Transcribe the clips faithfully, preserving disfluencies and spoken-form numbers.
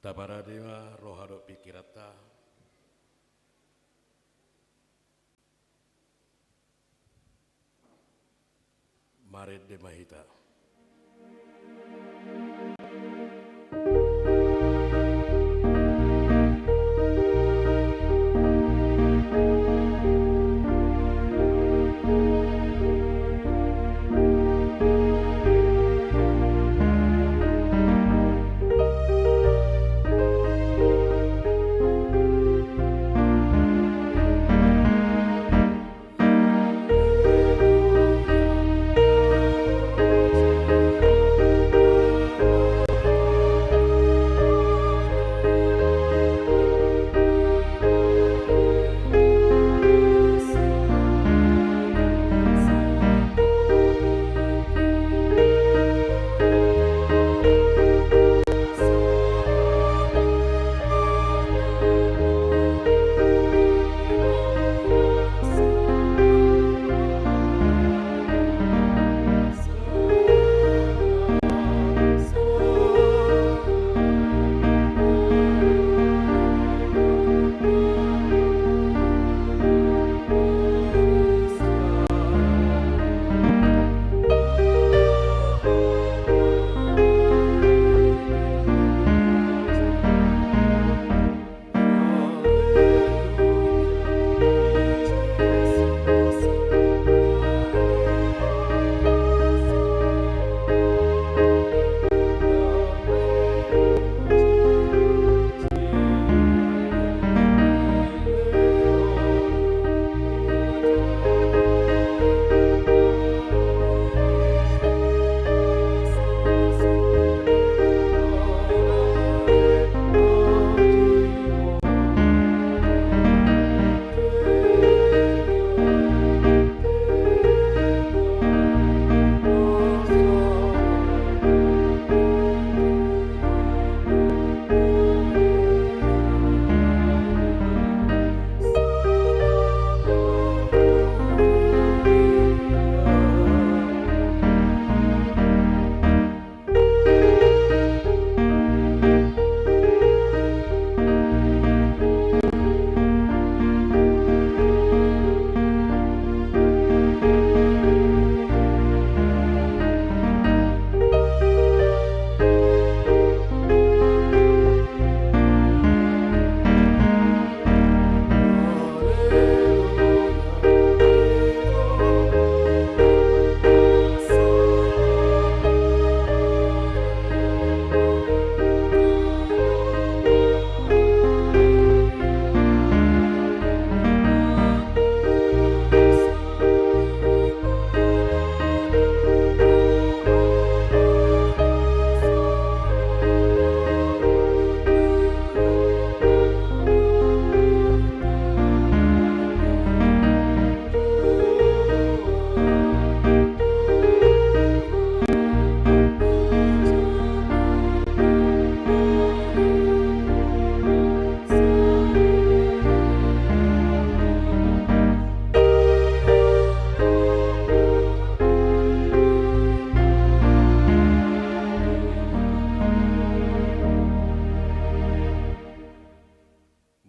Taparade ma roha dohot pingkiranta. Marende ma hita.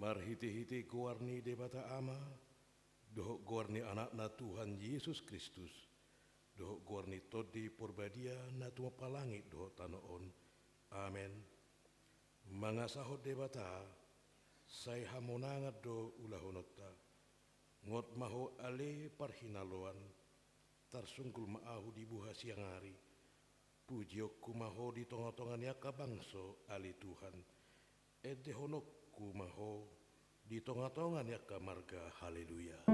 Marhitehite goar ni Debata Ama, dohot goar ni Anakna Tuhan Jesus Kristus, dohot goar ni Tondi Porbadia na tumompa langit dohot tano on. Amen. Mangasahon Debata, sai hamonangan do ulahononta. Ngot ma ho ale parhinaloan, tarsunggul ma ahu di buha siang ari. Pujionku ma ho di tongatonga ni angka bangso ale Tuhan. Endehononku ma ho di tongatonga ni angka marga. Haleluya.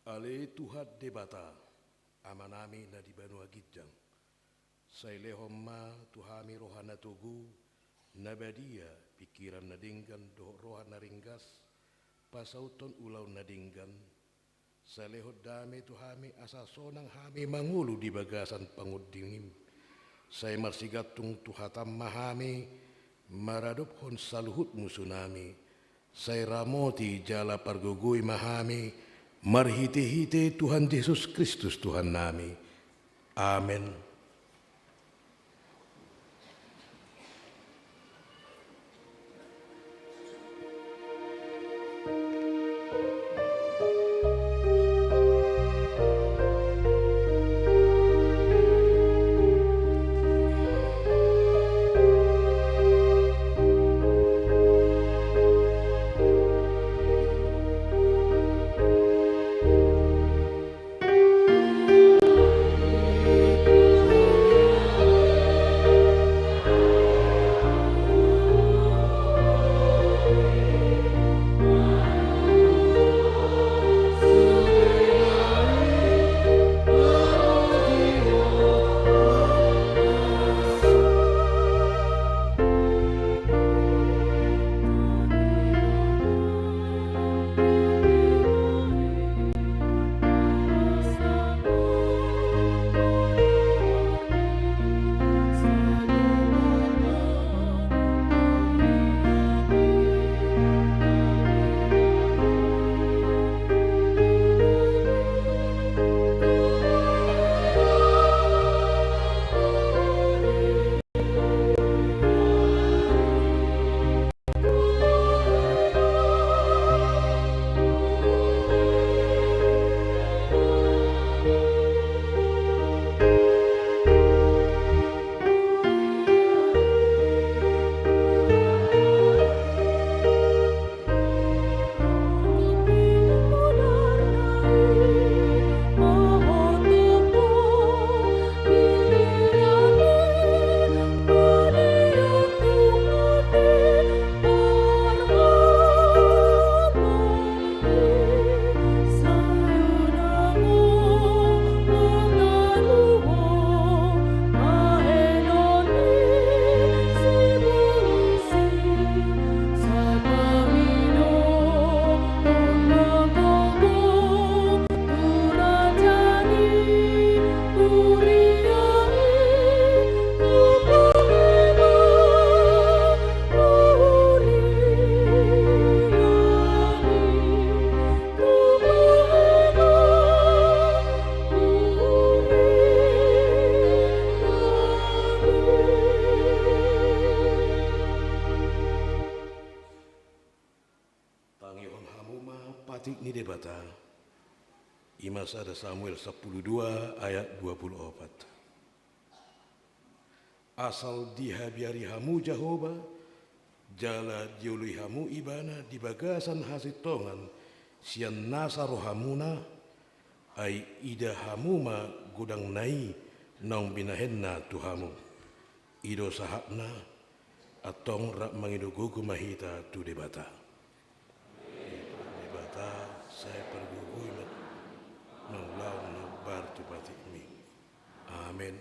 Ale Tuhan Debata, Amanami na di banua ginjang, sai lehon ma tu hami roha na togu, na badia, pingkiran na denggan dohot roha na ringgas, pasauthon ulaon na denggan. Sai lehon dame tu hami asa sonang hami mangolu di bagasan pangondingim. Sai marsigantung tu hataM ma hami maradophon saluhut musunami. Sai ramoti jala pargogoi ma hami marhitehite Tuhan Jesus Kristus Tuhannami. Amen. Tangihon hamu ma patik ni Debata. I ma sada Samuel sampulu dua ayat dua pulu opat. Asal dihabiari hamu Jahowa, jala dioloi hamu Ibana di bagasan hasintongan sian nasa rohamuna, ai ida hamu ma godangna i naung binahenna tu hamu. I do sahatna. Antong rap mangido gogo ma hita tu Debata. Debata, sai pargogoi ma, mangulahon na umbar tu patikmi. Amen.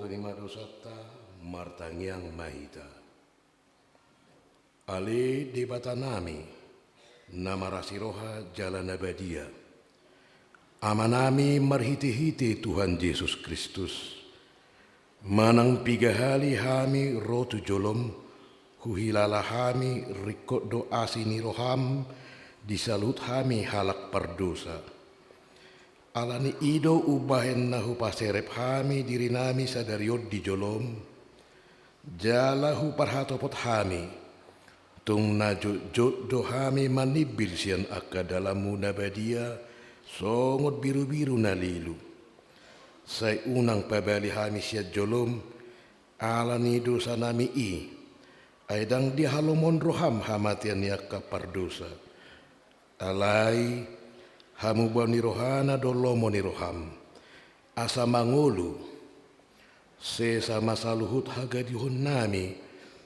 Ni ma dosanta, martangiang ma hita. Ale Debatanami, na marasi roha jala na badia, Amanami marhitehite Tuhan Jesus Kristus, manang piga hali hami ro tu jolom, huhilala hami ringkot do asi ni roham di saluhut hami halak pardosa. Ala ni i do umbahen na hupaserep hami dirinami sadari on di jolom, jala huparhatopot hami, tung na jotjot do hami manimbil sian angka dalanmu na badia, songon birubiru na lilu. Sai unang pabali hami sian jolom, ala ni dosanami i, ai ndang dihalomohon roham hamatean ni angka pardosa. Alai, hamubaon ni rohana do lomo ni roham, asa mangolu, sesa ma saluhut hagadihonnami,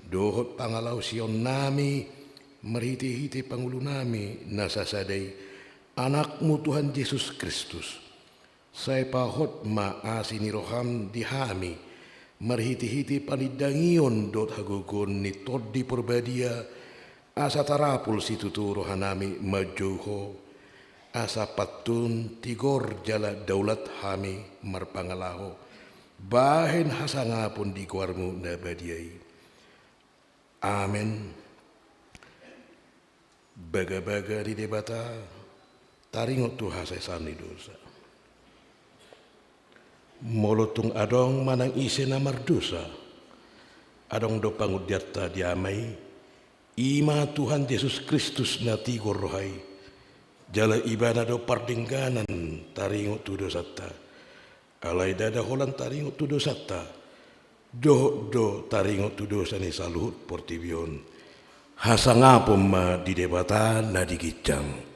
dohot pangalaosionnami, marhitehite pangolunami na sasada i, Anakmu Tuhan Jesus Kristus. Sai pahot ma asi ni roham di hami, marhitehite panindangion dohot hagogoon ni Tondi Parbadia, asa tarapul situtu rohanami manjou Ho, asa pantun tigor jala daulat hami marpangalaho, bahen hasangapon di goarmu na badia i. Amen. Bagabaga ni Debata, taringot tu hasesaan ni dosa. Molo tung adong manang ise na mardosa, adong do pangundianta di Ama i, i ma Tuhan Jesus Kristus na tigor roha i, jala Ibana do pardengganan taringot tu dosanta. Alai ndada holan taringot tu dosanta, dohot do taringot tu dosa ni saluhut portibi on. Hasangapon ma di Debata na di ginjang.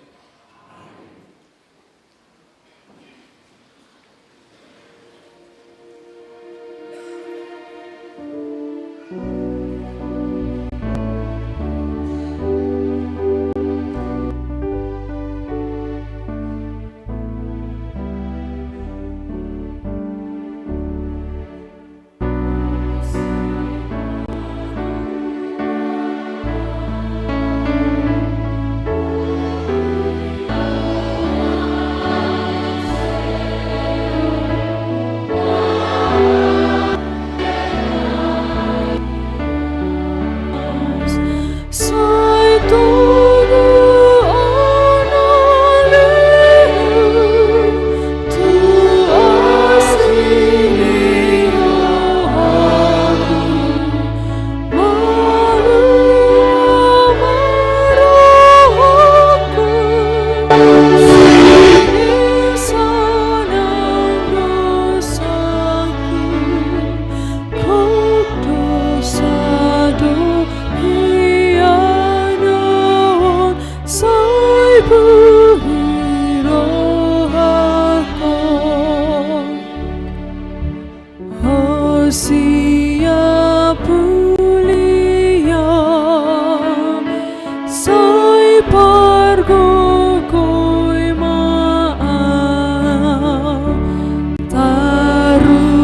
Siap pulia, sai pargogoi ma au, tarujuna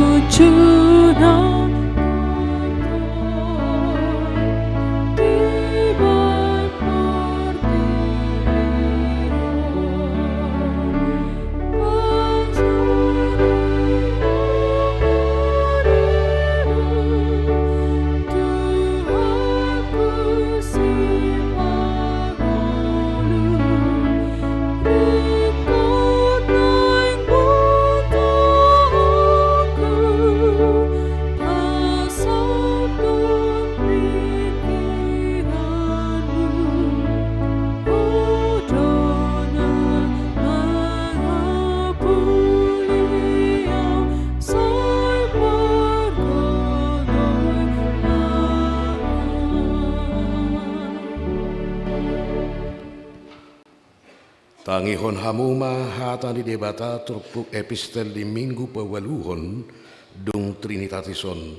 Tangihon hamu ma hata ni Debata turpuk epistel di Minggu paualuhon dung Trinitatis on,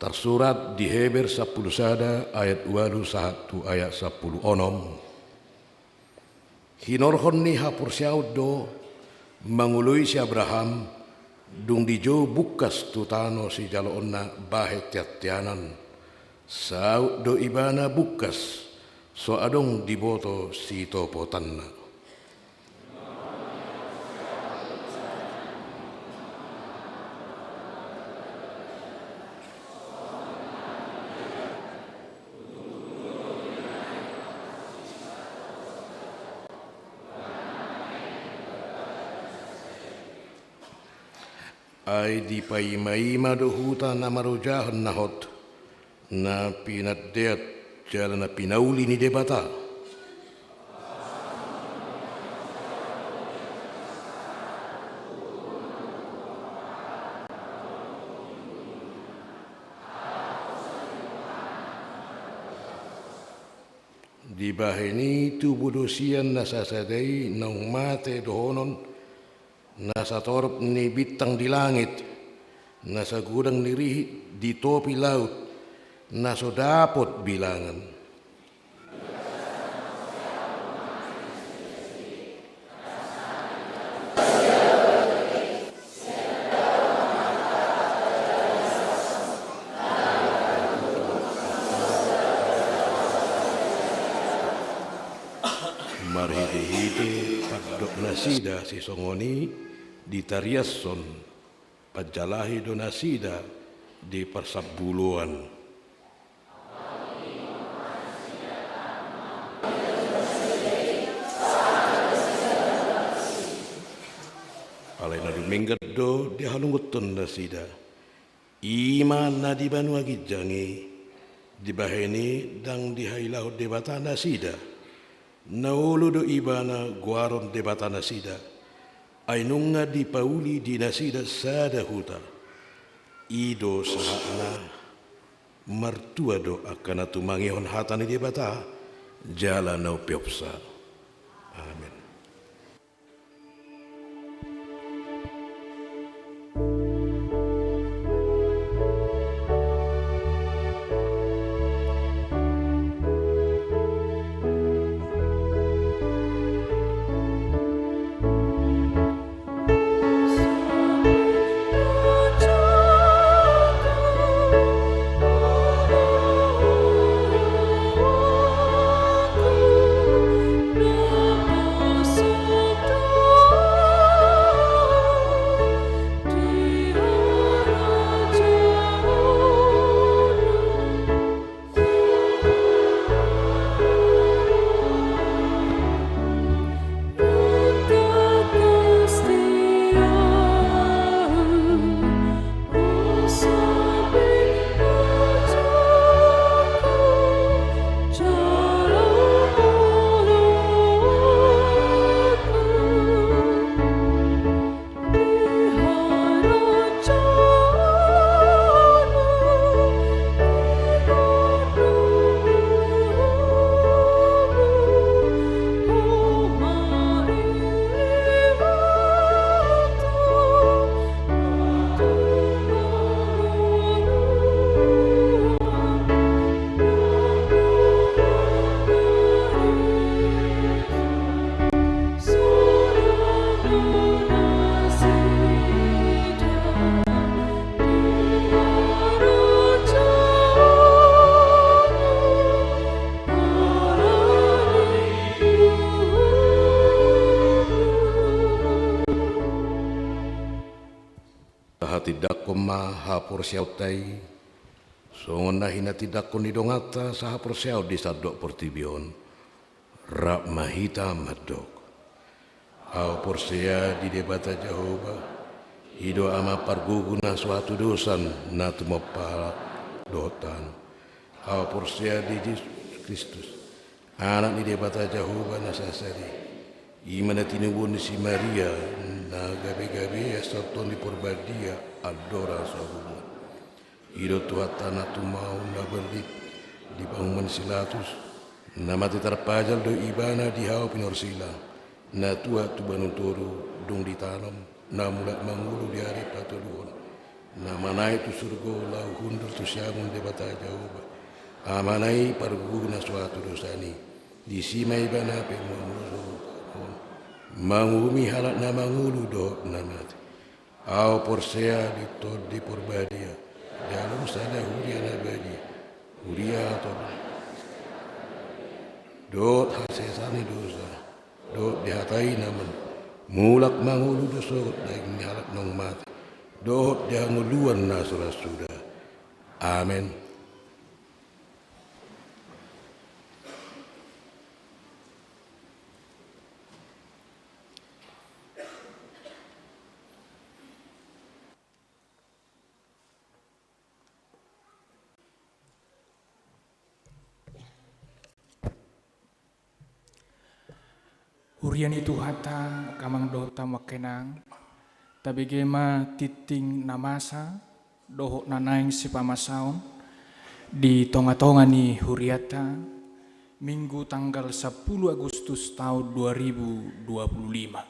tarsurat di Heber sampulu sada ayat ualu sahat tu ayat sampulu onom. Hinorhon ni haporseaon do mangoloi si Abraham Dung dijou bungkas tu tano sijaloonna bahen teanteanan, saut do ibana bungkas, so adong diboto sitopotanna. Ai dipaimaima do huta na marojahon na hot, na pinandean jala na pinauli ni Debata. Dibahen i tubu do sian na sasada i naung mate dohonon, na satorop ni bintang di langit, na sagodang ni rihit di topi laut, na so dapot bilangan. Marhitehite pandok nasida sisongon i ditariashon, panjalahi do nasida di parsambuloan. Alai na dumenggan do dihalungunhon nasida. I ma na di banua ginjang i, dibahen i ndang dihailahon Debata nasida. Na olo do ibana goaron Debata nasida, ai nunga dipauli di nasida sada huta. I do sahatna. Martua do angka na tumangihon hata ni Debata jala na umpeopsa. Amen. Tahatindangkon ma haporseaonta i, songon na hinatindangkon ni donganta sahaporseaon di sandok portibi on. Rap ma hita mandok. Ahu porsea di Debata Jahowa, i do Ama pargogo na so hatudosan na tumompa dohot tano. Ahu porsea di Jesus Kristus, Anak ni Debata Jahowa na sasada i. I ma na tinubuhon ni si Maria, na gabe-gabe, sitorop ni Parbadia, andorang so habubuhan. I do Tuhanta na tumaon na berrit, dipanguhum ni si Pilatus, na mate tarpajal do ibana di hau pinorsila, na tuat tu banua toru, dung ditanom, na mulak mangolu di ari patoluhon, na manaek tu surgo laho hundul tu siamun Debata Jahowa, Amana i pargogo na so hatudosan i. Disi ma ibana pe mangolu, manguhumi halak na mangolu dohot na mate. Ahu porsea di Tondi Parbadia, di halak sada huria na badia, huria hatop dohot hasesaan ni dosa, dohot di hata i na man-, mulak mangolu do sogot daging ni halak naung mate, dohot di hangoluan na so ra suda. Amen. Huria ni Tuhanta, angka amang dohot hamu angka inang, tabege ma tingting na masa dohot na naeng sipamasaon di tonga-tonga ni hurianta, Minggu tanggal sampulu Agustus taon dua ribu dua puluh lima.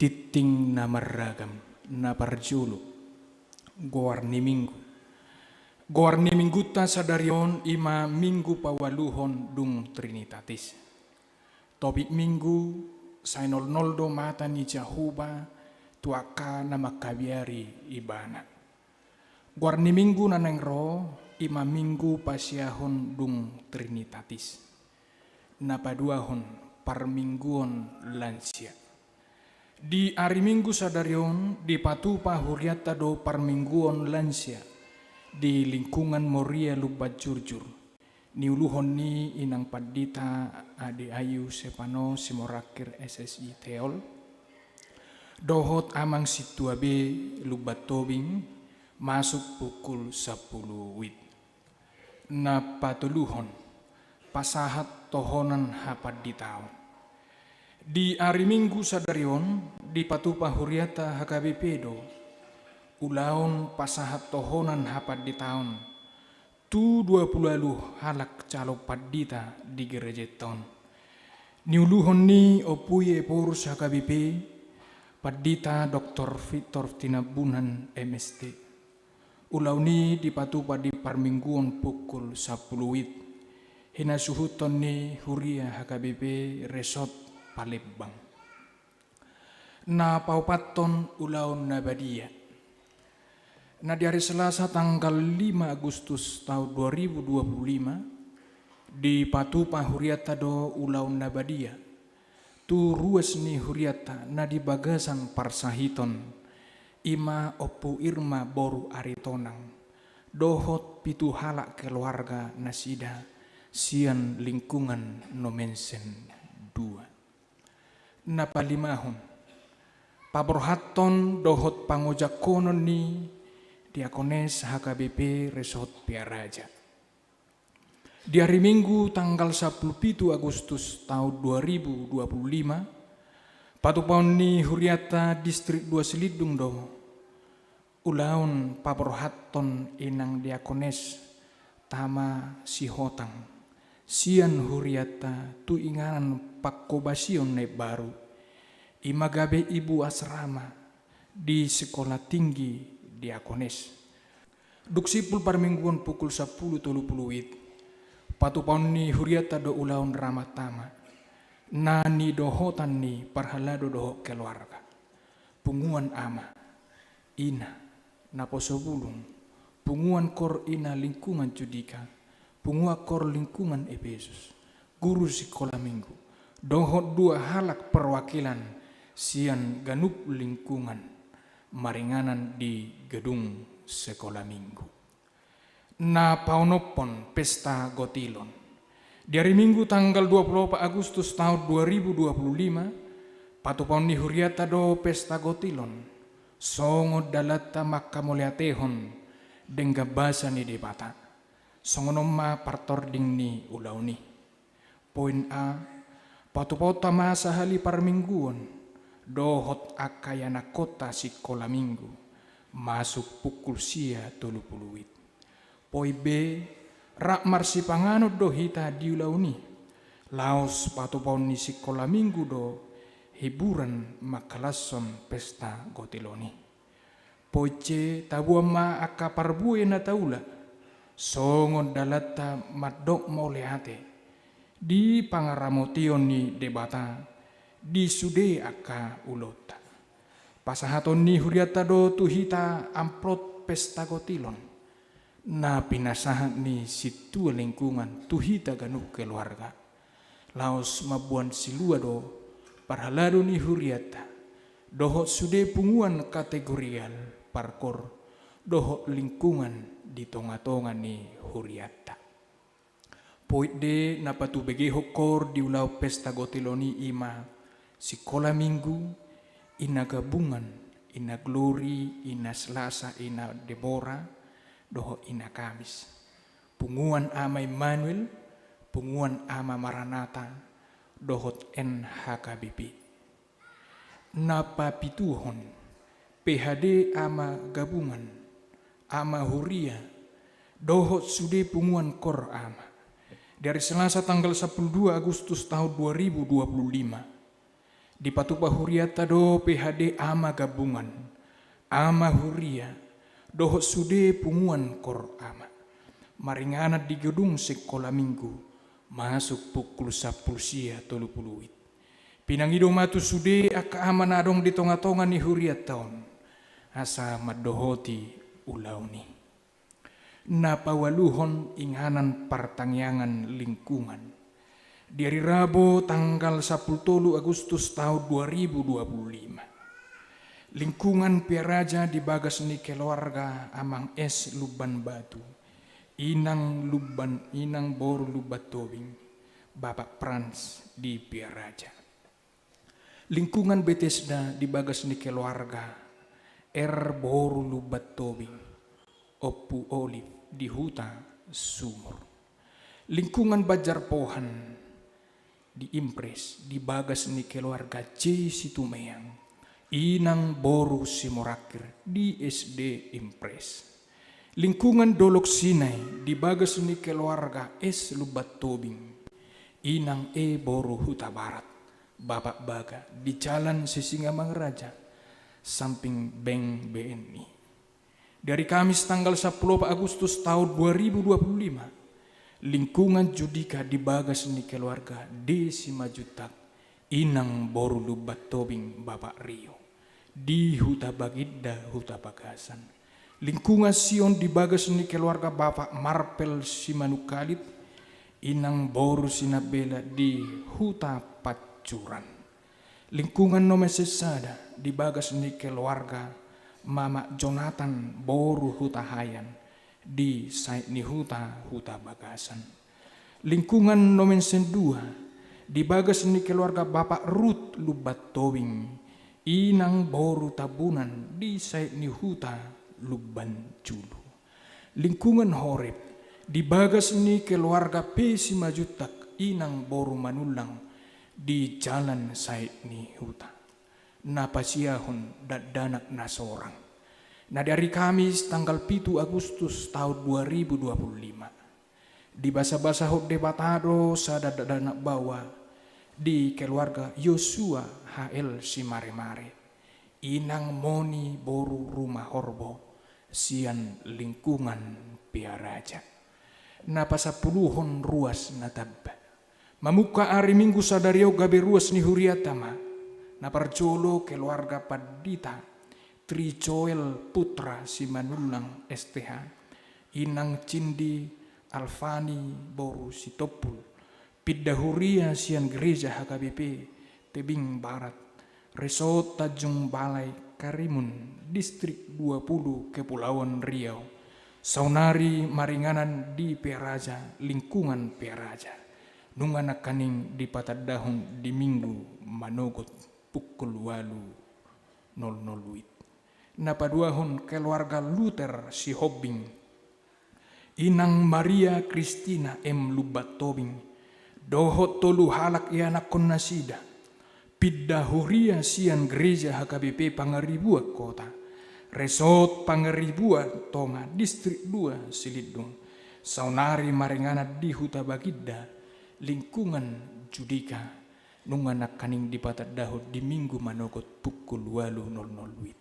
Tingting na marragam, na parjolo, goar ni Minggu. Goar ni Minggunta sadari on i ma Minggu paualuhon dung Trinitatis. Topik Minggu, sai nolnol do mata ni Jahowa tu angka na mangkabiari Ibana. Goar ni Minggu na naeng ro i ma Minggu pasiahon dung Trinitatis. Na paduahon, parmingguon lansia. Di ari Minggu sadari on dipatupa hurianta do parmingguon lansia di lingkungan Moria Lumban Jurjur. Niuluhon ni inang pandita Ade Ayu Sepano Simorangkir S S I Teol dohot amang sintua be Lumban Tobing, masuk pukul sampulu wit. Na patoluhon, pasahat tohonan hapanditaon. Di ari Minggu sadari on dipatupa hurianta H K B P do ulaon pasahat tohonan hapanditaon tu dua pulu ualu halak calon pandita di gerejanta on. Niuluhon ni Ompu i Ephorus H K B P, Pandita Doktor Victor Tinambunan M S T. Ulaon i dipatupa di parmingguon pukul sampulu wit. Hinasuhuton ni huria H K B P Resort Palembang. Na paopathon, ulaon na badia. Na di ari Selasa tanggal lima Agustus taon dua ribu dua pulu lima, dipatupa hurianta do ulaon na badia tu ruas ni hurianta na di bagasan parsahiton, i ma Ompu Irma boru Aritonang dohot pitu halak keluarga nasida sian lingkungan Nommensen dua. Na palimahon, paborhathon dohot pangojangkonon ni Diakones H K B P Resort Pearaja. Di ari Minggu tanggal sampulu pitu Agustus taon dua ribu dua pulu lima, patupaon ni hurianta Distrik dua Silindung do ulaon paborhathon inang Diakones Tama Sihotang sian hurianta tu inganan pangkobasion na imbaru, i ma gabe ibu asrama di Sekolah Tinggi Diakones. Dung simpul parmingguon pukul sampulu tolu pulu wit, patupaon ni hurianta do ulaon Rama Tama na nidohotan ni parhalado dohot keluarga. Punguan ama, ina, naposo bulung, punguan koor ina lingkungan Judika, punguan koor lingkungan Epesus, guru sikola minggu, dohot dua halak perwakilan sian ganup lingkungan maringanan di gedung sikola minggu. Na paonomhon, pesta gotilon. Di ari Minggu tanggal dua pulu opat Agustus taon dua ribu dua pulu lima, patupaon ni hurianta do pesta gotilon songon dalanta mangkamauliatehon denggan basa ni Debata. Songon on ma partording ni ulaon i. Poin A, patupaonta ma sahali parmingguon dohot angka ianakhonta sikola minggu, masuk pukul sia tolu pulu wit. Poin B, rap marsipanganon do hita di ulaon i laos patupaon ni sikola minggu do hiburan mangkalashon pesta gotilon i. Poin C, taboan ma angka parbue na taula songon dalanta mandok mauliate di pangaramotion ni Debata di sude angka ulaonta. Pasahaton ni hurianta do tu hita amplop pesta gotilon, na pinasahat ni sintua lingkungan tu hita ganup keluarga. Laos mamboan silua do parhalado ni hurianta, dohot sude punguan kategorial, parkor, dohot lingkungan di tonga-tonga ni hurianta. Poin D na patubegehon kor di ulaon pesta gotilon i ima sikola minggu, ina gabungan, ina Glori, ina Selasa, ina Debora, dohot ina Kamis. Punguan Ama Immanuel, punguan Ama Maranatha, dohot N H K B P. Na papituhon, P H D Ama Gabungan, Ama Huria, dohot sude punguan kor ama. Di ari Selasa tanggal sampulu dua Agustus tahun dua ribu dua puluh lima, dipatupa hurianta do P H D Ama Gabungan, Ama Huria, dohot sude punguan kor ama. Maringanan di gedung sikola minggu, masuk pukul sampulu sia tolu pulu wit. Pinangido ma tu sude angka ama na adong di tonga-tonga ni hurianta on, asa mandohoti ulaon i. Na paualuhon, inganan partangiangan lingkungan. Di ari Rabu tanggal sampulu tolu Agustus tahun dua ribu dua puluh lima, lingkungan Pearaja di bagas ni keluarga Amang S Lumban Batu, Inang Lumban, Inang boru Lumban Tobing, Bapak Frans di Pearaja. Lingkungan Betesda di bagas ni keluarga R boru Lumban Tobing, Ompu Olive di Huta Sumur. Lingkungan Banjar Pohan di Impres, di bagas ni keluarga C Situmeang, Inang boru Simorangkir di S D Impres. Lingkungan Dolok Sinai di bagas ni keluarga S Lumban Tobing, Inang E boru Hutabarat, Bapak Baga di Jalan Sisingamangaraja, samping Bank B N I. Di ari Kamis tanggal sampulu opat Agustus tahun dua ribu dua puluh lima, lingkungan Judika di bagas ni keluarga D Simanjuntak, Inang boru Lumban Tobing, Bapak Rio di Huta Baginda, Huta Bagasan. Lingkungan Sion di bagas ni keluarga Bapak Marpel Simanungkalit, Inang boru Sinambela di Huta Pancuran. Lingkungan nomor sesada di bagas ni keluarga Mamak Jonathan boru Hutahaean di Saitnihuta, Huta Bagasan. Lingkungan nomor sendua di bagas ni keluarga Bapak Rut Lumban Tobing, Inang boru Tambunan di Saitnihuta, Lumban Julu. Lingkungan Horeb di bagas ni keluarga P Simanjuntak, Inang boru Manullang di Jalan Saitnihuta. Na pasiahon dakdanak na sorang. Na di ari Kamis tanggal pitu Agustus tahun dua ribu dua puluh lima, dibasabasahon Debata do sada dakdanak baoa di keluarga Yosua H L Simaremare, Inang Moni boru Rumahorbo, sian lingkungan Pearaja. Na pasampuluhon ruas na tamba. Mamungka ari Minggu sadari on gabe ruas ni hurianta ma. Na parjolo keluarga Pandita Tri Joel Putra Simanullang S T H, Inang Cindi Alfani boru Sitompul, pinda huria sian Gereja H K B P Tebing Barat, Resort Tanjung Balai Karimun, Distrik dua puluh, Kepulauan Riau, saonari maringanan di Pearaja, lingkungan Pearaja. Nunga nangkaning dipatandahon di Minggu manogot pukul ualu nol nol wit. Na paduahon keluarga Luther Sihombing, Inang Maria Kristina M Lumban Tobing, dohot tolu halak ianakhon nasida, pinda huria sian Gereja H K B P Pangaribuan Kota, Resort Pangaribuan Tonga, Distrik dua Silindung, saonari maringanan di Huta Baginda, lingkungan Judika. Nunga nangkaning dipatandahon di Minggu manogot pukul ualu nol nol wit.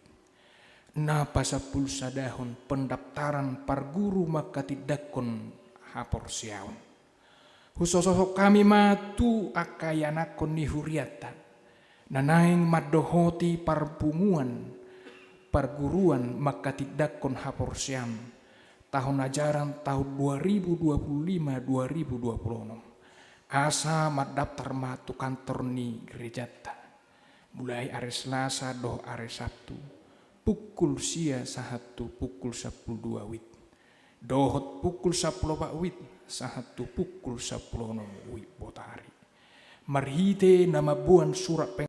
Na pasampulusadahon pendaftaran parguru mangkatindangkon haporseaon. Husososhon hami ma tu angka ianakhon ni hurianta na naeng mandohoti parpunguan parguruan manghatindanghon haporseaon tahun ajaran tahun dua ribu dua puluh lima dua ribu dua puluh enam. Asa mandaftar ma tu kantor ni gerejanta. Mulai ari Selasa dohot ari Sabtu, pukul sia sahat tu pukul sampulu dua wit. Dohot pukul sampulu opat wit, sahat tu pukul sampulu onom wit botari. Marhite na mamboan surat peng-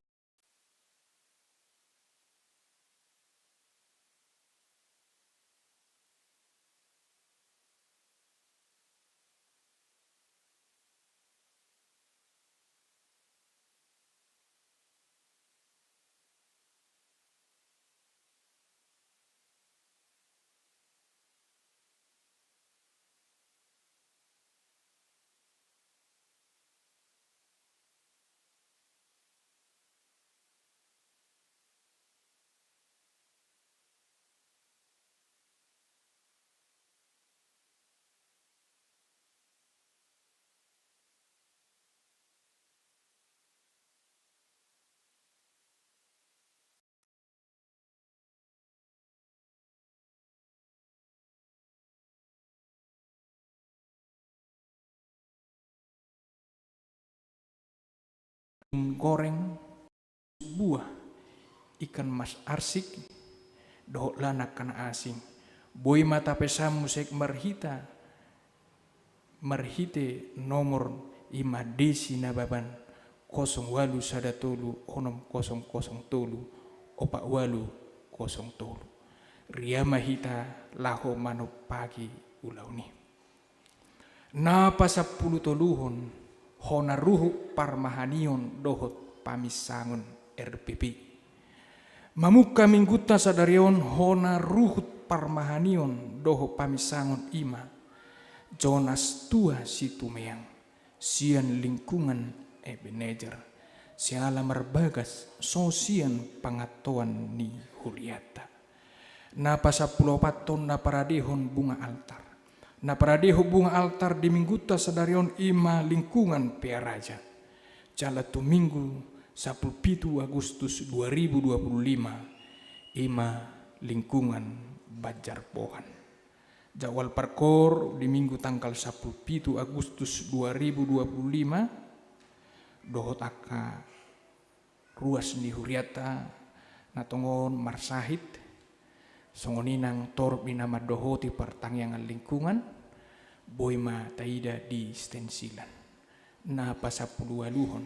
Goreng, buah, ikan mas arsik, dohot lan angka na asing. Boi ma tapesan muse marhita, marhite nomor i ma di si na baban kosong ualu sada tolu onom kosong kosong tolu opat ualu kosong tolu. Ria ma hita laho manompaki ulaon i. Na pasampulu toluhon, hona ruhut parmahanion dohot paminsangon R P P. Mamungka minggunta sadari on hona ruhut parmahanion dohot paminsangon i ma Jonas Tua Situmeang, sian lingkungan Ebenezer, siala marbagas so sian pangantoan ni hurianta. Na pasampulu opathon na paradehon bunga altar. Na paradehon bunga altar di minggunta sadari on i ma lingkungan Pearaja. Jala tu Minggu sampulu pitu Agustus dua ribu dua puluh lima i ma lingkungan Banjar Pohan. Jadwal parkoor di Minggu tanggal sampulu pitu Agustus dua ribu dua puluh lima dohot angka ruas ni hurianta na tongon marsahit, songon i nang torop ni na mandohoti partangiangan lingkungan, boi ma taida di stensilan. Na pasampulu ualuhon,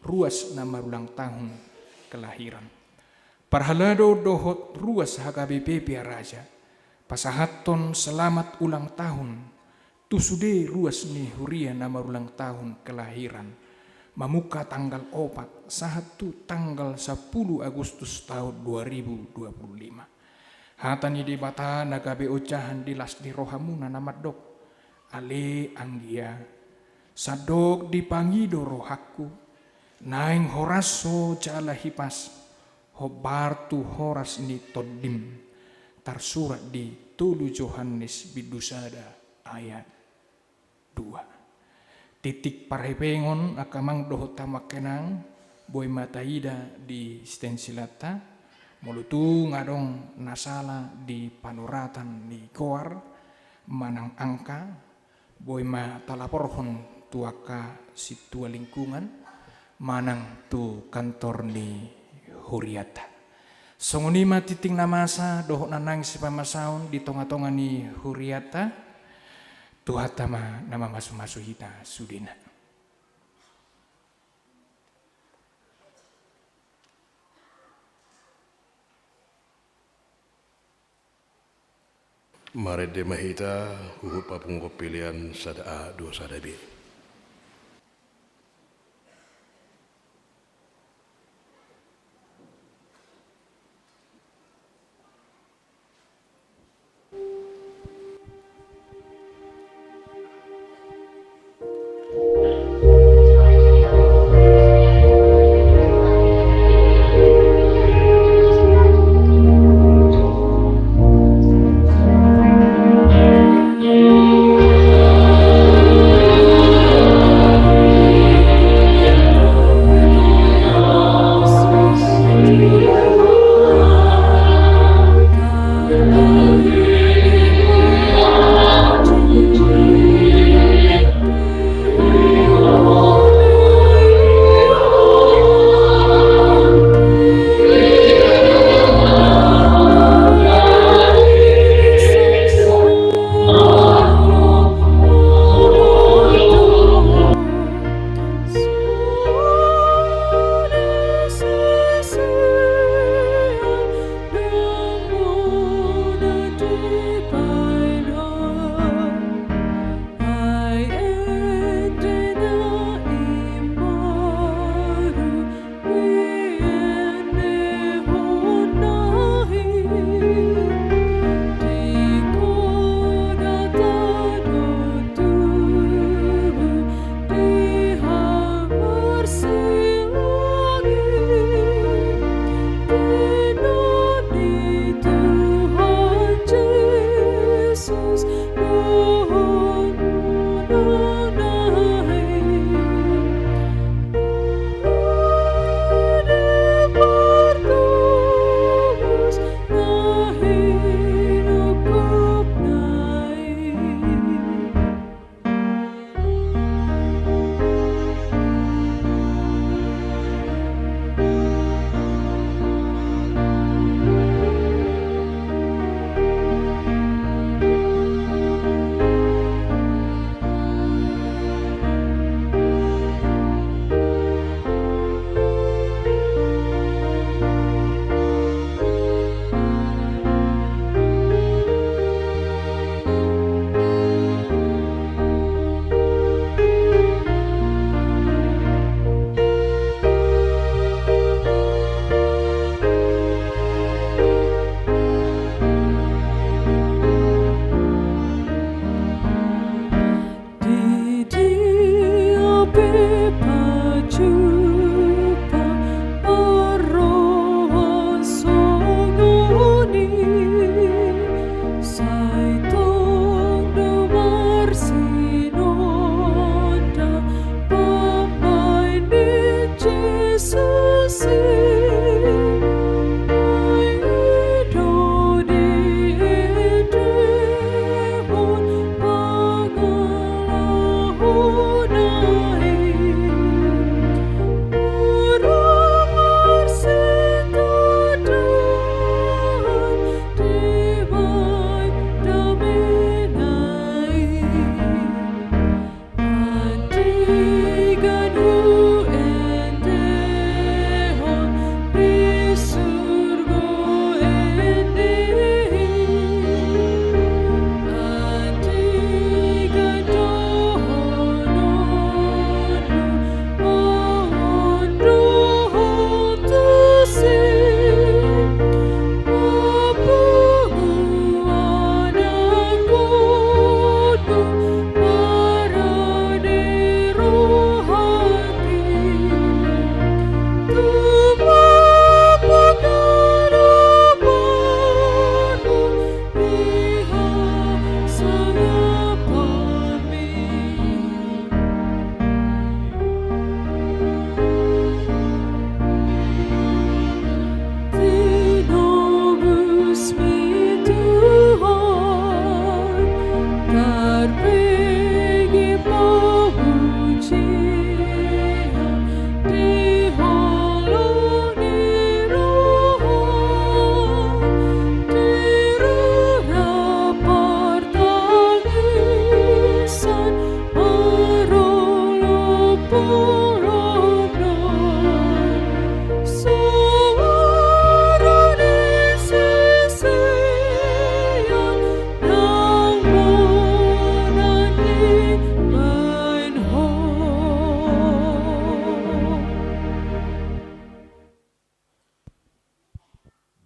ruas na marulang tahun kelahiran. Parhalado dohot ruas H K B P Pearaja, pasahathon selamat ulang tahun tu sude ruas ni huria na marulang tahun kelahiran, mamungka tanggal opat sahat tu tanggal sampulu Agustus tahun dua ribu dua puluh lima. Hata ni Debata na gabe ojahan di las ni rohamuna na mandok: Ale anggia, sandok dipangido rohangku, naeng horas ho jala hipas, hombar tu horas ni tondim, tarsurat di tolu Johannes bindu sada ayat dua. Titik parhepengon angka amang dohot hamu angka inang, boi ma taida di stensilanta, molo tung adong na sala di panoratan ni goar manang angka, boi ma talaporhon tu angka sintua lingkungan manang tu kantor ni hurianta. Songon i ma tintin na masa dohot na naeng sipamasaon di tongatonga ni hurianta. Tuhanta ma na mamasumasu hita sudena. Marende ma hita huhut papunguhon pelean sada A dua sada B.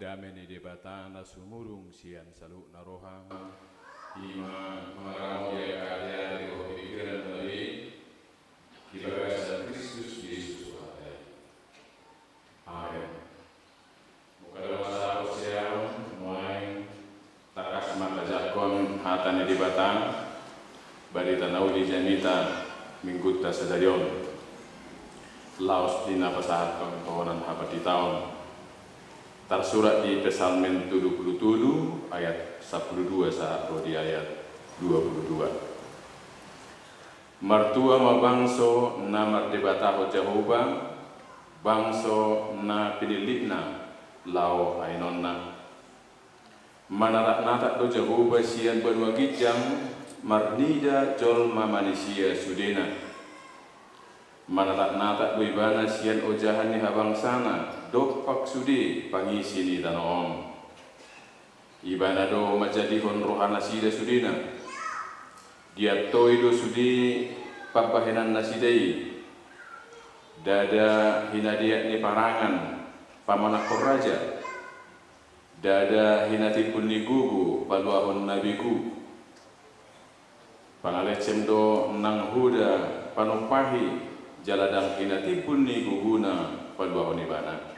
Dame ni Debata na sumurung sian saluhutna roha, i ma mangaramoti angka ateate dohot pingkiran na badia di bagasan Kristus Jesus Tuhanta i. Amen. Mungkadong asa haporseaon, nuaeng tangkas ma tajangkon hata ni Debata, barita na uli jamita minggunta sadari on. Laos di na pasahathon tohonan hapanditaon, tarsurat di Psalmen tolu pulu tolu ayat sampulu dua sahat ro di ayat dua pulu dua. Martua ma bangso na mardebatahon Jahowa, bangso na pinillitna laho ainonna. Manatap-natap do Jahowa sian banua ginjang, marnida jolma manisia sudena. Manatap-natap do Ibana sian ojahan ni habangsana dompak sude pangisi ni tano on. Ibana do manjadihon rohanasida sudena. Diantoi do sude pambahenannasida i. Ndada hinadeak ni parangan pamanangkon raja. Ndada hinatimbun ni gogo paluahon na begu. Pangalensem do nang hoda panumpahi, jala ndang hinatimbun ni gogona paluahon ibana.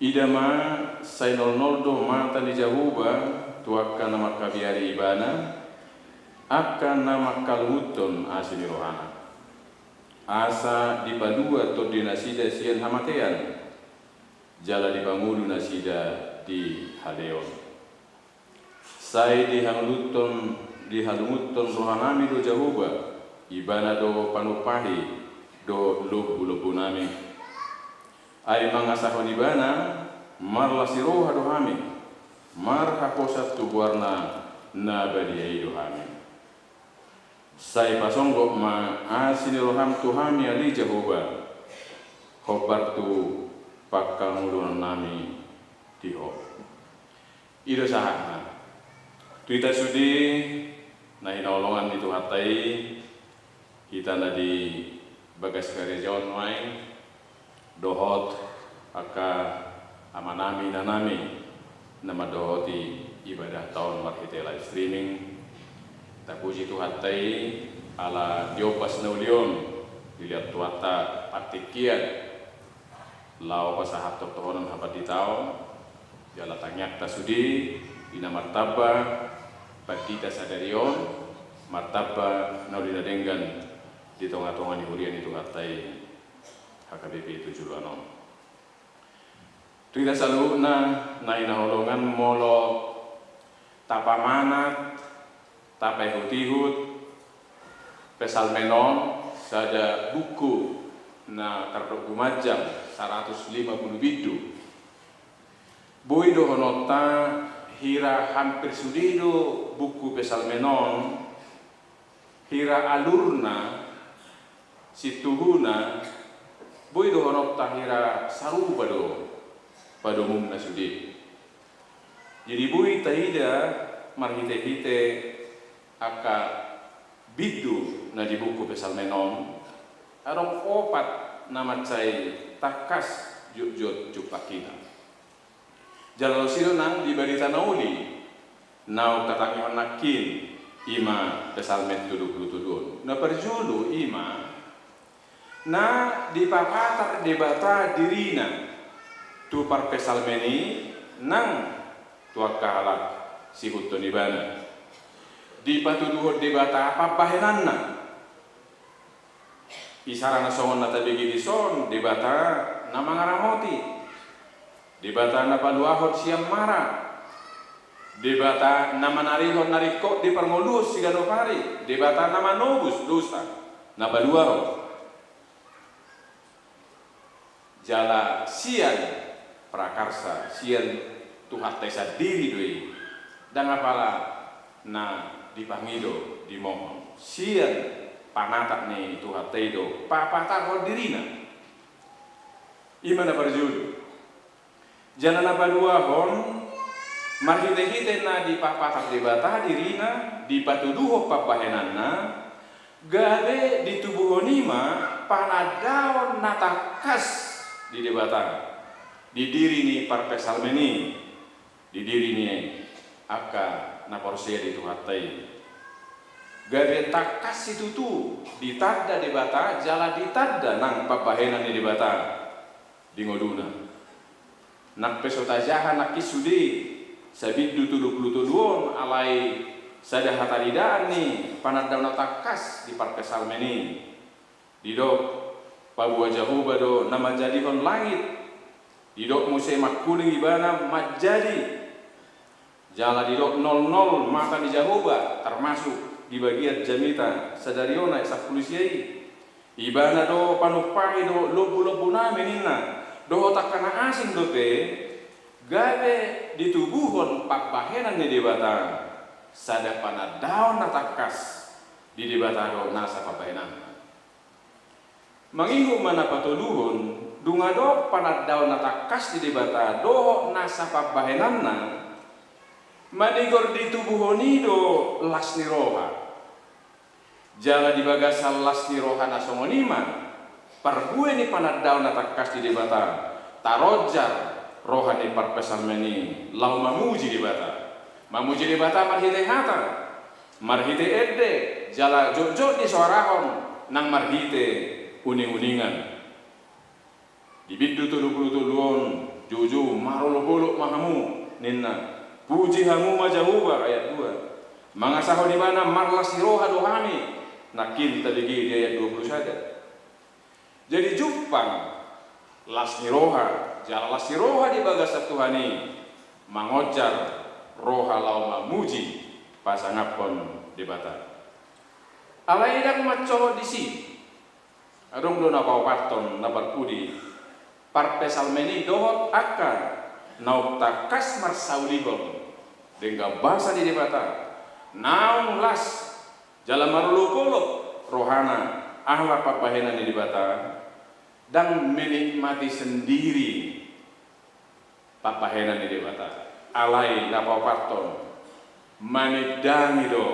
Ida ma, sai nolnol do mata ni Jahowa tu angka na mangkabiari Ibana, angka na mangkalunguthon asi ni rohana. Asa dipalua tondinasida sian hamatean, jala dipangolu nasida di haleon. Sai dihalunguthon, dihalunguthon rohanami do Jahowa, Ibana do panumpahi dohot lombulombunami. Ai mangasahon Ibana, marlas ni roha do hami, marhaposan tu goarna na badia i do hami. Sai pasonggop ma asi ni roham tu hami ale Jahowa, hombar tu pangkangoluonnami di Ho. I do sahatna. Tu hita sude na hinaholongan ni Tuhanta i, hita na di bagas karejaon nuaeng, dohot angka amanami inanami na mandohoti ibadahta on marhite live streaming. Tapuji Tuhanta i ala di ombas na uli on, dilehon Tuhanta partingkian laho pasahathon tohonan hapanditaon, jala tangiangta sude di na martamba pandita sadari on, martamba na uli na denggan di tongatonga ni huria ni Tuhanta i H K B P tu joloan on. Tu hita saluhutna na hinaholongan, molo tapamanat, tapaihutihut Psalmen on, sada buku na tardok gumanjang, saratus lima pulu bindu. Boi dohononta hira hampir sude do buku Psalmen on, hira alurna, situhuna, boi dohononta hira sarupa do padomuna sude. Jadi boi taida marhitehite angka bindu na di buku Psalmen on, adong opat na mansai tangkas jotjot jumpang hita. Jala laos i do nang di barita na uli naung tatangihon nangkin, i ma Psalmen tolu pulu tolu on. Na parjolo i ma na dipapatar Debata dirina tu parpsalmen i nang tu angka halak siihuthon Ibana. Dipatuduhon Debata pambahenanna. Isarana songon na tabege dison, Debata na mangaramoti, Debata na paluahon sian mara, Debata na manarihon na ringkot di parngoluon siganup ari, Debata na manobus dosa, na paluahon. Jala sian prakarsa, sian Tuhanta i sandiri do i, ndang apala na dipangido, dimohon. Sian panatap ni Tuhanta i do papatarhon dirina. I ma na parjolo. Jala na paduahon, marhitehite na dipapatar Debata dirina, dipatuduhon pambahenanna, gabe ditubuhon i ma panandaon na tangkas di Debata. di diri ni parpsalmen i, di diri ni angka na porsea di Tuhanta i. Gabe tangkas situtu ditanda Debata jala ditanda nang pambahenan ni Debata di ngoluna. Nang pe so tajaha nangkin sude sabindu tolu pulu tolu on, alai sada hataridaan ni panandao na tangkas di parpsalmen i. Didok, paboa Jahowa do na manjadihon langit. Didok muse mangkuling, ibana manjadi. Jala didok nol nol mata ni Jahowa, termasuk di bagian jamita sadari on ayat sampulu sia i. Ibana do panumpahi dohot lombu-lombu nami, ninna. Dohot angka na asing dope, gabe ditubuhon pambahenan ni Debata sada panandaon na tangkas di Debata dohot nasa pambahenanna. Mangihut ma na patoluhon, dung adong panandaon na tangkas di Debata dohot nasa pambahenanna, manigor ditubuhon i do las ni roha. Jala di bagasan las ni roha na songon i ma parbue ni panandaon na tangkas di Debata, taronjar roha ni parpsalmen i laho mamuji Debata. Mamuji Debata marhite hata, marhite ende, jala jotjot ni soarahon nang marhite uninguningan. Di bindu tolu pulu tolu on, joujou marolopolop ma hamu, ninna. Puji hamu ma Jahowa, ayat dua. Mangasahon ibana marlas ni roha do hami, nangkin tabege di ayat dua pulu sada. Jadi jumpang las ni roha jala las ni roha di bagasan Tuhan i mangonjar roha laho mamuji, pasangaphon Debata. Alai ndang mansohot disi. Adong do na paopathon na parpudi, parpsalmen i dohot angka naung tangkas marsaulihon denggan basa ni Debata, naung las jala marolopolop rohana ala pambahenan ni Debata, ndang menikmati sendiri pambahenan ni Debata. Alai na paopathon, manindangi do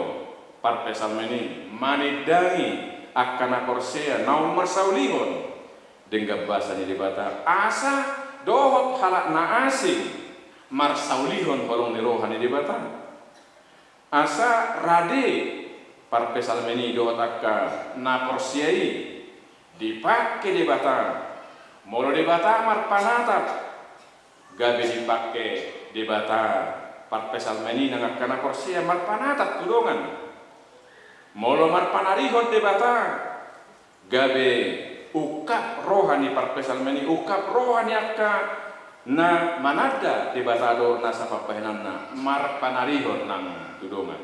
parpsalmen i, manindangi angka na porsea naung marsaulihon denggan basa ni Debata, asa dohot halak na asing marsaulihon holong ni roha ni Debata. Asa rade parpsalmen i dohot angka na porsea i dipangke Debata. Molo Debata marpanatap, gabe dipangke Debata parpsalmen i nang angka na porsea marpanatap tu dongan. Molo marpanarihon Debata, gabe ungkap roha ni parpsalmen i, ungkap roha ni angka na mananda Debata dohot nasa pambahenanna, marpanarihon nang tu dongan.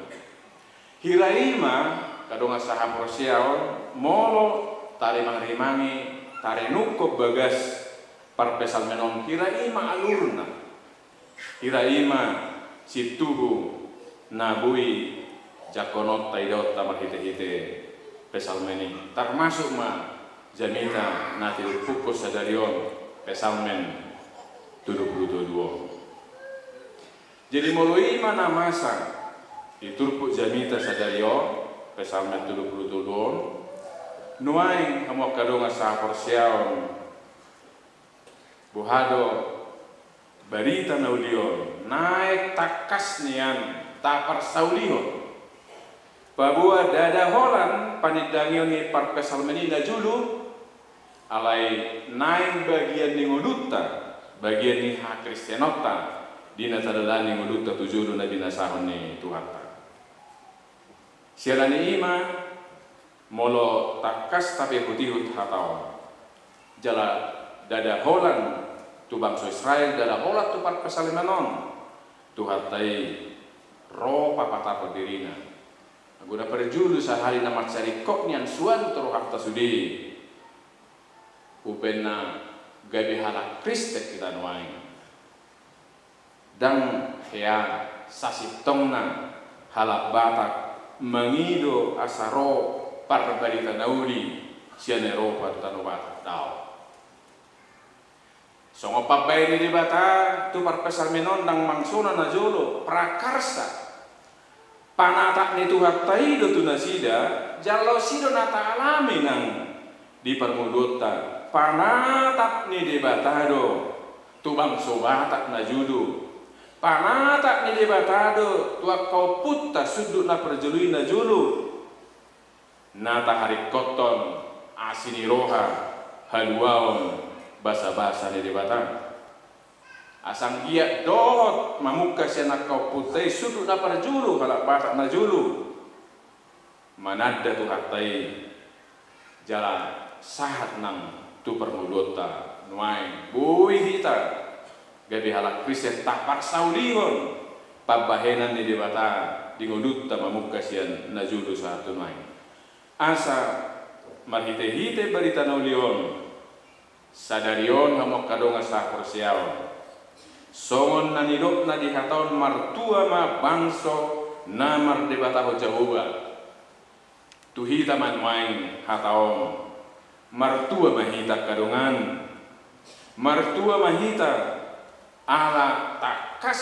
Hira i ma angka dongan sahaporseaon, molo tarimangrimangi, tarenungkon bagas parpsalmen on, hira i ma alurna. Hira i ma sintuhu na boi jangkononta idaonta marhitehite psalmen i. Tarmasuk ma jamita na tinumpukkon sadari on, psalmen tolu pulu tolu on. Jadi molo i ma na masa di turpuk jamita sadari on, psalmen tolu pulu tolu on, nuaeng hamu angka dongan sahaporseaon, boha do barita na uli on, naeng tangkas nian taparsaulihon. Paboa ndada holan panindangion ni parpsalmen i na jolo, alai naeng bagian ni ngolunta, bagian ni hakristenonta, di na tadalani ngolunta tu jolo na binasahon ni Tuhanta. Siala ni i ma, molo tangkas tapihutihut hata on, jala ndada holan tu bangso Israel, ndada holan tu parpsalmen on, Tuhanta i ro papatarhon dirina. Anggo na parjolo sahali na mansai ringkot nian suan tu rohanta sude, umbahen na gabe halak Kristen hita nuaeng. Ndang hea sasintongna halak Batak mangido asa ro parbarita na uli sian Eropa tu tano Batak, daong. Songon pambaen ni Debata tu parpsalmen on nang mansona na jolo, prakarsa panatap ni Tuhanta i do tu nasida, jala on do na taalami nang di parngoluonta. Panatap ni Debata do tu bangso Batak na jolo. Panatap ni Debata do tu angka ompunta sundut na parjolo i na jolo. Na taharingkothon asi ni roha, haluaon, basabasa ni Debata. Asa anggiat dohot mamungka sian angka ompunta i sundut na parjolo halak Batak na jolo. Mananda Tuhanta i jala sahat nang tu parngoluonta nuaeng. Boi hita gabe halak Kristen taparsaulihon pambahenan ni Debata di ngolunta mamungka sian na jolo sahat tu nuaeng. Asa marhitehite barita na uli on, sadari on hamu angka dongan sahaporseaon, songon na nidokna di hata on, martua ma bangso na mardebatahon Jahowa. Tu hita ma nuaeng hata on, martua ma hita angka dongan, martua ma hita, ala tangkas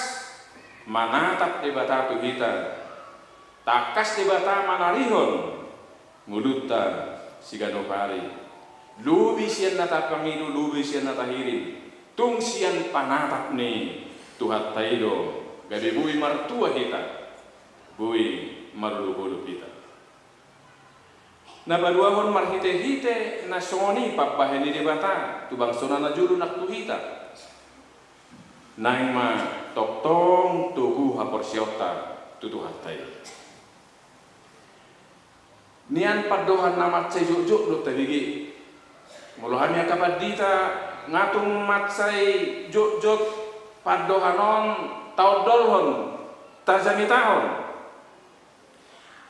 manatap Debata tu hita. Tangkas Debata manarihon ngolunta siganup ari. Lobi sian na tapangido, lobi sian na tahirim, tung sian panatap ni Tuhanta i do gabe boi martua hita, boi marolopolop hita. Na paduahon, marhitehite na songon i pambahen ni Debata tu bangsona na jolo nang tu hita, naeng ma tongtong togu haporseaonta tu Tuhanta i. Nian pandohan na mansai jotjot do tabege. Molo hami angka pandita nga tung mansai jotjot pandohan on taondolhon, tajamitahon.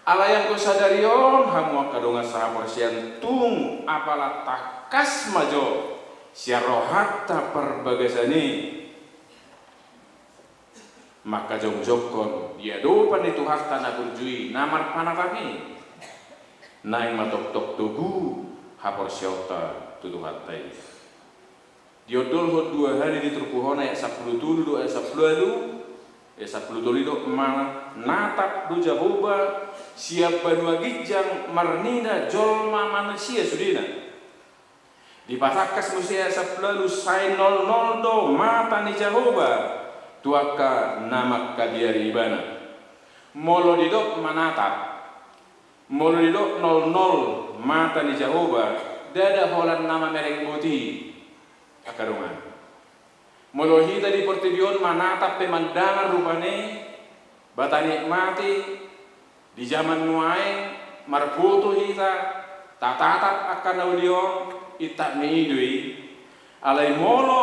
Alai anggo sadari on hamu angka dongan sahaporseaon, tung apala tangkas ma jo sian rohanta parbagasan i mangkajongjongkon di adopan ni Tuhanta na burju i na marpanatap i, naeng ma tongtong togu haporseaonta tu Tuhanta i. Diondolhon dua hali di turpuk on, ayat sampulu tolu dohot ayat sampulu ualu. Ayat sampulu tolu i do, manatap do Jahowa sian banua ginjang marnida jolma manisia sudena. Dipatangkas muse ayat sampulu ualu, sai nolnol do mata ni Jahowa tu angka na mangkabiari Ibana. Molo didok manatap, molo didok nolnol mata ni Jahowa, ndada holan na mamereng boti, angka dongan. Molo hita di portibi on manatap pe mandangan rupani, ba tanikmati di jaman nuaeng, marfoto hita, tatatap angka na uli on, intap ni i do i. Alai molo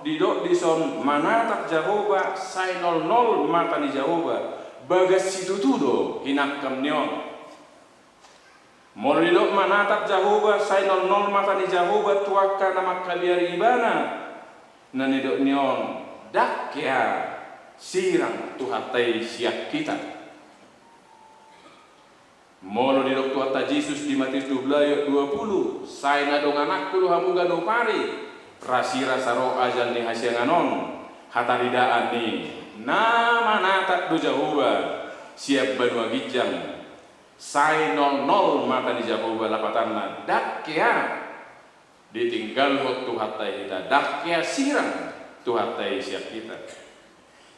didok dison manatap Jahowa, sai nolnol mata ni Jahowa, bagas situtu do hinangkam ni on. Molo didok manatap Jahowa, sai nolnol mata ni Jahowa tu angka na mangkabiari Ibana, na nidok ni on, ndang hea sirang Tuhanta i sian hita. Molo didok Tuhanta Jesus di Matius dua belas ayat dua pulu, sai na dongananku do hamu ganup ari, rasirasa ro ajal ni hasiangan on, hataridaan ni na manatap do Jahowa sian banua ginjang, sai nolnol mata ni Jahowa, lapatanna ndang hea ditinggalhon Tuhanta i hita, ndang hea sirang Tuhanta i sian hita.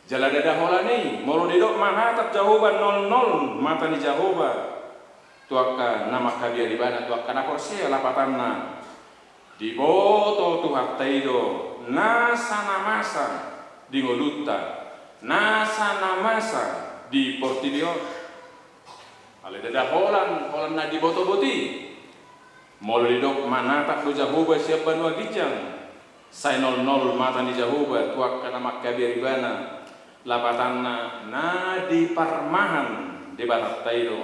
Jala ndada holan i, molo didok manatap Jahowa, nolnol mata ni Jahowa tu angka na mangkabiari Ibana, tu angka na porsea, lapatanna diboto Tuhanta i do nasa na masa di ngolunta, nasa na masa di portibi on. Alai ndada holan, holan na diboto boti. Molo didok manatap do Jahowa sian banua ginjang, sai nolnol mata ni Jahowa tu angka na mangkabiari Ibana, lapatanna na diparmahan Debatanta i do,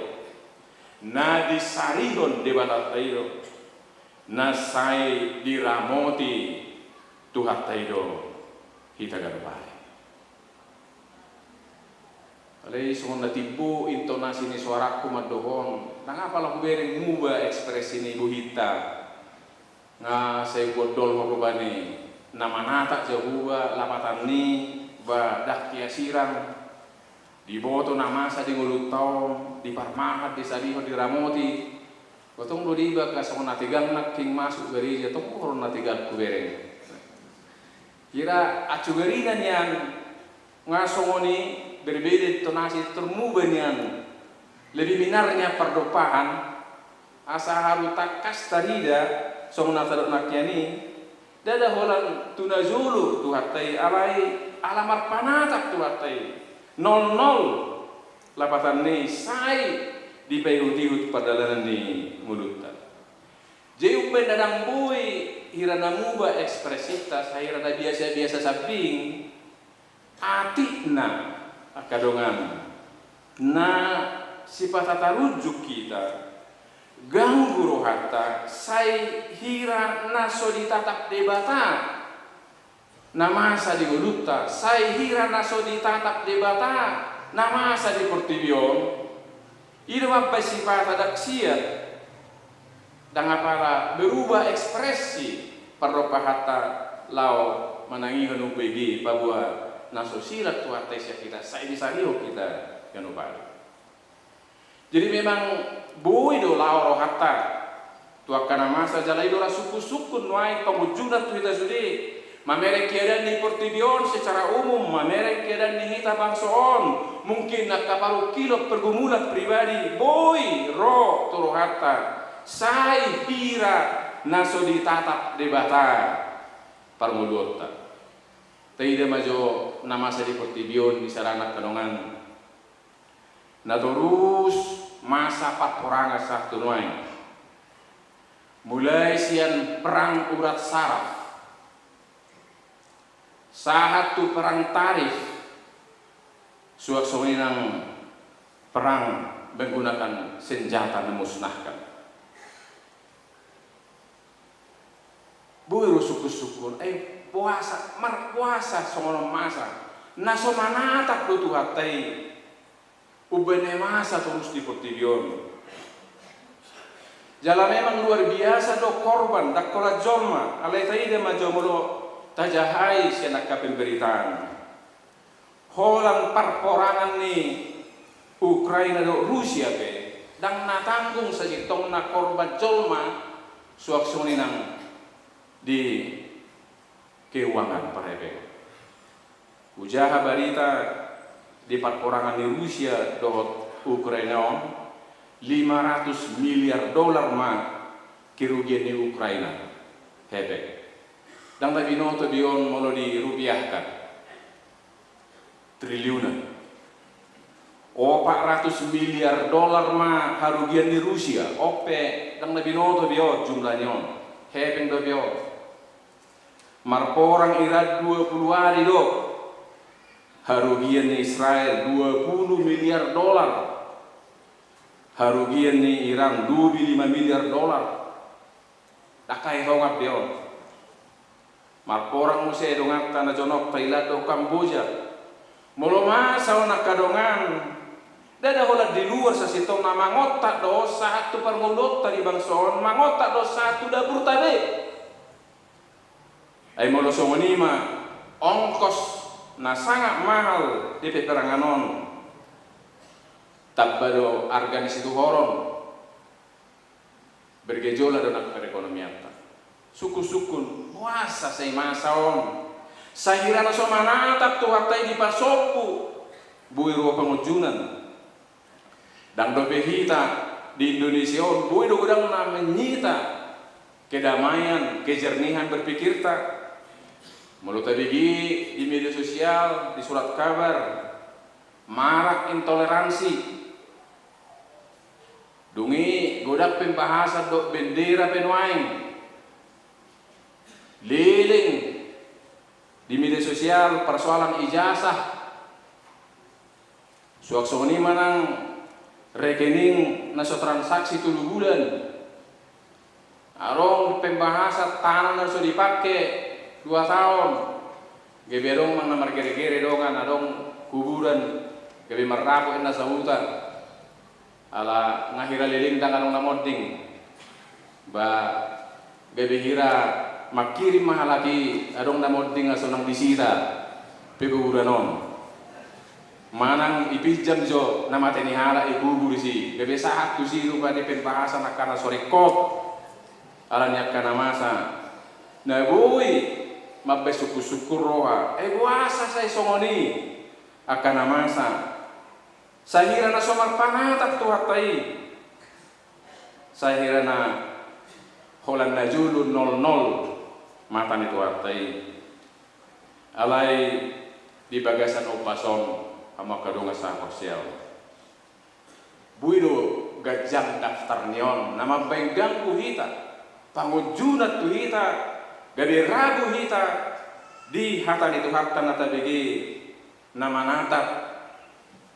na disarihon Debatanta i do, na sai diramoti Tuhanta i do hita ganup ari. Alai songon na timbo intonasi ni soarangku mandohon, ndang apala hubereng muba ekspresi ni bohinta. Nga sai huondolhon rupani, na manatap Jahowa, lapatan ni ba ndang hea sirang. Diboto na masa di ngolunta on, diparmahan, disarihon, diramoti. Gotong do dibaen songon na tegang nangkin masuk gareja, tong do na tegang hubereng. Hira acugarina nian, nga songon i berbeda tonasi termuba nian, lebih minarnya pardompahan, asa haru tangkas tarida songon na tadok nangkin i. Ndada holan tu na jolo Tuhanta i, alai ala marpanatap Tuhanta i, nol nol lapatan ni sai dipaihut-ihut pardalanan ni ngolunta. Jadi umbaen na ndang boi hira na muba ekspresinta, sai hira na biasa-biasa sambing, atikna angka dongan na sipata tarunjuk hita, ganggu rohanta, sai hira na so ditatap Debata na masa di ngolunta, sai hira na so ditatap Debata na masa di portibi on. I do mambaen sipata ndang siat, ndang apala berubah ekspresi pardompahanta laho manangihon umbege paboa na so sirang Tuhanta i sian hita, sai disarihon hita ganup ari. Jadi memang boi do laho rohanta tu angka na masa, jala i do ra sungkun-sungkun nuaeng pangunjunan tu hita sude. Mamereng keadaan ni portibi on secara umum, mamereng keadaan ni hita bangso on, mungkin angka parungkilon pergumulan pribadi, boi ro tu rohanta sai hira na so ditatap Debata parngoluonta. Taida ma jo na masa di portibi on di sarana angka dongan. Na torus masa parporangan sahat tu nuaeng. Mulai sian perang urat saraf sahat tu perang tarif, suang songon i nang perang menggunakan senjata memusnahkan. Boi ro sungkun-sungkun, ai puasa, marpuasa songon on masa, na so manatap do Tuhanta i. Umbaen na masa torus di portibi on. Jala memang luar biasa do korban, ndang holan jolma, alai taida ma jo molo tajahai sian angka pemberitaan. Holan parporangan ni Ukraina dohot Rusia pe, ndang na tanggung sasintongna korban jolma, suang songon i nang di keuangan parhepeng. Hujaha barita di parporangan ni Rusia dohot Ukraina on, lima ratus miliar dolar ma kerugian ni Ukraina hepeng. Ndang na binoto be on molo dirupiahkan. Triliunan. Opat ratus miliar dolar ma harugian ni Rusia, on pe ndang na binoto be on jumlahna on. Hepeng dope on. Marporang Iran dua puluh ari do. Harugian ni Israel dua puluh miliar dolar. Harugian ni Iran lobi lima miliar dolar. Ndang hahetongan be on. Marporang muse donganta na jonok Thailand dohot Kamboja. Molo masa on angka dongan, ndada holan di luar sasintongna, mangontak do sahat tu parngoluonta di bangso on, mangontak do sahat tu dapurta be. Ai molo songon i ma ongkos na sangat mahal di peperangan on, tamba do arga ni situhoron. Bergejolak do nang perekonomianta. Sungkun-sungkun, boasa sai masa on? Sai hira na so manatap Tuhanta i dipasombu, boi ro pangunjunan. Ndang dope hita di Indonesia on boi do godang na menyita kedamaian, kejernihan berpikirta. Molo tabege di media sosial, di surat kabar, marak intoleransi. Dung i godang pembahasan dohot bendera pe nuaeng. Leleng di media sosial persoalan ijazah. Suang songon i ma nang rekening na so transaksi tolu bulan. Adong pembahasan tanah na so dipake dua taon. Gabe adong ma na margere-gere dongan, adong kuburan gabe marrapot inna sahuta. Ala nga hira leleng ndang adong na monding. Ba gabe hira mangkirim ma halak i adong na monding asa unang disita pe kuburan on. Manang ipinjam jo na mate ni halak i kubur disi, gabe sahat tusi rupani pembahasan angka na so ringkot. Ala ni angka na masa na boi mambaen sungkun-sungkun roha, ai boasa sai songon i angka na masa? Sahira na so marpanatap Tuhanta i, sahira na holan na jolo nolnol mata ni Tuhanta i. Alai di bagasan ombas on, hamu angka dongan sahaporseaon, boi do ganjang daftar ni on na mambaen ganggu hita, pangunjunan tu hita, gabe ragu hita di hata ni Tuhanta na tabege, na manatap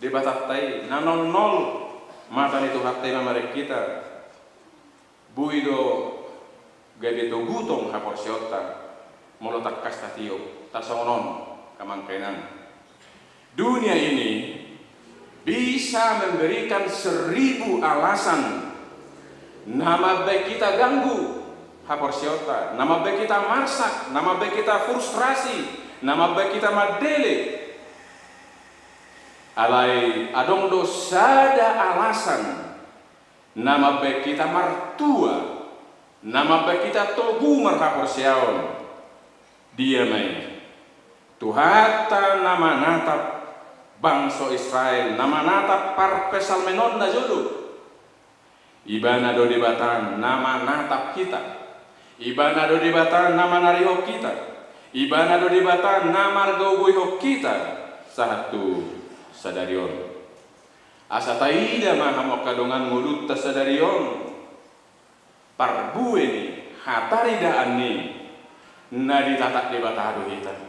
Debatanta i, na nolnol mata ni Tuhanta i mamereng hita. Boi do gabe togu tong haporseaonta molo tangkas tatiop. Tarsongon on, angka amang inang, dunia ini bisa memberikan seribu alasan na mambaen hita ganggu haporseaonta, na mambaen hita marsak, na mambaen hita frustrasi, na mambaen hita mandele. Alai adong do sada alasan na mambaen hita martua, na mambaen hita togu marhaporseaon. Dia ma i? Tuhanta na manatap bangso Israel, na manatap parpsalmen on na jolo. Ibana do Debata na manatap hita. Ibana do Debata na manarihon hita. Ibana do Debata na margogoihon hita sahat tu sadari on. Asa taida ma, hamu angka dongan, ngolunta sadari on, parbue ni hataridaan ni na ditatap Debata do hita.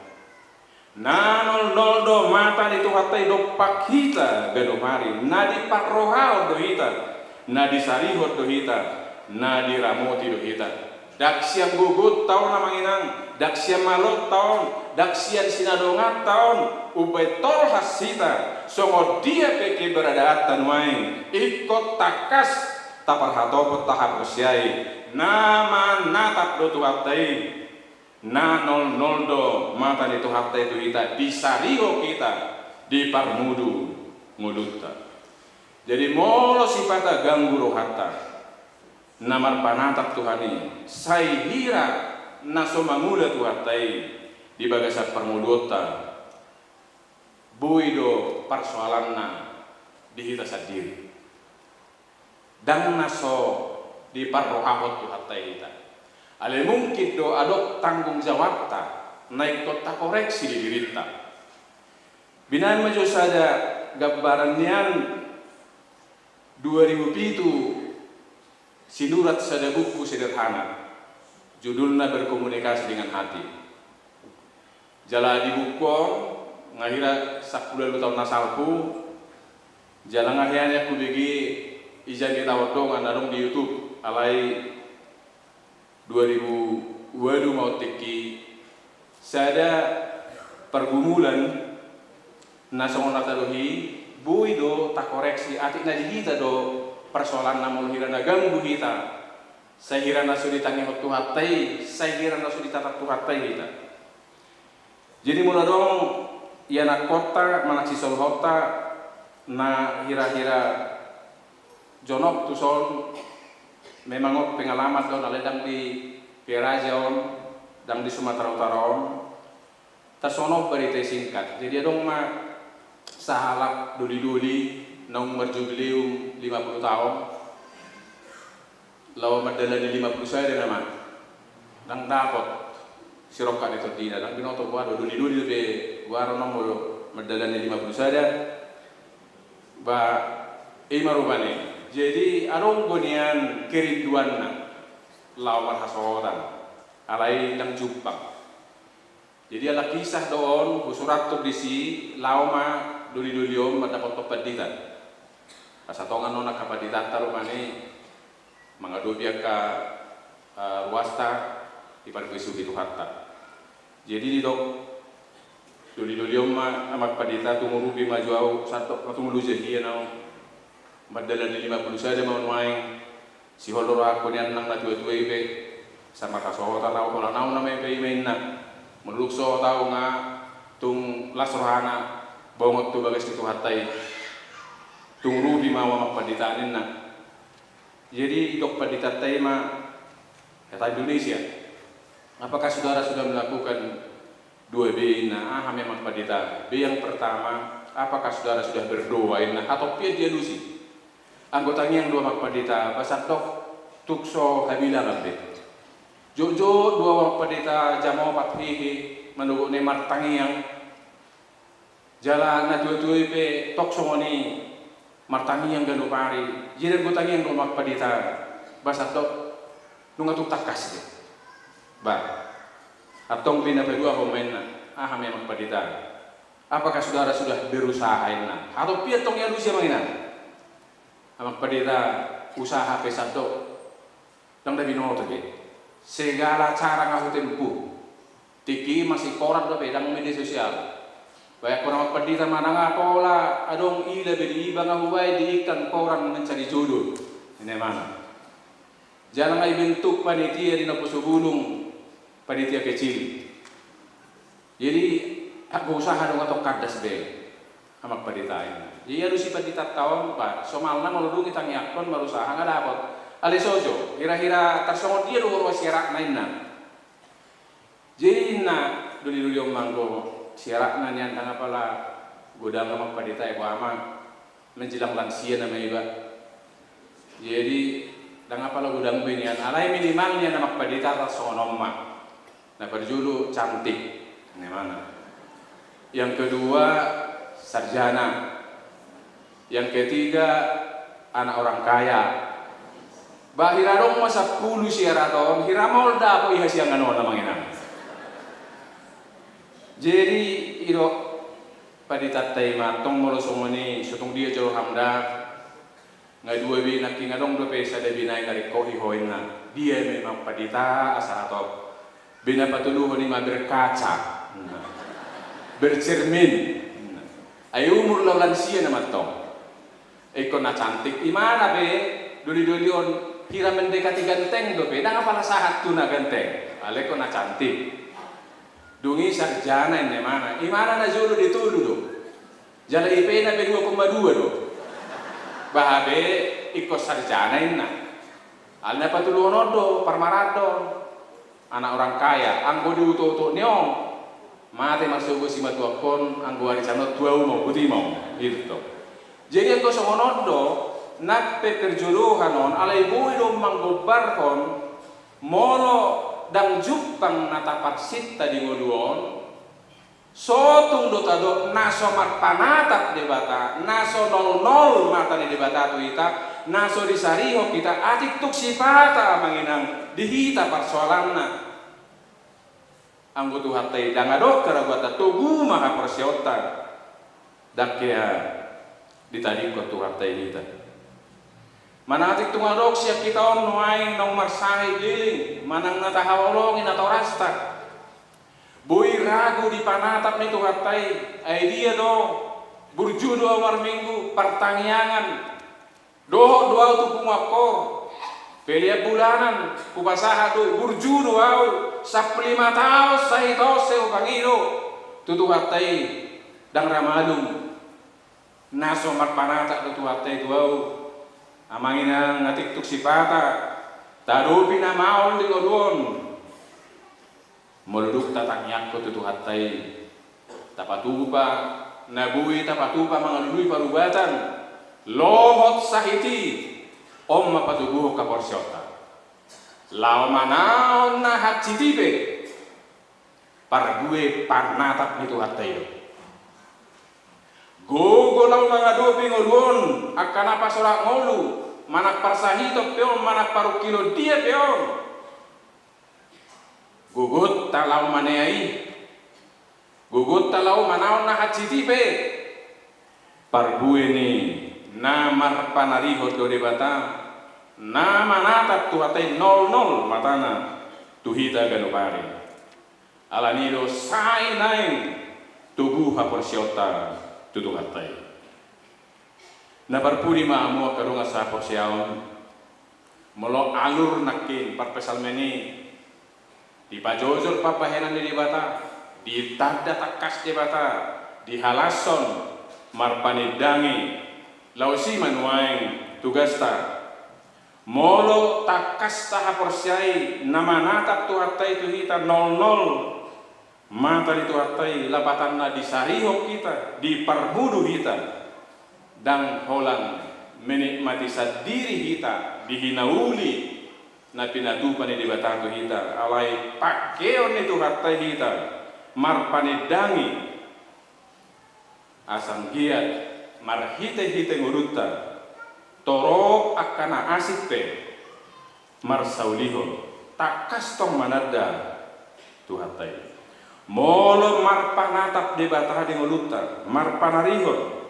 Na nolnol do mata ni Tuhanta i dompak hita ganup ari, na diparrohahon do hita, na disarihon do hita, na diramoti do hita. Ndang sian gogonta on, amang inang, ndang sian malonta on, ndang sian sinadonganta on umbaen tolhas hita songon dia pe keberadaanta nuaeng, ingkon tangkas taparhatopot, tahaporseai, na manatap do Tuhanta i. Na nolnol do mata ni Tuhanta i tu hita, disarihon hita, diparmudu ngolunta. Jadi molo sipata ganggu rohanta, na marpanatap Tuhan i, sai hira na so mangula Tuhanta i di bagasan parngoluonta, boi do parsoalanna di hita sandiri. Ndang na so diparrohahon Tuhanta i hita. Alai mungkin do adong tanggung jawabta na ingkon takoreksi di dirinta. Binahen ma jo sada gambaran nian, dua ribu pitu, sinurat sada buku sederhana, judulna Berkomunikasi dengan Hati. Jala di buku on, nga hira sampulu ualu taon na salpu, jala nga hea nian hubege ijang di taon dongan adong di YouTube, alai dua ribu ualu ma on tingki, sada pergumulan na songon na tadok i, boi do takoreksi, atik na di hita do parsoalanna molo hira na ganggu hita, sai hira na so ditangihon Tuhanta i, sai hira na so ditatap Tuhanta i hita. Jadi molo adong ianakkonta manang sisoluhonta na hira-hira jonok tuson, memang on pengalaman do on, alai ndang di Piraja on, ndang di Sumatera Utara on, tarsongon on barita i singkat. Jadi adong ma sahalak doli-doli naung marjubileum lima pulu taon, laho mandalani lima pulu sada nama. Ndang dapot sirongkap ni tondina, ndang binoto boha do, doli-doli dope goaron on molo mandalani lima pulu sada. Ba i ma rupani. Jadi adong do nian kerinduanna laho marhasohotan, alai ndang jumpang. Jadi ala kisah do on, husurathon disi, laho ma doli-doli on mandapothon pandita. Asa tongan on angka panditanta rupani mangadopi angka, eh, ruasta, diparbisuhi Tuhanta. Jadi didok doli-doli on ma, amang pandita, tung urupi ma jo au, sandok ma tung loja hian au. Mandalani lima pulu sada ma au nuaeng, sihol do rohangku nian nang na tua-tua i pe, asa marhasohotan au, holan au nama i pe, i ma inna. Molo dung sohot au nga tung las rohana bongot tu bagas ni Tuhanta i. Tung urupi ma au, amang pandita, ninna. Jadi didok panditanta i ma, kata Indonesia, apakah saudara sudah melakukan Dua be inna, aha ma Amang Pandita? Be yang pertama, apakah saudara sudah berdoa inna? Hatompian dialusi. Anggo tangiang do Amang Pandita, ba sandok tung so habilangan be. Jotjot do Amang Pandita jam opat hehe, manogot ni martangiang. Jala na tuatua i pe tong songon i martangiang ganup ari. Jadi anggo tangiang do Amang Pandita, ba sandok nunga tung tangkas be. Ba, antong be na paduahon ma inna, aha ma Amang Pandita? Apakah saudara sudah berusaha inna? Hatompian tong dialusi Amang inna. Amang Pandita, usaha pe sandok ndang na binoto be. Segala cara nga hutempuh. Tingki i masih koran dope, ndang media sosial. Baen ho Amang Pandita manang aha, pola adong ila be di iba nga hubaen diiklan koran mencari jodoh. Inna imana. Jala nga dibentuk panitia di Naposobulung, panitia kecil. Jadi, anggo usaha do nga tong kandas be. Amang Pandita inna. Jadi alusi panditanta on, ba, somalna molo dung ditangiangkon marusaha nga dapot. Alai so jo, hira-hira tarsongon dia do ruas siaratna inna. Jadi inna, doli-doli on ma anggo siaratna nian, ndang apala godang Amang Pandita, ebo Amang. Menjelang lansia nama iba. Jadi, ndang apala godang be nian, alai minimal nian Amang Pandita tarsongon on ma. Na parjolo cantik, inna imana. Yang kedua, sarjana. Yang ketiga, anak orang kaya. Ba hira adong ma sampulu siarat on, hira maol dapot di hasiangan on Amang inang. Jadi, i do panditanta i ma, antong molo songon i, so tung dia jo roham da. Nga dua be nangkin, adong dope sada be nai na ringkot i ho inna. Dia ma i Amang Pandita asa hatop? Be na patoluhon i ma berkaca. Bercermin. Ai umur laho lansia nama antong. Ingkon na cantik. Imana be, doli-doli on, hira mendekati ganteng dope, ndang apala sahat tu na ganteng. Alai ingkon na cantik. Dung i sarjana inna imana. Imana na jolo di tolu do. Jala I P na pe dua koma dua do. Baha be ingkon sarjana inna. Alai na patoluhon on do, parmaraan do. Anak orang kaya, anggo diutoto ni on. Mate marsogot simatuangkon, anggo ari saonari tua ma on, boti ma on. Gitu. Jadi anggo songon on do, nang pe perjodohan on, alai boi do manggombarhon, molo ndang jumpang na taparsinta di ngolu on, so tung do tadok na so marpanatap Debata, na so nolnol mata ni Debata tu hita, na so disarihon hita, atik tung sipata Amang inang di hita parsoalanna. Anggo Tuhanta i ndang adong keraguanta, togu ma haporseaonta. Ndang hea ditadingkon Tuhanta i hita. Manang atik tung adong sian hita on nuaeng naung marsahit leleng, manang na tahaholongi natorasta. Boi ragu di panatap ni Tuhanta i, ai dia do, burju do au marminggu, partangiangan. Dohot do au tu punguan hor, pelean bulanan, hupasahat do, burju do au, sampulu lima taon sahit on sai hupangido tu Tuhanta i, ndang ra malum. Na so marpanatap do Tuhanta i tu au. Amang inang, atik tung sipata tadopi na maol di ngolu on. Molo dung tatangiangkon tu Tuhanta i, tapatupa, na boi tapatupa mangalului parubatan, lohot sahit i, on ma patoguhon haporseaonta. Laho manaon na hansit i pe, parbue panatap ni Tuhanta i do. Gogo laho mangadopi ngolu on, angka na pasolat ngolu, manang parsahiton pe on, manang parungkilon dia pe on. Gogonta laho manea i, gogonta laho manaon na hansit i pe, parbue ni na marpanarihon do Debata, na manatap Tuhanta i nolnol matana tu hita ganup ari. Alani do sai naeng togu haporseaonta tu Tuhanta i. Na parpudi ma hamu angka dongan sahaporseaon, molo alur nangkin parpsalmen i, dipajojor pambahenan ni Debata, ditanda tangkas Debata, dihalashon, marpanindangi, laos i ma nuaeng tugasta. Molo tangkas tahaporseai na manatap Tuhanta i tu hita nolnol, Mata ni Tuhanta i lapatanna disarihon hita, diparmudu hita, ndang holan menikmati sandiri hita di hinauli na pinatupa ni Debata tu hita, alai pangkeon ni Tuhanta i hita marpanandangi, asa anggiat marhitehite ngolunta torop angka na asing pe marsaulihon, tangkas tong mananda Tuhanta i. Molo marpanatap Debata di ngolunta, marpanarihon,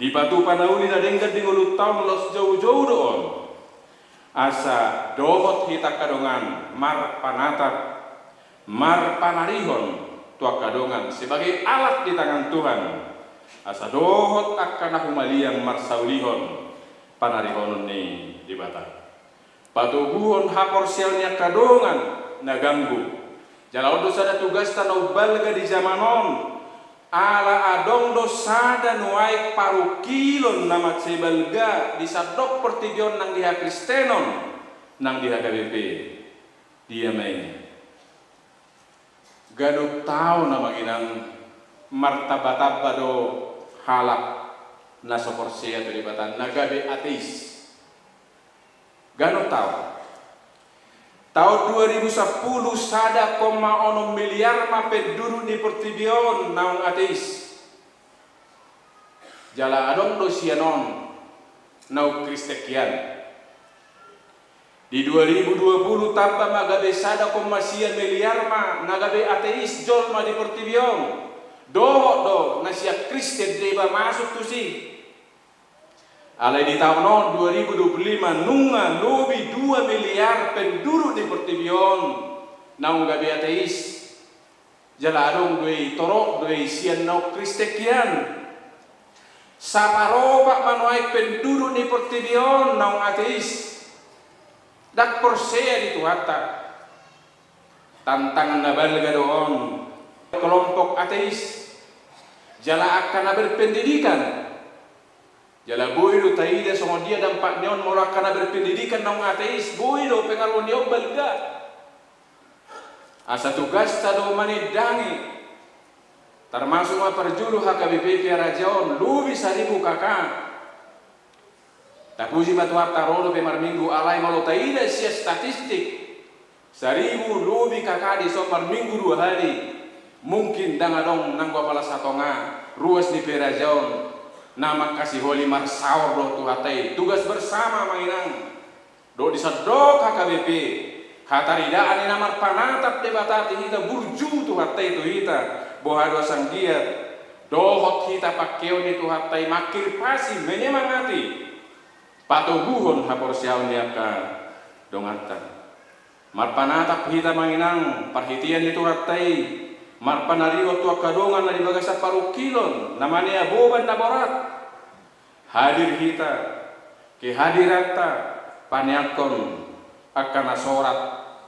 dipatupa na uli na denggan di ngolunta on, laos joujou do on. Asa dohot hita angka dongan marpanatap, marpanarihon tu angka dongan sebagai alat di tangan Tuhan, asa dohot angka na humaliang marsaulihon panarihonon ni Debata. Patoguhon haporseaon ni angka dongan na ganggu. Jala on do sada tugasta na umbalga di jaman on, ala adong do sada nuaeng parungkilon na mansai balga di sandok portibi on nang di hakristenon nang di H K B P. Dia ma i? Ganup taon amang inang martambatamba do halak na so porsea tu Debata, na gabe ateis. Ganup taon. Taon dua ribu sampulu, sada koma onom miliar ma penduduk ni portibi on naung ateis. Jala adong do sian on naung Kristen hian. Di dua ribu dua puluh tamba ma gabe sada koma sia miliar ma na gabe ateis jolma di portibi on. Dohot do na sian Kristen deba masuk tusi. Alai di taon on dua ribu dua puluh lima nunga lobi dua miliar penduduk ni portibi on naung gabe ateis. Jala adong do i, torop do i sian naung Kristen hian. Saparopat ma nuaeng penduduk ni portibi on naung ateis. Ndang porsea di Tuhanta. Tantangan na balga do on kelompok ateis jala angka na berpendidikan. Jala boi do taida songon dia dampak ni on molo angka na berpendidikan naung ateis, boi do pengaruh ni on balga. Asa tugasta do manandangi, termasuk ma parjolo H K B P Pearaja on, lobi saribu K K. Tapuji ma Tuhanta, ro dope marminggu, alai molo taida sian statistik, saribu lobi K K dison marminggu dua hali. Mungkin ndang adong nanggo apala satonga ruas ni Pearaja on na mangkasiholi, marsaor dohot Tuhanta i. Tugas bersama amang inang. Dohot di sandok H K B P, hataridaan ni na marpanatap Debata tu hita, burju Tuhanta i tu hita, boha do asa anggiat dohot hita pangkeon ni Tuhanta i mangkirpasi, menyemangati, patoguhon haporseaon ni angka donganta. Marpanatap hita amang inang, parhitean ni Tuhanta i, marpanarihon tu angka dongan na di bagasan parungkilon, na manea boban na borat. Hadir hita, kehadiranta paneangkon angka na sorat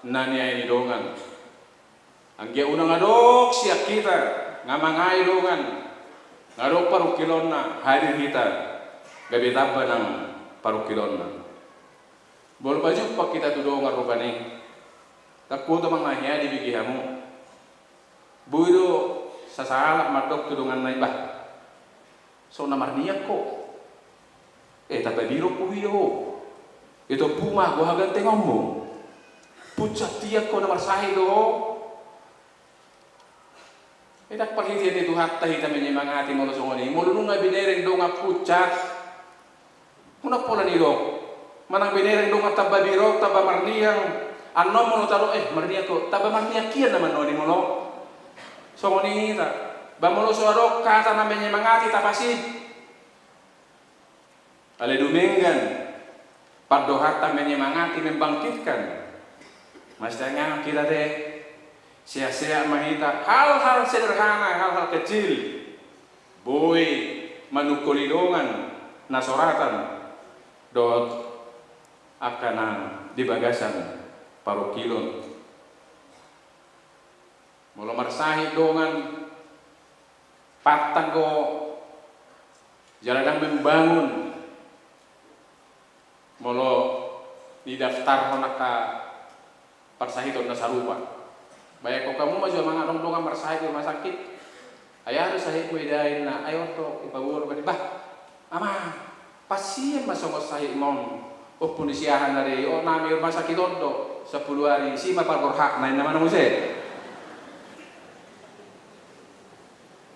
na niae ni dongan. Anggiat unang adong sian hita nga mangae dongan, nga adong parungkilonna, hadir hita gabe tamba nang parungkilonna. Molo pajumpang hita tu dongan rupani, ndang huboto manang na hea dibege hamu. Boi do sasahalak mandok tu donganna i, bah, so na marniang ho. Eh, tamba birok huida ho. Ito puma ho hagantengonmu. Pucat tiang ho, na marsahit do ho. Eh, ndang parhitean ni Tuhanta hita menyemangati molo songon i. Molo nunga binereng dongan pucat, unang pola nidok. Manang binereng dongan tamba birok, tamba marniang. Annon molo tadok, eh, marniang ho, tamba marniang hian nama annon i molo songon i hita. Ba molo so adong hata na menyemangati, tapasip. Alai dumenggan pandohanta menyemangati, membangkitkan. Mesti ingat hita te, sehat-sehat ma hita, hal-hal sederhana, hal-hal kecil. Boi manungkoli dongan na soratan dohot angka na di bagasan parungkilon. Molo marsahit dongan, pantang ho jala ndang membangun molo nidaftarhon angka parsahiton na sarupa. Baen hamu ma jua manang adong dongan marsahit di rumah sakit. Ai aha do sahitmu, ida, inna, ai on do dipaboa do, bah, amang, pansing ma songon sahitmon. Ompung, di siahaan na di, o, nami rumah sakit on do, sampulu ari, isi ma parborhatna, inna ma na muse.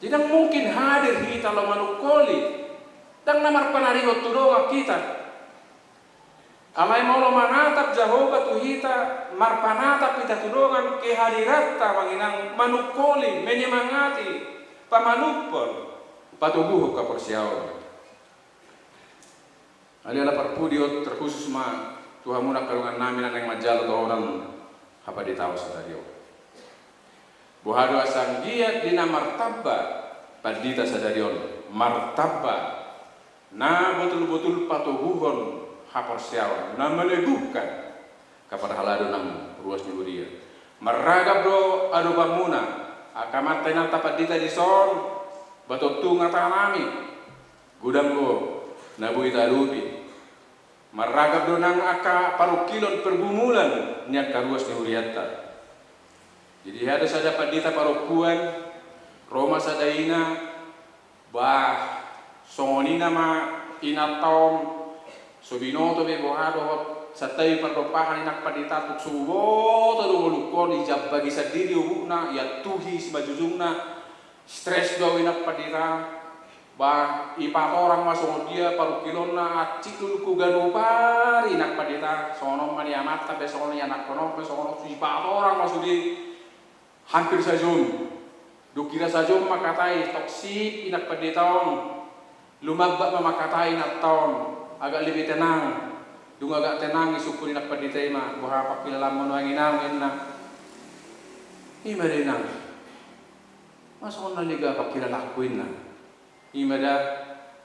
Jadi ndang mungkin hadir hita laho manungkoli, ndang na marpanarion tu dongan hita. Alai molo manatap Jahowa tu hita, marpanatap hita tu dongan, kehadiranta, amang inang, manungkoli, menyemangati, pamanumhon, patoguhon haporseaon. Alai ala parpudi on terkhusus ma tu hamu angka dongan nami na naeng manjalo tohonan hapanditaon sadari on. Boha do asa anggiat di na martamba pandita sadari on, martamba na botul-botul patoguhon haporseaon, na meneguhkan. Angka parhalado nang ruas ni huria, marragam do adopanmuna, angka amanta inanta pandita dison, ba tontu nga tanami, godang do na boi taadopi. Marragam do nang angka parungkilon pergumulan ni angka ruas ni hurianta. Jadi, hea do sada pandita parompuan, ro ma sada ina, bah, songon i nama inanta on, so binoto be boha dohot santabi pardompahan ni nang pandita, tung so huboto do ngolungkon, ijambagi sandiri obukna, iantuhi simanjujungna, stres do au, inang pandita. Bah, ipatorang ma songon dia parungkilonna, hansit do lungku ganup ari, inang pandita, songon on ma ni amanta pe, songon on ni anakkon on pe, songon on, ipatorang ma sude hampir sajom. Dung kira sajom mangkatai, tong sip inang pandita on. Lumambat ma mangkatai inanta on, agak lebih tenang. Dung agak tenang, isungkun inang pandita i ma, boha pangkilalaanmu nuaeng, inang, inna. I ma da, inang. Masa songon na lega pangkilalaanku, inna. I ma da,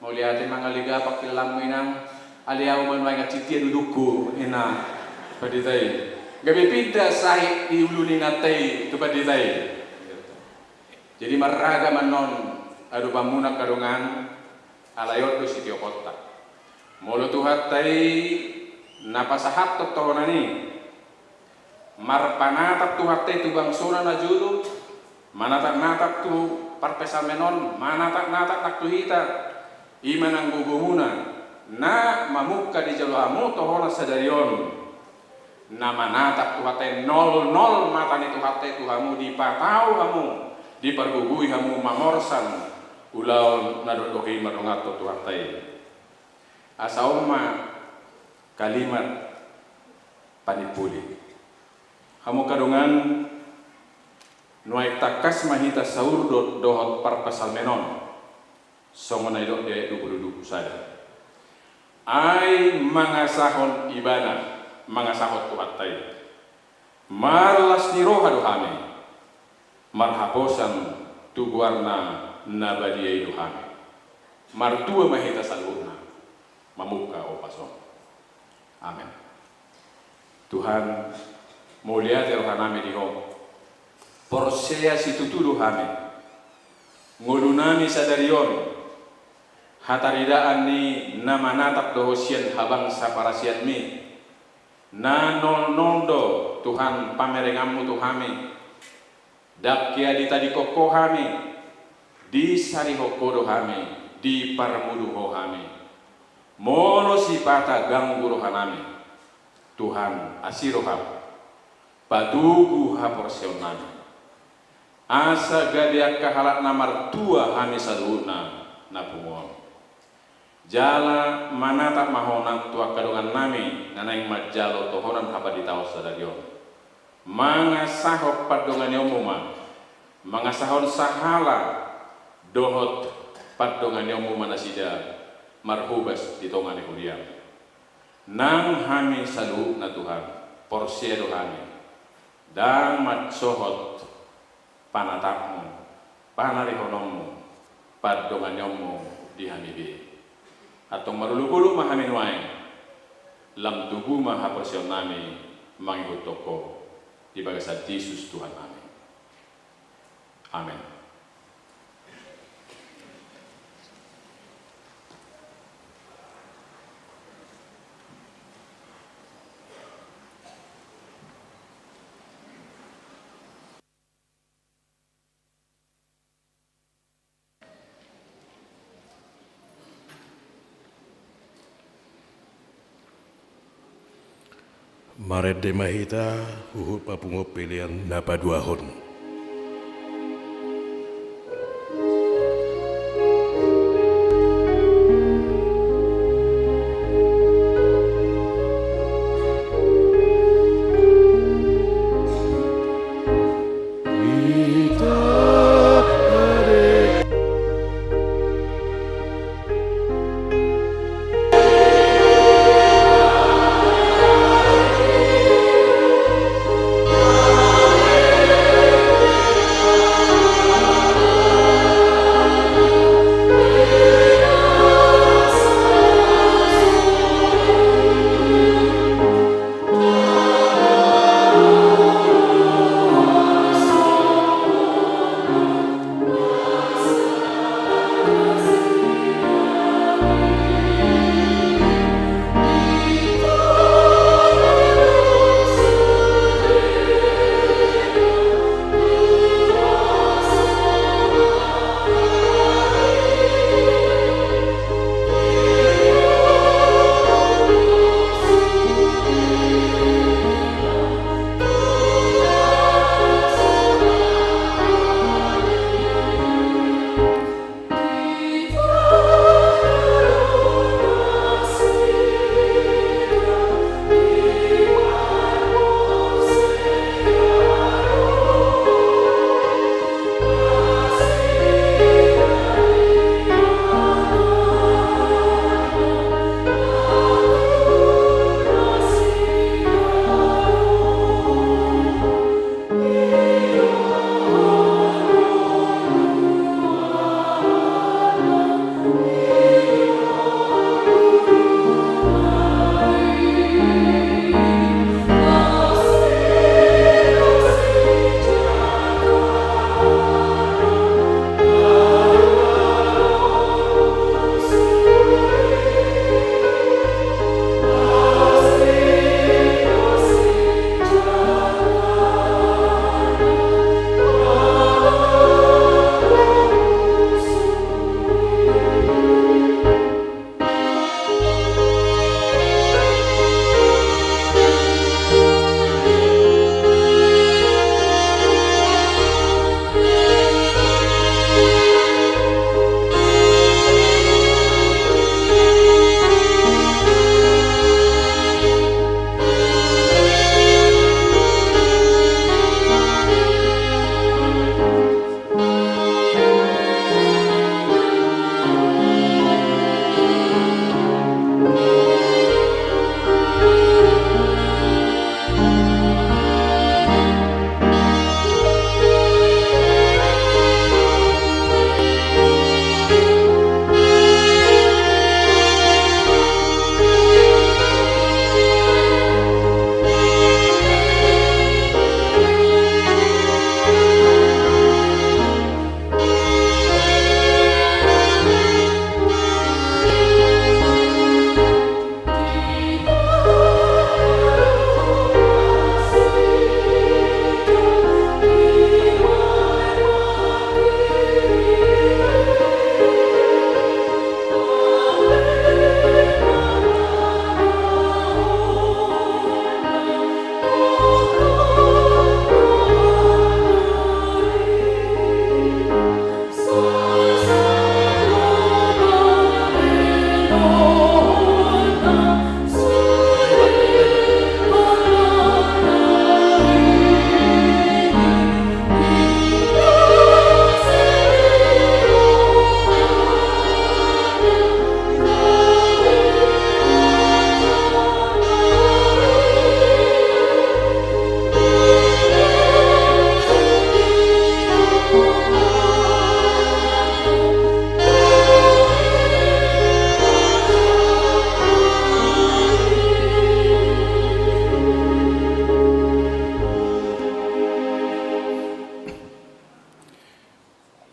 mauliate ma, nga lega pangkilalaanmu, inang, alai au ma nuaeng hansit i dudukku, inna pandita i. Gabe pinda sahit di ulu ni inanta i tu pandita i. Jadi marragam annon adopanmuna angka dongan, alai on do sitioponta. Molo Tuhanta i na pasahathon tohonan i, marpanatap Tuhanta i tu bangsona na jolo, manatap-natap tu parpsalmen on, manatap-natap nang tu hita, i ma nang gogomuna, na mamungka dijalo hamu tohonan sadari on, na manatap Tuhanta i, nol-nol mata ni Tuhanta i tu hamu, dipatau hamu, dipargogoi hamu mamorsan ulaon na dokdok i mardongan tu Tuhanta i. Asa on ma kalimat panimpuli. Hamu angka dongan, nuaeng tangkas ma hita saurdot dohot parpsalmen on, songon na nidok di ayat dua pulu dua pulu sada. Ai mangasahon Ibana, mangasahon Tuhanta i. Marlas ni roha do hami, marhaposan tu goarna na badia i do hami. Martua ma hita saluhutna mamungka ombas on. Amen. Tuhan, mauliate rohanami di Ho. Porsea situtu do hami. Ngolunami sadari on, hataridaan ni na manatap do Ho sian habangsa parasianmi. Na nol-nol do, Tuhan, pamerenganmu tu hami. Ndang hea ditadingkon Ho hami, disarihon Ho do hami, diparmudu Ho hami. Molo sipata ganggu rohanami, Tuhan, asi roham, patogu haporseaonnami. Asa gabe angka halak na martua hami saluhutna na pungu on. Jala manatap ma Ho nang tu angka dongannami na naeng manjalo tohonan hapanditaon sadari on. Mangasahon pandonganionmu ma, mangasahon sahala dohot pandonganionmu ma nasida marhobas di tonga ni huriam. Nang hami saluhutna, Tuhan, porsea do hami, ndang mansohot panatapmu, panarihononmu, pandonganionmu di hami be. Antong marolopolop ma hami nuaeng, lam togu ma haporseaonnami mangihuthon Ho, di bagasan Jesus Tuhannami. Amen. Marende ma hita huhut papunguhon pelean na paduahon.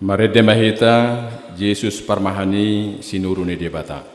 Marende ma hita, Jesus parmahan i, sinuru ni Debata.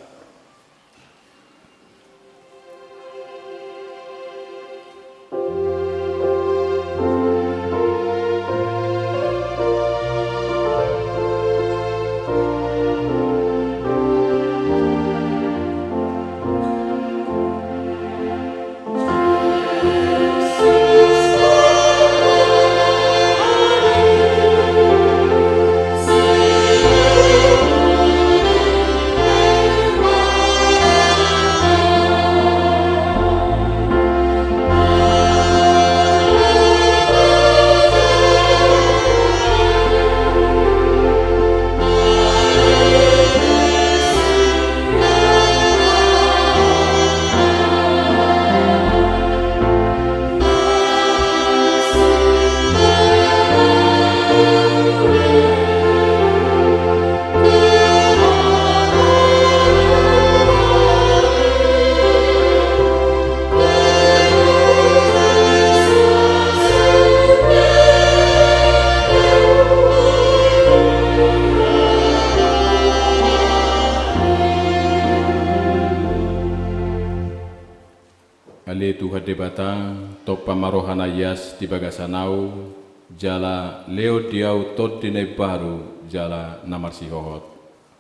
Tuhan Debata, tompa ma roha na ias di bagasan ahu, jala lehon di ahu tondi na imbaru jala na marsihohot.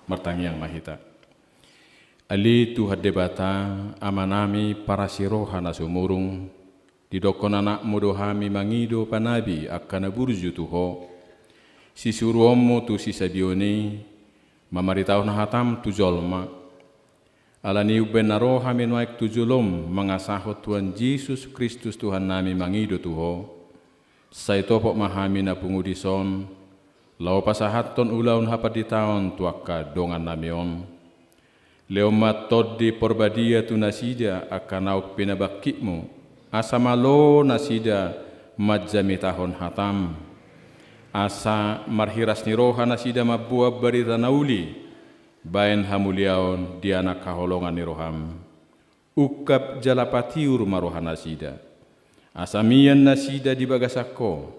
Martangiang ma hita. Ale Tuhan Debata, Amanami parasi roha na sumurung, didokkon anakmu do hami mangido panabi angka na burju tu Ho. Sisuruonmu tu sisabion i, mamaritahon hatam tu jolma. Alani i umbahen na ro hami nuaeng tu jolom mangasahon Tuhan Jesus Kristus Tuhannami mangido tu Ho. Sai topot ma hami na pungu dison, laho pasahathon ulaon hapanditaon tu angka dongannami on. Lehon ma Tondi Porbadia tu nasida angka naung pinabangkitmu, asa malo nasida manjamitahon hatam. Asa marhiras ni roha nasida mamboan barita na uli, bahen hamuliaon di anak haholongan ni roham. Ungkap jala patiur ma roha nasida. Asa mian nasida di bagasan Ho,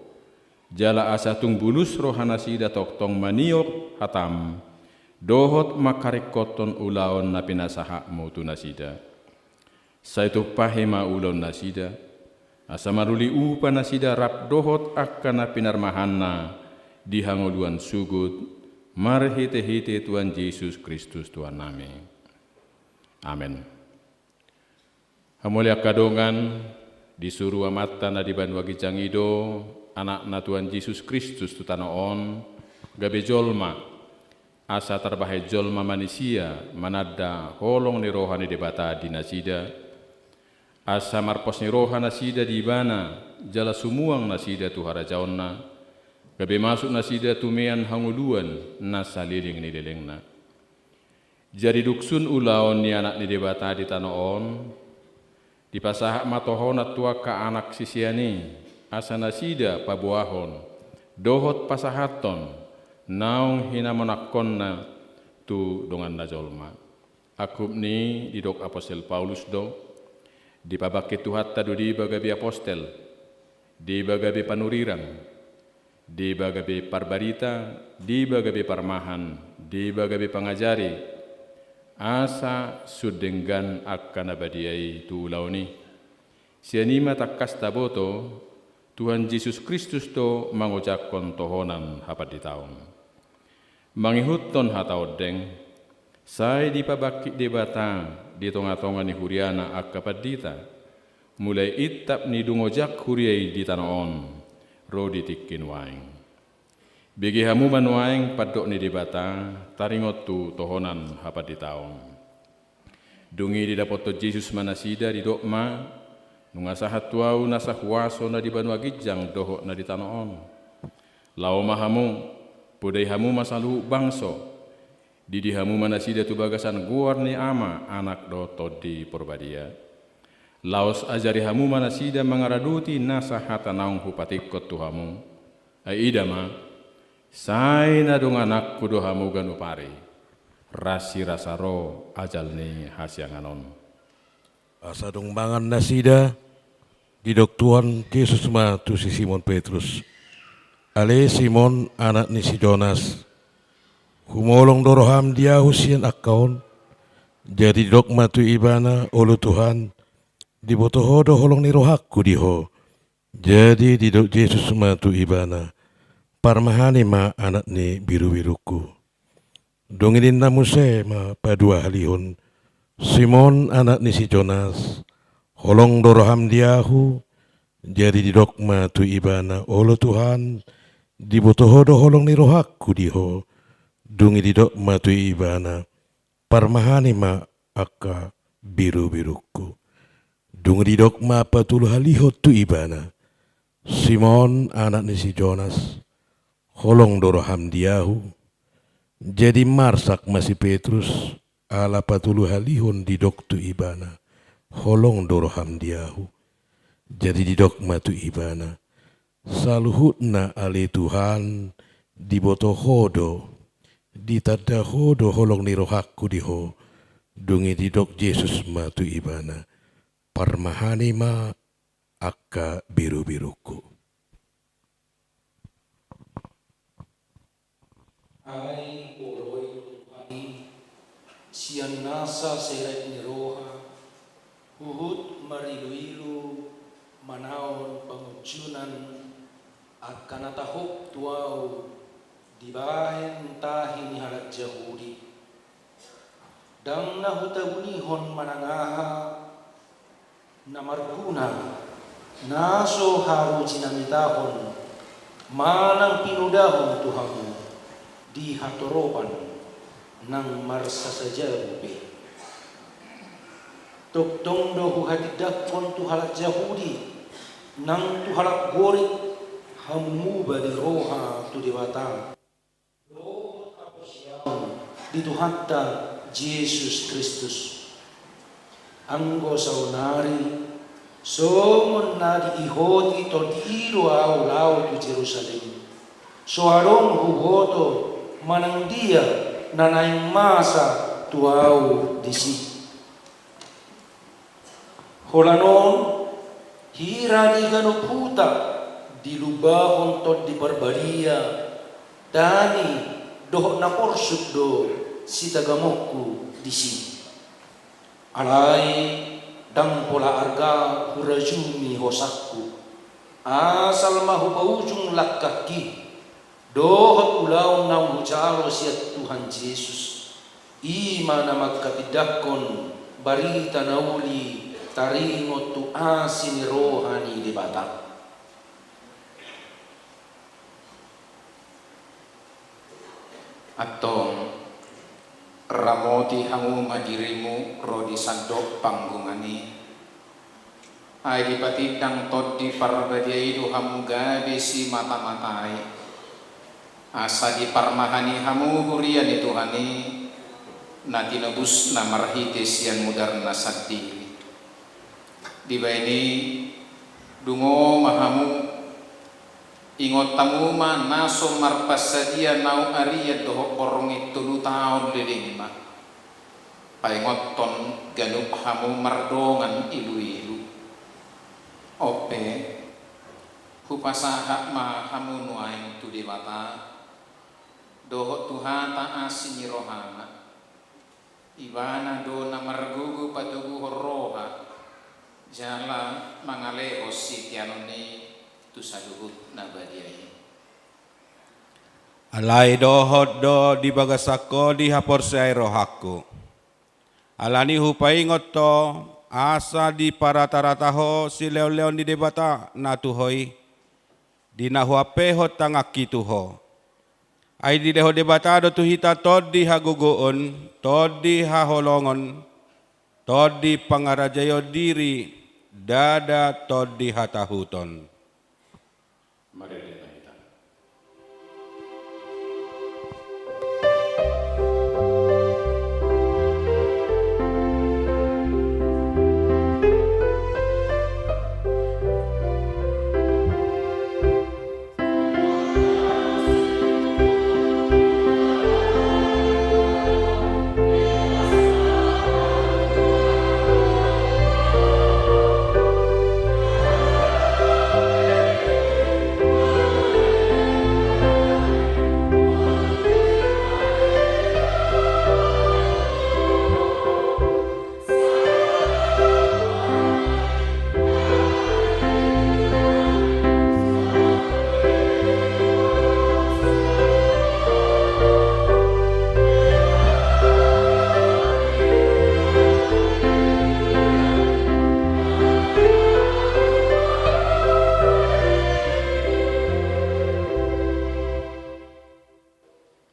jala asa tung bulus roha nasida tongtong maniop hatam, dohot mangkaringkothon ulaon na pinasahatmu tu nasida. Sai tumpahi ma ulaon nasida, asa maruli upa nasida rap dohot angka na pinarmahanna di hangoluan sugut, marhitehite Tuhan Jesus Kristus Tuhannami. Amen. Hamu ale angka dongan, disuru Amanta na di banua ginjang i do Anakna Tuhan Jesus Kristus tu tano on, gabe jolma, asa tarbahen jolma manisia mananda holong ni roha ni Debata di nasida, asa marpos ni roha nasida di Ibana, jala sumuang nasida tu harajaonna, gabe masuk nasida tu mean hangoluan na saleleng ni lelengna. Jadi dung sun ulaon ni Anak ni Debata di tano on, dipasahat ma tohonan tu angka anak sisean i, asa nasida paboahon, dohot pasahathon, naung hinamonangkonna tu donganna jolma. Angkup ni i didok apostel Paulus do, dipabangkit Tuhanta do deba gabe apostel, deba gabe panurirang, deba gabe parbarita, deba gabe parmahan, deba gabe pangajari, asa sun denggan angka na badia i tu ulaon i. Sian i ma tangkas taboto, Tuhan Jesus Kristus do mangojakhon tohonan hapanditaon. Mangihuthon hata ondeng, sai dipabangkit Debata di tongatonga ni huriana angka pandita, mulai intap ni dung ojak huria i di tano on, ro di tingki nuaeng. Bege hamu ma nuaeng pandok ni Debata, taringot tu tohonan hapanditaon. Dung i didapothon Jesus ma nasida, didok ma, nunga sahat tu ahu nasa huaso na di banua ginjang dohot na di tano on. Laho ma hamu, podai hamu ma saluhut bangso, didi hamu ma nasida tu bagasan goar ni Ama, Anak dohot Tondi Porbadia. Laos ajari hamu ma nasida mangaradoti nasa hata naung hupatingkon tu hamu. Ai ida ma, sai na dongananku do hamu ganup ari, rasirasa ro ajal ni hasiangan on. Asa dung mangan nasida, didok Tuhan Jesus ma tu si Simon Petrus, ale Simon, anak ni si Jonas, humolong do roham di ahu sian angka on? Jadi didok ma tu ibana, olo Tuhan, diboto ho do holong ni rohangku di ho. Jadi didok Jesus ma tu ibana, parmahani ma anak ni birubirungku. Dung i ninna muse ma paduahalihon, Simon, anak ni si Jonas, holong do roham di ahu? Jadi didok ma tu ibana, olo Tuhan, diboto ho do holong ni rohangku di ho. Dung i didok ma tu ibana, parmahani ma angka birubirungku. Dung i didok ma patoluhalihon tu ibana, Simon, anak ni si Jonas, holong do roham di ahu? Jadi marsak ma si Petrus, ala patoluhalihon didok tu ibana, holong do roham di ahu. Jadi didok ma tu ibana, saluhutna ale Tuhan, diboto ho do, ditanda ho do holong ni rohangku di ho. Dung i didok Jesus ma tu ibana, parmahani ma angka birubirungku. Ai huoloi Tuhan i, sian nasa seret ni roha, Huhut mariluilu manaon pangunjunan angka na tahop tu ahu dibahen tahi ni halak Jahudi. Ndang na hutabunihon manang aha na marguna, na so haru jinamitahon manang pinodahon tu hamu di hatoropan nang marsasajabu pe. Tongtong do huhatindangkon tu halak Jahudi nang tu halak Gorik hamu muba ni roha tu Debata dohot haporseaon di Tuhanta Jesus Kristus. Anggo saonari, songon na diihoti Tondi i do ahu laho tu Jerusalem. So adong huboto manang dia na naeng masa tu ahu disi. Holan on, hira di ganup huta dilumbahon Tondi Parbadia, dani dohot na porsuk do sitagamonku disi. Alai ndang pola arga hurajumi hosangku, asal ma hupaujung langkangki dohot ulaon naung hujalo sian Tuhan Jesus, i ma na mangkatindangkon barita na uli taringot tu asi ni roha ni Debata. Antong, ramoti hamu ma dirimu ro di sandok panggungan i. Ai dipatindang Tondi Parbadia i do hamu gabe simatamata i, asa diparmahani hamu huria ni Tuhan i, na tinobusna marhite sian mudarna sandiri. Dibahen i, dungo ma hamu, ingot hamu ma na so marpansadia naung arian dohot borngin tolu taon lelengna. Paingothon ganup hamu mardongan iluilu. On pe, hupasahat ma hamu nuaeng tu Debata dohot tu hata asi ni rohana. Ibana do na margogo patoguhon roha jala mangalehon siteanon i tu saluhut na badia i. Alai dohot do di bagasan ho dihaporseai rohangku. Alani hupaingot ho, asa diparatarata ho silehonlehon ni Debata na tu ho i, di na huampehon tanganki tu ho. Ai dilehon Debata do tu hita tondi hagogoon, tondi haholongon, tondi pangarajaion diri, ndada tondi hatahuton. Marende ma hita.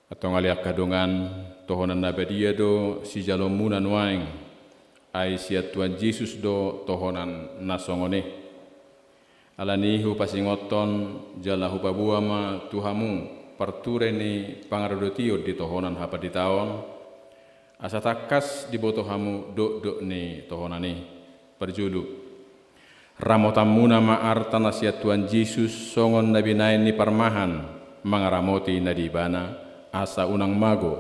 Antong ale angka dongan, tohonan na badia do sijalonmuna nuaeng, ai sian Tuhan Jesus do tohonan na songon i. Alani i hupasingothon jala hupaboa ma tu hamu parture ni pangaradotaion di tohonan hapanditaon, asa tangkas diboto hamu dokdok ni tohonan i. Parjolo, ramotanmuna ma arta na sian Tuhan Jesus songon na binahen ni parmahan mangaramoti na di Ibana, asa unang mago.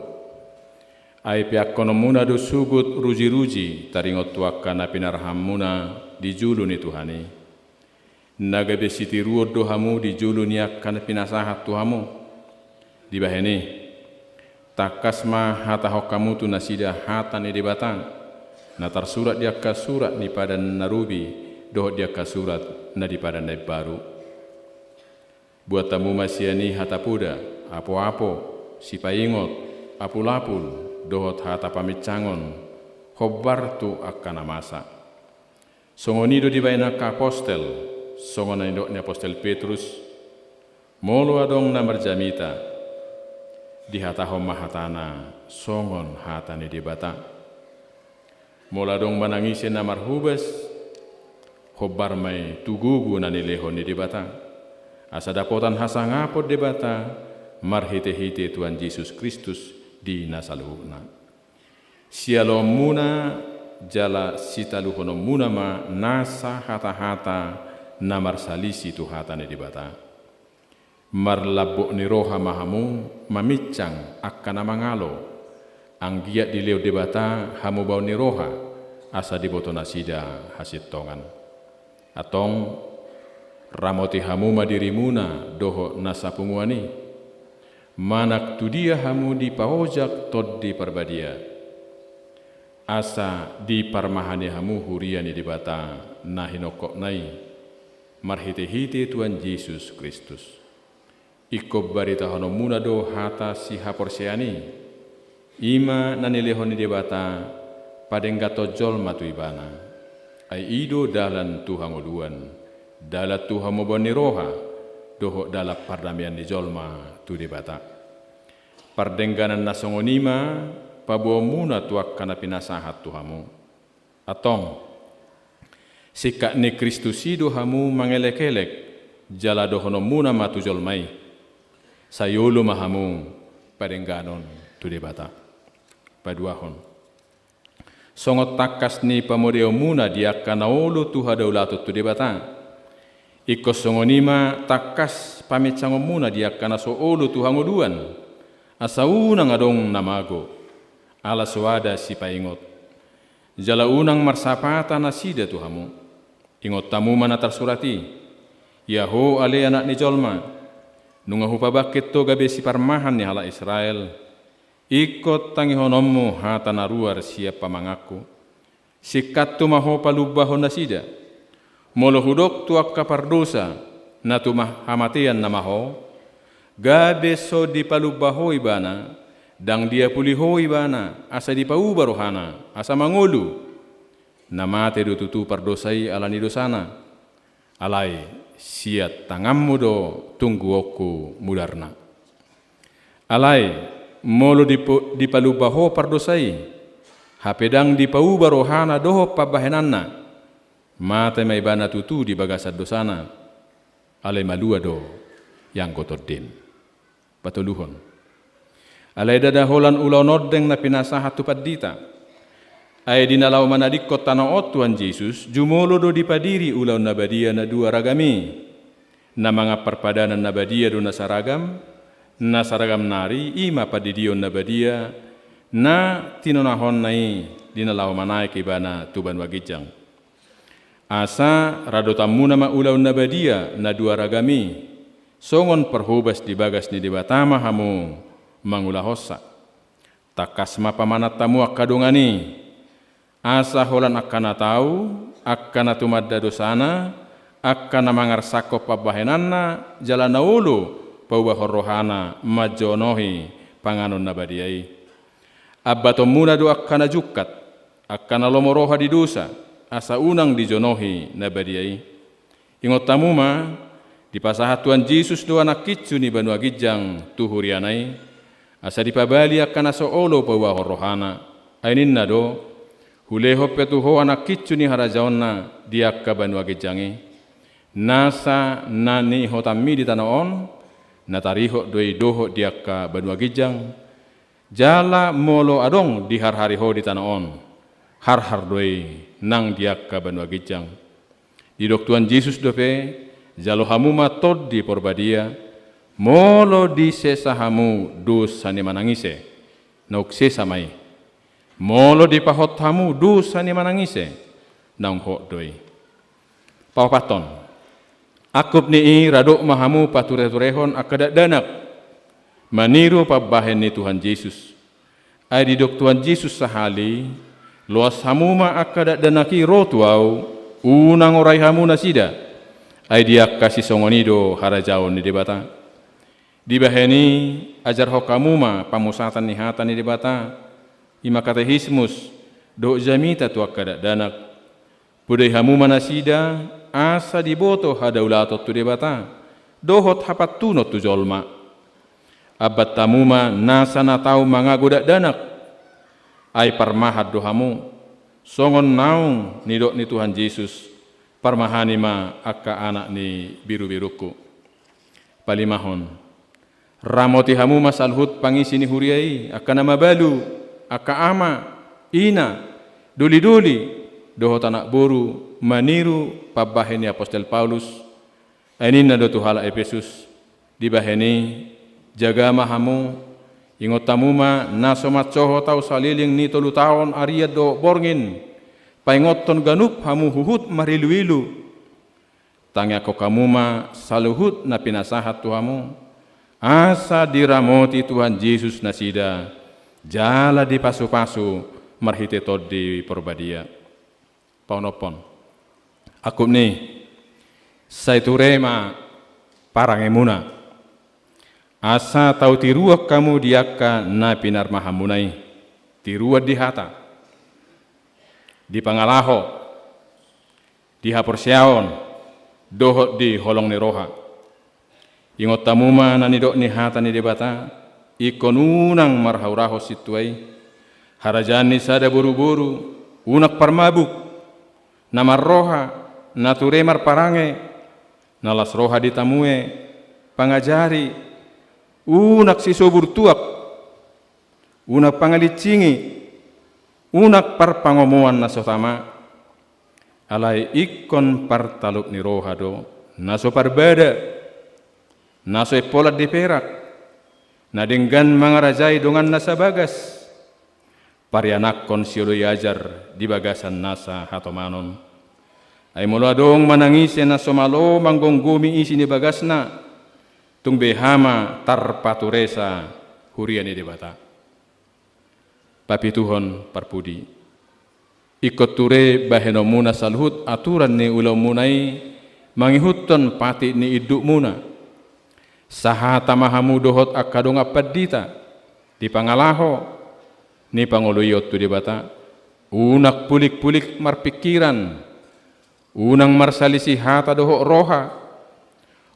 Ai peakkononmuna do sugut rujiruji taringot tu angka na pinarhahanmuna di julu ni Tuhan i. Na gabe sitiruon do hamu di julu ni angka na pinasahat tu hamu. Dibahen i, tangkas ma hatahon hamu tu nasida hata ni Debata. na tarsurat di angka surat ni Padan na Robi dohot di angka surat na di Padan na Imbaru. Buat hamu ma sian i hata poda, apoapo, sipaingot, apulapul, dohot hata paminsangon, hombar tu angka na masa. Songon i do dibahen angka apostel, songon na nidok ni apostel Petrus: Molo adong na marjamita, dihatahon ma hatana songon hata ni Debata. Molo adong manang ise na marhobas, hombar ma i tu gogo na nilehon ni Debata, asa dapotan hasangapon Debata marhitehite Tuhan Jesus Kristus di na saluhutna. Sialoonmuna jala sitaluhononmuna ma nasa hatahata na marsalisi tu hata ni Debata. Marlambok ni roha ma hamu maminsang angka na mangalo, anggiat dilehon Debata hamubaon ni roha, asa diboto nasida hasintongan. Antong, ramoti hamu ma dirimuna dohot na sapunguan i, manang tu dia hamu dipaojak Tondi Parbadia, asa diparmahani hamu huria ni Debata na hinongkopna i marhitehite Tuhan Jesus Kristus. Ingkon baritahononmuna do hata sihaporseaon i, i ma na nilehon ni Debata padengganhon jolma tu Ibana. Ai i do dalan tu hangoluan, dalan tu hamubaon ni roha, dohot dalan pardamean ni jolma tu Debata. Pardengganan na songon i ma paboaonmuna tu angka na pinasahat tu hamu. Antong, singkat ni Kristus i do hamu mangelekelek, jala dohononmuna ma tu jolma i: Sai olo ma hamu padengganon tu Debata. Paduahon. Songon tangkas ni pamodeonmuna di angka na olo tu hadaulaton tu Debata, ingkon songon i ma tangkas paminsangonmuna di angka na so olo tu hangoluan, asa unang adong na mago, ala so ada sipaingot. Jala unang marsapata nasida tu hamu. Ingot hamu ma na tarsurat i: Ia ho ale anak ni jolma, nunga hupabangkit ho gabe siparmahan ni halak Israel, ingkon tangihononmu hata na ruar sian pamanganku. Singkathu ma ho palumbahon nasida. Molo hudok tu angka pardosa, na tu ma-, hamatean nama ho, gabe so dipalumba ho ibana, ndang diapuli ho ibana, asa dipauba rohana, asa mangolu. Na mate do tutu pardosa i ala ni dosana. Alai sian tanganmu do tungguonku mudarna. Alai molo dipo-, dipalumba ho pardosa i, hape ndang dipauba rohana dohot pambahenanna, mate ma ibana tutu di bagasan dosana. Alai malua do ianggo tondim. Patoluhon. Alai ndada holan ulaon ondeng na pinasahat tu pandita. Ai di na laho manadingkon tano on Tuhan Jesus, jumolo do dipadiri ulaon na badia na dua ragam i. Na mangan parpadanan na badia do na saragam, na saragam nari i ma pandidion na badia, na tinonahonna i di na laho manaek ibana tu banua ginjang. Asa radotanmuna ma ulaon na badia na dua ragam i, songon parhobas di bagas ni Debata ma hamu mangulahonsa. Tangkas ma pamanat hamu angka dongan i, asa holan angka na tau, angka na tumanda dosana, angka na mangarsakkon pambahenanna, jala na olo paubahon rohana manjonohi panganon na badia i. Ambatonmuna do angka na jungkat, angka na lomo roha di dosa, asa unang dijonohi na badia i. Ingot hamu ma, dipasahat Tuhan Jesus do Anak Kinju ni banua ginjang tu huriana i, asa dipabali angka na so olo paubahon rohana. Ai ninna do: Hulehon pe tu ho Anak Kinju ni harajaonna di angka banua ginjang i. Nasa na niihotanmi di tano on, na tarihot do i dohot di angka banua ginjang. Jala molo adong diharhari ho di tano on, harhar do i nang di angka banua ginjang. Didok Tuhan Jesus dope: Jalo hamu ma Tondi Porbadia. Molo disesa hamu dosa ni manang ise, naung sesa ma i. Molo dipahot hamu dosa ni manang ise, naung hot do i. Paopathon. Angkup ni i, radot ma hamu patureturehon angka dakdanak maniru pambahen ni Tuhan Jesus. Ai didok Tuhan Jesus sahali: Loas hamu ma angka dakdanak i ro tu Ahu, unang orai hamu nasida, ai di angka sisongon i do harajaon ni Debata. Dibahen i, ajarhon hamu ma pamusatan ni hata ni Debata, i ma katekismus dohot jamita tu angka dakdanak. Podai hamu ma nasida, asa diboto hadaulaton tu Debata dohot hapantunon tu jolma. Ambat hamu ma nasa na tau mangago dakdanak, ai parmahan do hamu, songon naung nidok ni Tuhan Jesus: Parmahani ma angka anak ni birubirungku. Palimahon. Ramoti hamu ma saluhut pangisi ni huria i, angka na mabalu, angka ama, ina, dolidoli, dohot anak boru, maniru pambahen ni apostel Paulus. Ai ninna do tu halak Epesus: Dibahen i, jaga ma hamu, ingot hamu ma na so mansohot ahu saleleng ni tolu taon arian dohot borngin, paingothon ganup hamu huhut mariluilu. Tangiangkon hamu ma saluhut na pinasahat tu hamu, asa diramoti Tuhan Jesus nasida, jala dipasupasu marhite Tondi Parbadia. Paonomhon. Angkup ni, sai ture ma parangemuna, asa tau tiruan hamu di angka na pinarmahanmuna i, tiruan di hata, di pangalaho, di haporseaon, dohot di holong ni roha. Ingot hamu ma na nidok ni hata ni Debata: Ingkon unang marhaurahon sintua i, harajaan ni sada boruboru, unang parmabuk, na marroha, na ture marparange, na las roha ditamue, pangajari, unang sisobur tuak, unang pangalinsingi, unang parpangomoan na so tama. Alai ingkon partalup ni roha do, na so parbada, na so impolat di perak, na denggan mangarajai dongan nasa bagas, parianakhon sioloi ajar di bagasan nasa hatomanon. Ai molo adong manang ise na so malo manggomgomi isi ni bagasna, tung beha ma tarpaturesa huria ni Debata. Papituhon parpudi. Ingkon ture bahenonmuna saluhut aturan ni ulaonmuna i mangihuthon patik ni indukmuna. Sahata ma hamu dohot angka dongan pandita di pangalaho ni pangoloion tu Debata. Unang pulikpulik marpingkiran, unang marsalisi hata dohot roha,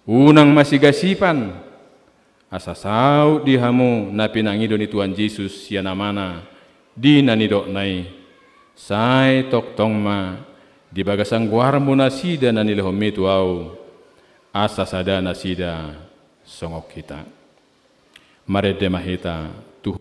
unang masigasipan, asa saut di hamu na pinangido ni Tuhan Jesus sian Amana di na nidokna i: Sai tongtong ma di bagasan goarmu nasida na nilehonmi tu ahu, asa sada nasida songon hita. Marende ma hita tu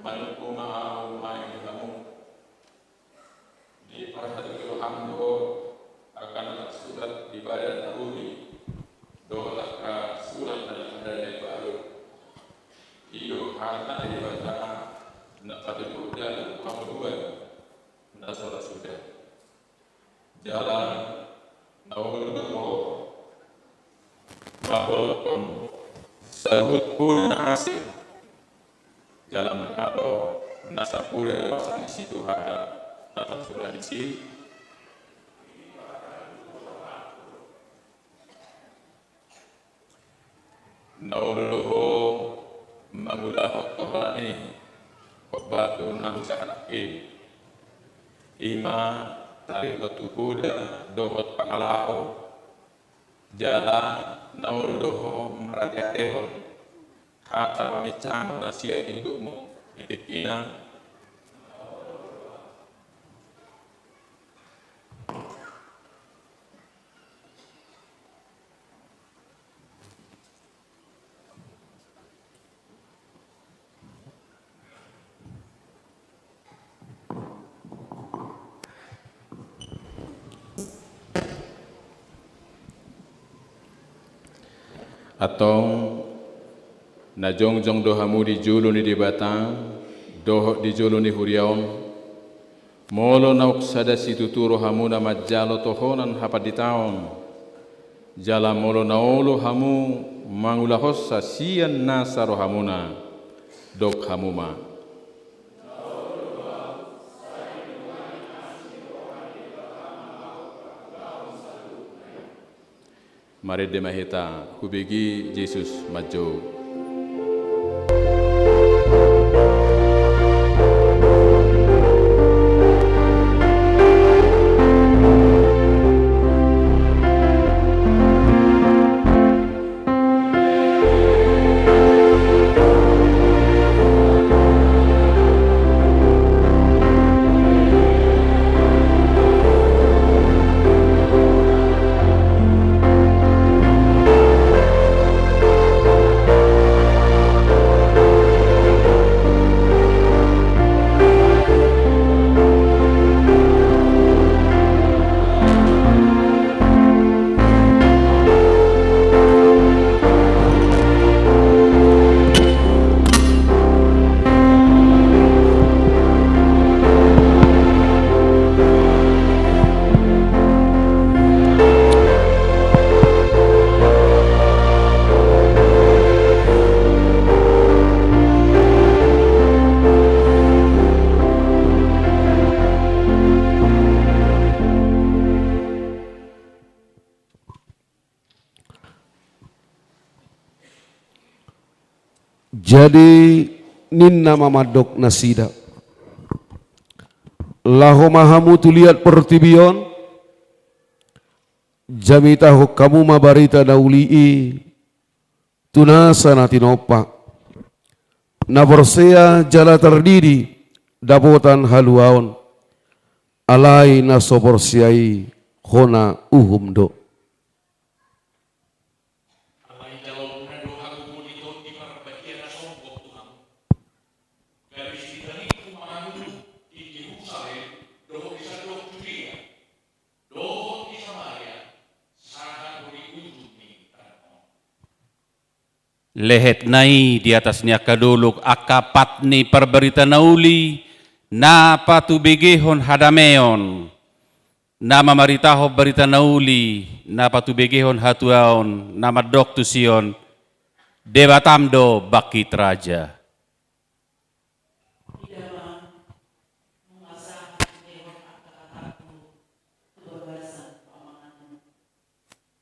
Manungkun ma ahu mangido hamu. Diparhatuju hamu do angka na tarsurat di Padan na Uli dohot angka surat na di Padan na Imbaru. I do hata ni Debata na patupudon tu hamu na so ra suda. Jala na olo do ho mangolokhon saluhut poda na asing, jala mangato na sampulu roha ni si Tuhanta na tarsurat disi. Na olo do ho mangulahon tohonan i, hombar tu na husahatahi. I ma taringot tu poda dohot pangalaho. Jala na olo do ho marateatehon hata paminsangon na sian indukmu di tingkina. Antong na jongjong do hamu di jolo ni Debata dohot di jolo ni huria on, molo naung sada situtu rohamuna manjalo tohonan hapanditaon, jala molo na olo hamu mangulahonsa sian nasa rohamuna, dok hamu ma: Marende ma hita hubege Jesus manjou. Jadi ninna ma mandok nasida: Laho ma hamu tu liat portibi on, jamitahon hamu ma barita na uli i tu nasa na tinompa. Na porsea jala tardidi dapotan haluaon, alai na so porsea i hona uhum do. Alai jaloonmuna do hagogoon ni Tondi Parbadia na sombong tu hamu. Gabe sirintangiku ma hamu di Jerusalem dohot di sandok Judea dohot di Samaria, sahat tu di ujung ni tano on. Lehetna i di atas ni angka dolok angka pat ni parbarita na uli na patubegehon hadameon, na mamaritahon barita na uli na patubegehon hatuaon, na mandok tu Sion: Debatam do bangkit raja. Ida ma, nunga sahat dihot angka hatangku tu bagasan pamanganmu.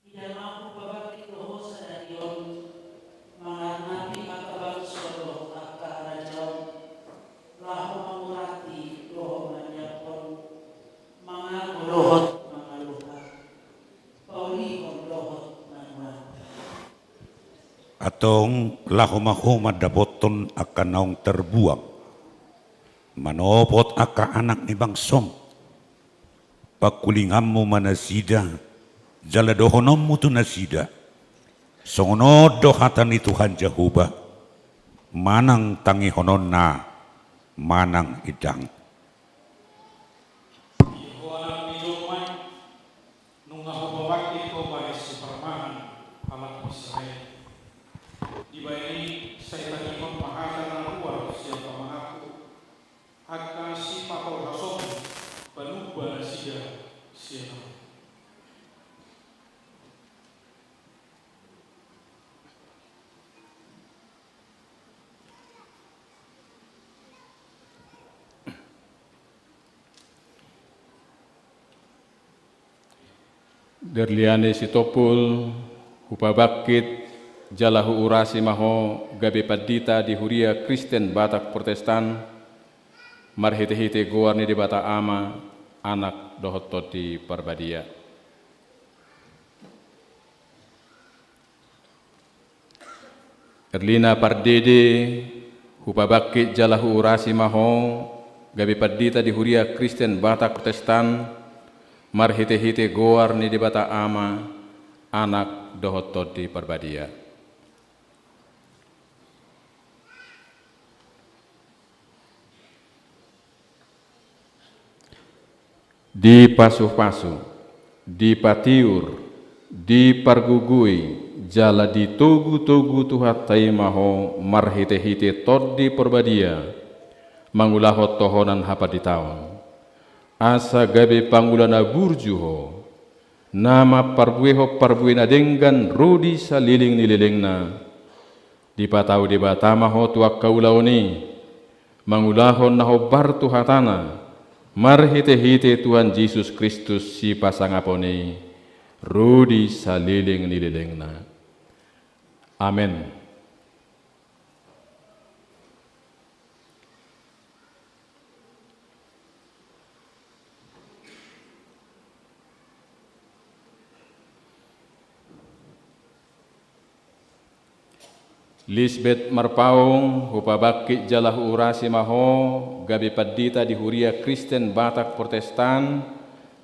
Ida ma, hupabangkit do ho sadari on mangarnapi angka bangso dohot angka harajaon, laho mangurati dohot manyiaphon, mangago dohot mangaluha, paulihon dohot manguati. Antong laho ma ho mandapothon angka naung tarbuang, manopot angka anak ni bangsom. Pangkulinganmu ma nasida, jala dohononmu tu nasida: Songon on do hata ni Tuhan Jahowa, manang tangihononna, manang indang. Ia ho anak ni jolma, nunga hupabangkit ho bahen siparmahan halak Israel. Dibahen i sai tangihon ma hata na ruar sian pamanganku, angka sipatolhashon, panumba nasida sian ahu. Derliane Sitompul, hupabangkit jala huurasi ma ho gabe pandita di Huria Kristen Batak Protestan, marhitehite goar ni Debata Ama, Anak dohot Tondi Parbadia. Erlina Pardede, hupabangkit jala huurasi ma ho gabe pandita di Huria Kristen Batak Protestan, marhitehite goar ni Debata Ama, Anak dohot Tondi Parbadia. Dipasupasu, dipatiur, dipargogoi, jala ditogutogu Tuhanta i ma ho marhitehite Tondi Parbadia, mangulahon tohonan hapanditaon. Asa gabe pangula na burju ho, na mamparbuehon parbue na denggan ro di saleleng ni lelengna. Dipatau Debata ma ho tu angka ulaon i, mangulahon na hombar tu hatana, marhitehite Tuhan Jesus Kristus sipasangapon i, ro di saleleng ni lelengna. Amen. Lisbet Marpaung, hupabangkit jala huurasi ma ho gabe pandita di Huria Kristen Batak Protestan,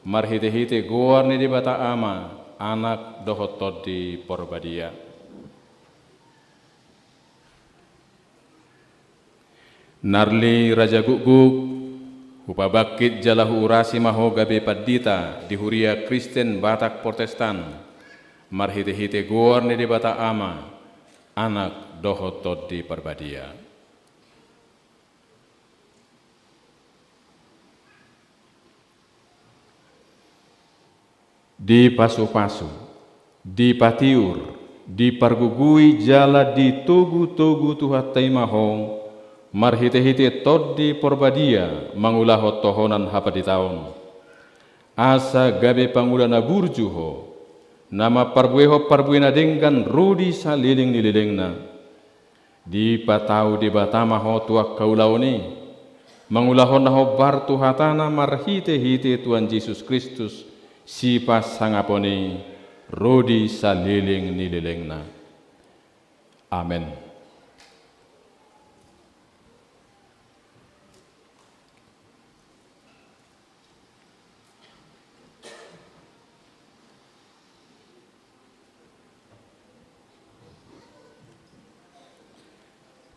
marhitehite goar ni Debata Ama, Anak dohot Tondi Parbadia. Narli Raja Gukguk, hupabangkit jala huurasi ma ho gabe pandita di Huria Kristen Batak Protestan, marhitehite goar ni Debata Ama, Anak dohot Tondi Parbadia. Dipasupasu, dipatiur, dipargogoi jala ditogutogu Tuhanta i ma ho, marhitehite Tondi Parbadia mangulahon tohonan hapanditaon. Asa gabe pangula na burju ho, na mamparbuehon parbue na denggan ro di saleleng ni lelengna. Dipatau Debata ma ho tu angka ulaon i, mangulahon na hombar tu hatana marhitehite Tuhan Jesus Kristus, sipasangapon i, ro di saleleng ni lelengna. Amen.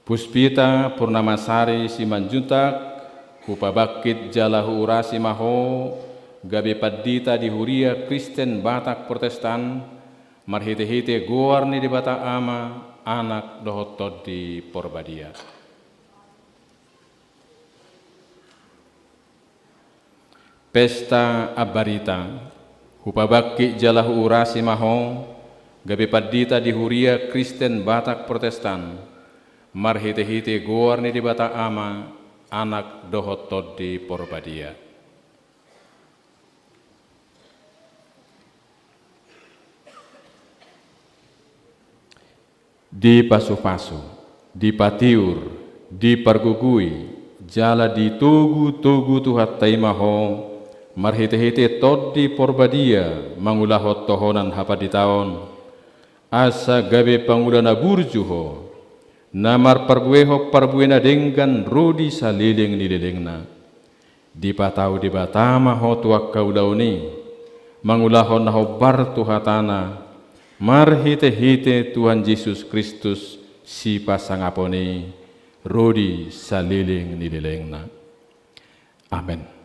Puspita Purnamasari Simanjuntak, hupabangkit jala huurasi ma ho gabe pandita di Huria Kristen Batak Protestan, marhitehite goar ni Debata Ama, Anak dohot Tondi Parbadia. Pesta Ambarita, hupabangkit jala huurasi ma ho gabe pandita di Huria Kristen Batak Protestan, marhitehite goar ni Debata Ama, Anak dohot Tondi Parbadia. Dipasupasu, dipatiur, dipargogoi, jala ditogutogu Tuhanta i ma ho, marhitehite Tondi Parbadia mangulahon tohonan hapanditaon, asa gabe pangula na burju ho, na mamparbuehon parbue na denggan ro di saleleng ni lelengna. Dipatau Debata ma ho tu angka ulaon i, mangulahon na hombar tu hatana, marhitehite Tuhan Jesus Kristus sipasangapon i, ro di saleleng ni lelengna. Amen.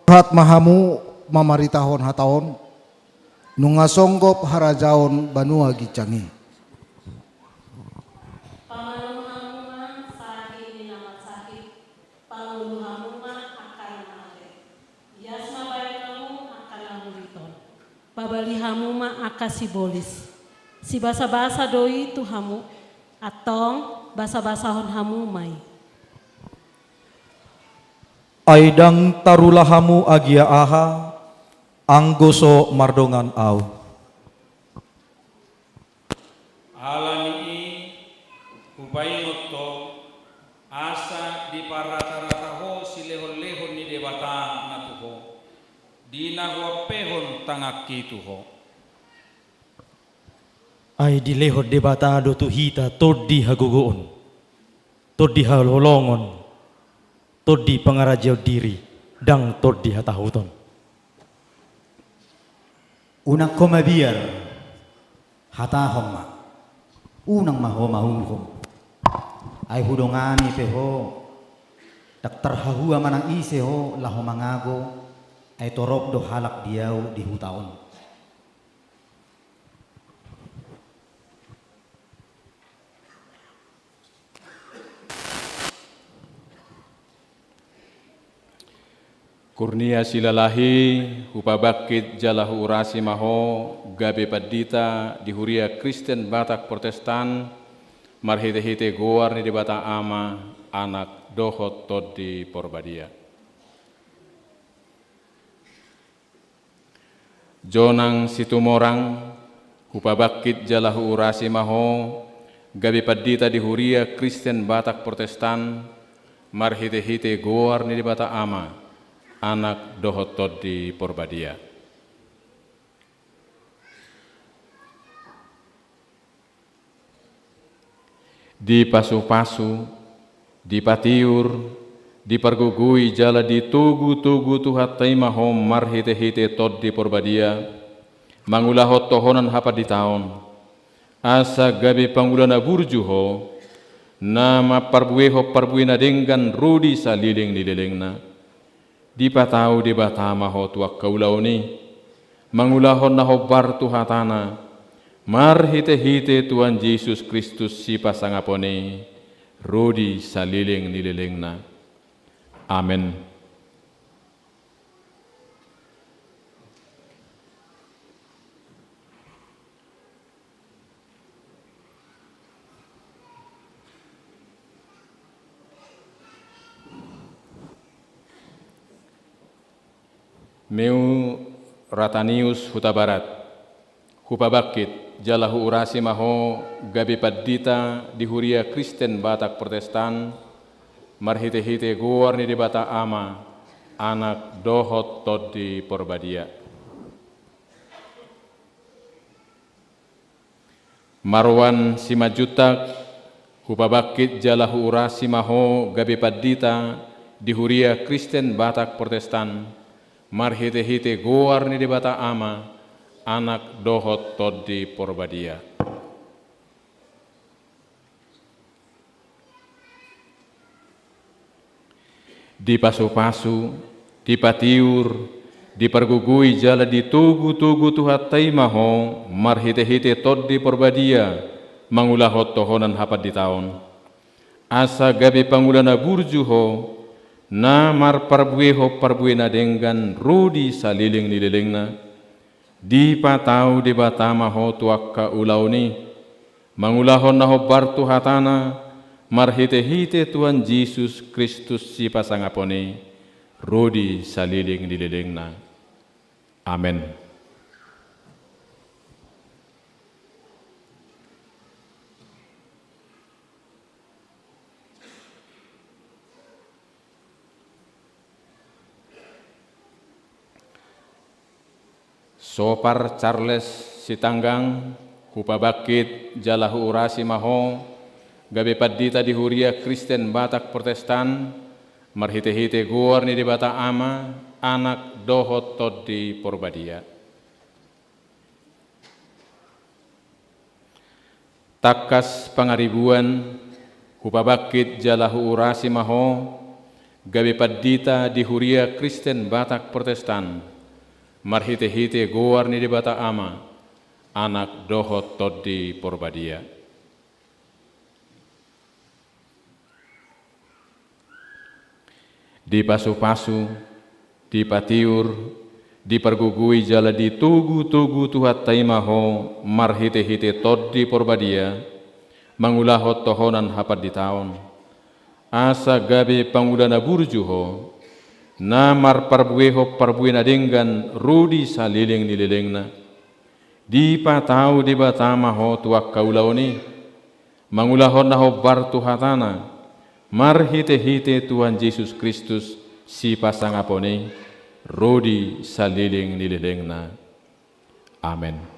Sahat ma hamu mamaritahon hata on, nunga songgop harajaon banua ginjang i. Pamanum hamu ma sahit ni na marsahit, pangolu hamu ma angka na mate. Ias ma baen hamu angka na muriton. Pabali hamu ma angka sibolis. Sibasabasa do i tu hamu, antong basabasahon hamu ma i. Ai ndang tarula hamu agia aha, anggo so mardongan ahu. Ala ni i, hupaingot ho, asa diparratarata ho silehonlehon ni Debata na tu ho, di na huampehon tanganki tu ho. Ai dilehon Debata do tu hita tondi hagogoon, tondi haholongon, tondi pangarajaon diri, ndang tondi hatahuton. Unang ho mabiar, hatahon ma. Unang ma ho maulhom. Ai hudongani pe ho, ndang tarhahua manang ise ho laho mangago, ai torop do halak di ahu di huta on. Kurnia Silalahi, hupabangkit jala huurasi ma ho gabe pandita di Huria Kristen Batak Protestan, marhitehite goar ni Debata Ama, Anak, dohot Tondi Porbadia. Jonang Situmorang, hupabangkit jala huurasi ma ho gabe pandita di Huria Kristen Batak Protestan, marhitehite goar ni Debata Ama, Anak, dohot Tondi Porbadia. Dipasupasu, dipatiur, dipargogoi jala ditogutogu Tuhanta i ma ho marhitehite Tondi Porbadia, mangulahon tohonan hapanditaon, asa gabe pangula na burju ho, na mamparbuehon parbue na denggan ro di saleleng ni lelengna. Dipatau Debata ma ho tu angka ulaon i, mangulahon na hombar tu hatana, marhitehite Tuhan Jesus Kristus sipasangapon i, ro di saleleng ni lelengna. Amen. Meu Ratanius Hutabarat, hupabangkit jala huurasi ma ho gabe pandita di Huria Kristen Batak Protestan, marhitehite goar ni Debata Ama, Anak, dohot Tondi Porbadia. Marwan Simanjuntak, hupabangkit jala huurasi ma ho gabe pandita di Huria Kristen Batak Protestan, marhitehite goar ni Debata Ama, Anak, dohot Tondi Porbadia. Dipasupasu, dipatiur, dipargogoi jala ditogutogu Tuhanta i ma ho marhitehite Tondi Porbadia, mangulahon tohonan hapanditaon, asa gabe pangula na burju ho, na marparbuehon parbue na denggan ro di saleleng ni lelengna. Dipatau Debata ma ho tu angka ulaon i, mangulahon na hombar tu hatana, marhitehite Tuhan Jesus Kristus sipasangapon i, ro di saleleng ni lelengna. Amen. Sopar Charles Sitanggang, hupabangkit jala huurasi ma ho gabe pandita di Huria Kristen Batak Protestan, marhitehite goar ni Debata Ama, Anak, dohot Tondi Porbadia. Tangkas Pangaribuan, hupabangkit jala huurasi ma ho gabe pandita di Huria Kristen Batak Protestan, marhite-hite goar ni Debata Ama, Anak dohot Tondi Porbadia. Dipasu-pasu, dipatiur, dipargogoi jala ditogu-togu Tuhanta i ma ho marhite-hite Tondi Porbadia, mangulahon tohonan hapanditaon, asa gabe pangula na burju ho, na marparbuehon parbue na denggan ro di saleleng ni lelengna. Dipatau Debata ma ho tu angka ulaon i, mangulahon na hombar tu hatana, marhite-hite Tuhan Jesus Kristus, sipasangapon i, ro di saleleng ni lelengna. Amen.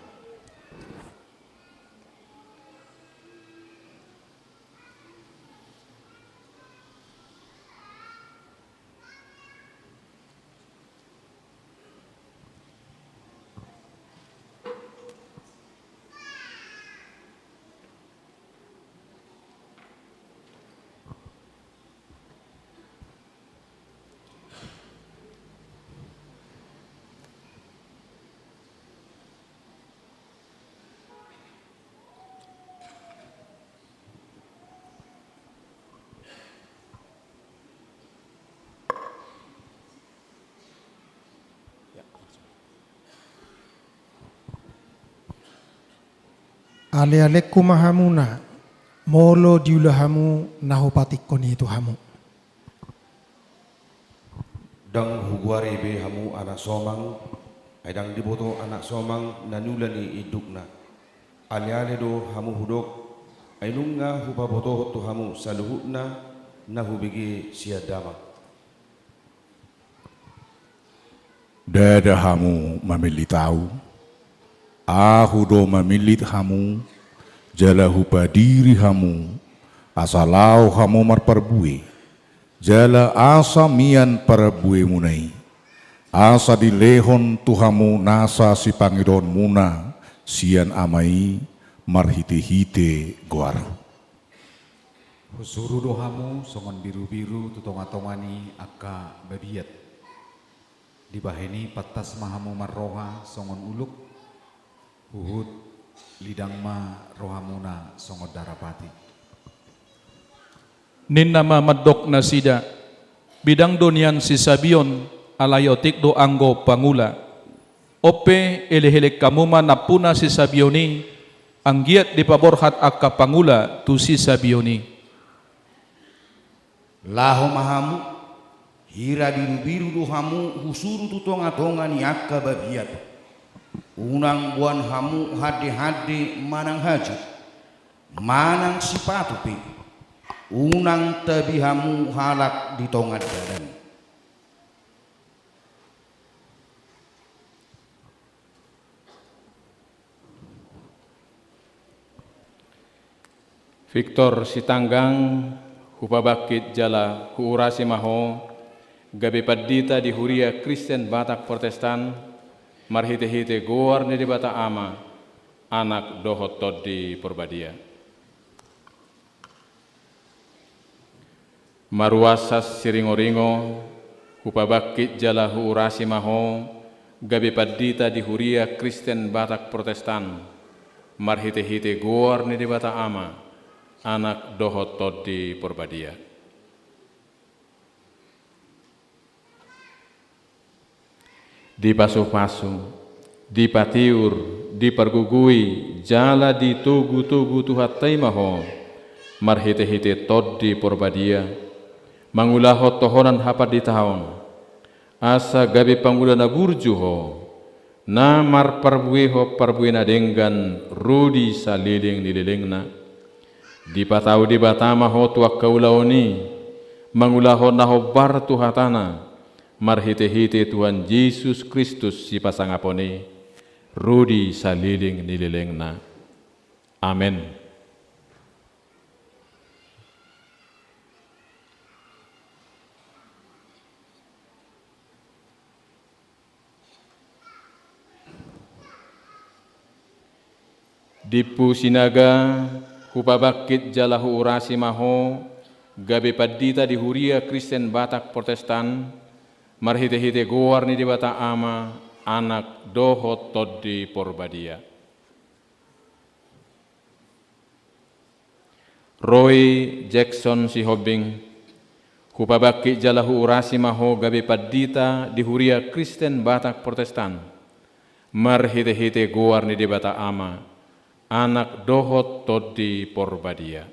Ale-alengku ma hamuna, molo diula hamu na hupatingkon i tu hamu. Ndang hugoari be hamu anak somang, ai ndang diboto anak somang na niula ni indukna. Ale-ale do hamu hudok, ai nunga hupabotohon tu hamu saluhutna na hubege sian damang. Ndada hamu mamillit ahu, ahu do mamillit hamu, jala hupadiri hamu, asa laho hamu marparbue, jala asa mian parbuemuna i, asa dilehon tu hamu nasa sipangidoonmuna sian Ama i marhite-hite goarhu. Husuru do hamu songon birubiru tu tongatonga ni angka babiat. Dibahen i pantas ma hamu marroha songon uluk, huhut lidang ma rohamuna songon darapati. Ninna ma mandok nasida, bidang do nian sisabion, alai otik do anggo pangula. On pe, elekelek hamu ma nampuna sisabion i, anggiat dipaborhat angka pangula tu sisabion i. Laho ma hamu, hira birubiru do hamu husuru tu tongatonga ni angka babiat. Unang boan hamu handehande manang hajut, manang sipatu pe. Unang tabi hamu halak di tonga dalan. Victor Sitanggang, hupabangkit jala huurasi ma ho gabe pandita di Huria Kristen Batak Protestan, marhite-hite goar ni Debata Ama, Anak dohot Tondi Porbadia. Maruasas siringoringo, hupabangkit jala huurasi ma ho gabe pandita di Huria Kristen Batak Protestan, marhite-hite goar ni Debata Ama, Anak dohot Tondi Porbadia. Dipasupasu, dipatiur, dipargogoi, jala ditogutogu Tuhanta i ma ho, marhitehite Tondi Porbadia, mangulahon tohonan hapanditaon, asa gabe pangula na burju ho, na marparbuehon parbue na denggan ro di saleleng ni lelengna. Dipatau Debata ma ho tu angka ulaon i, mangulahon na hombar tu hatana, marhitehite Tuhan Jesus Kristus sipasangapon i, ro di saleleng ni lelengna. Amen. Dimpu Sinaga, hupabangkit jala huurasi ma ho, gabe pandita di Huria Kristen Batak Protestan, marhite-hite goar ni Debata Ama, Anak dohot Tondi Porbadia. Roy Jackson Sihombing, hupabangkit jala huurasi ma ho gabe pandita di Huria Kristen Batak Protestan, marhite-hite goar ni Debata Ama, Anak dohot Tondi Porbadia.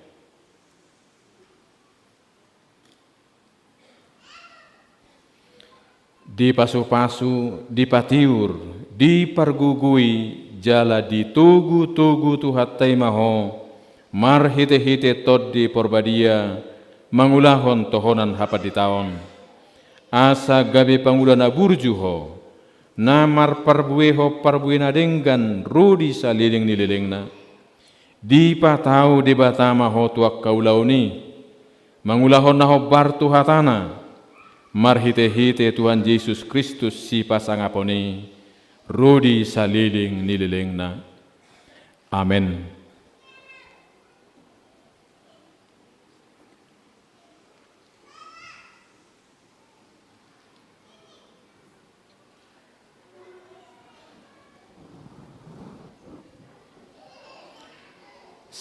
Dipasu-pasu, dipatiur, dipargogoi, jala ditogu-togu Tuhanta i ma ho, marhite-hite Tondi Porbadia, mangulahon tohonan hapanditaon. Asa gabe pangula na burju ho, na marparbuehon parbue na denggan ro di saleleng ni lelengna. Dipatau Debata ma ho tu angka ulaon i, mangulahon na hombar tu hataNa, marhite-hite Tuhan Jesus Kristus sipasangapon i, ro di saleleng ni lelengna. Amen.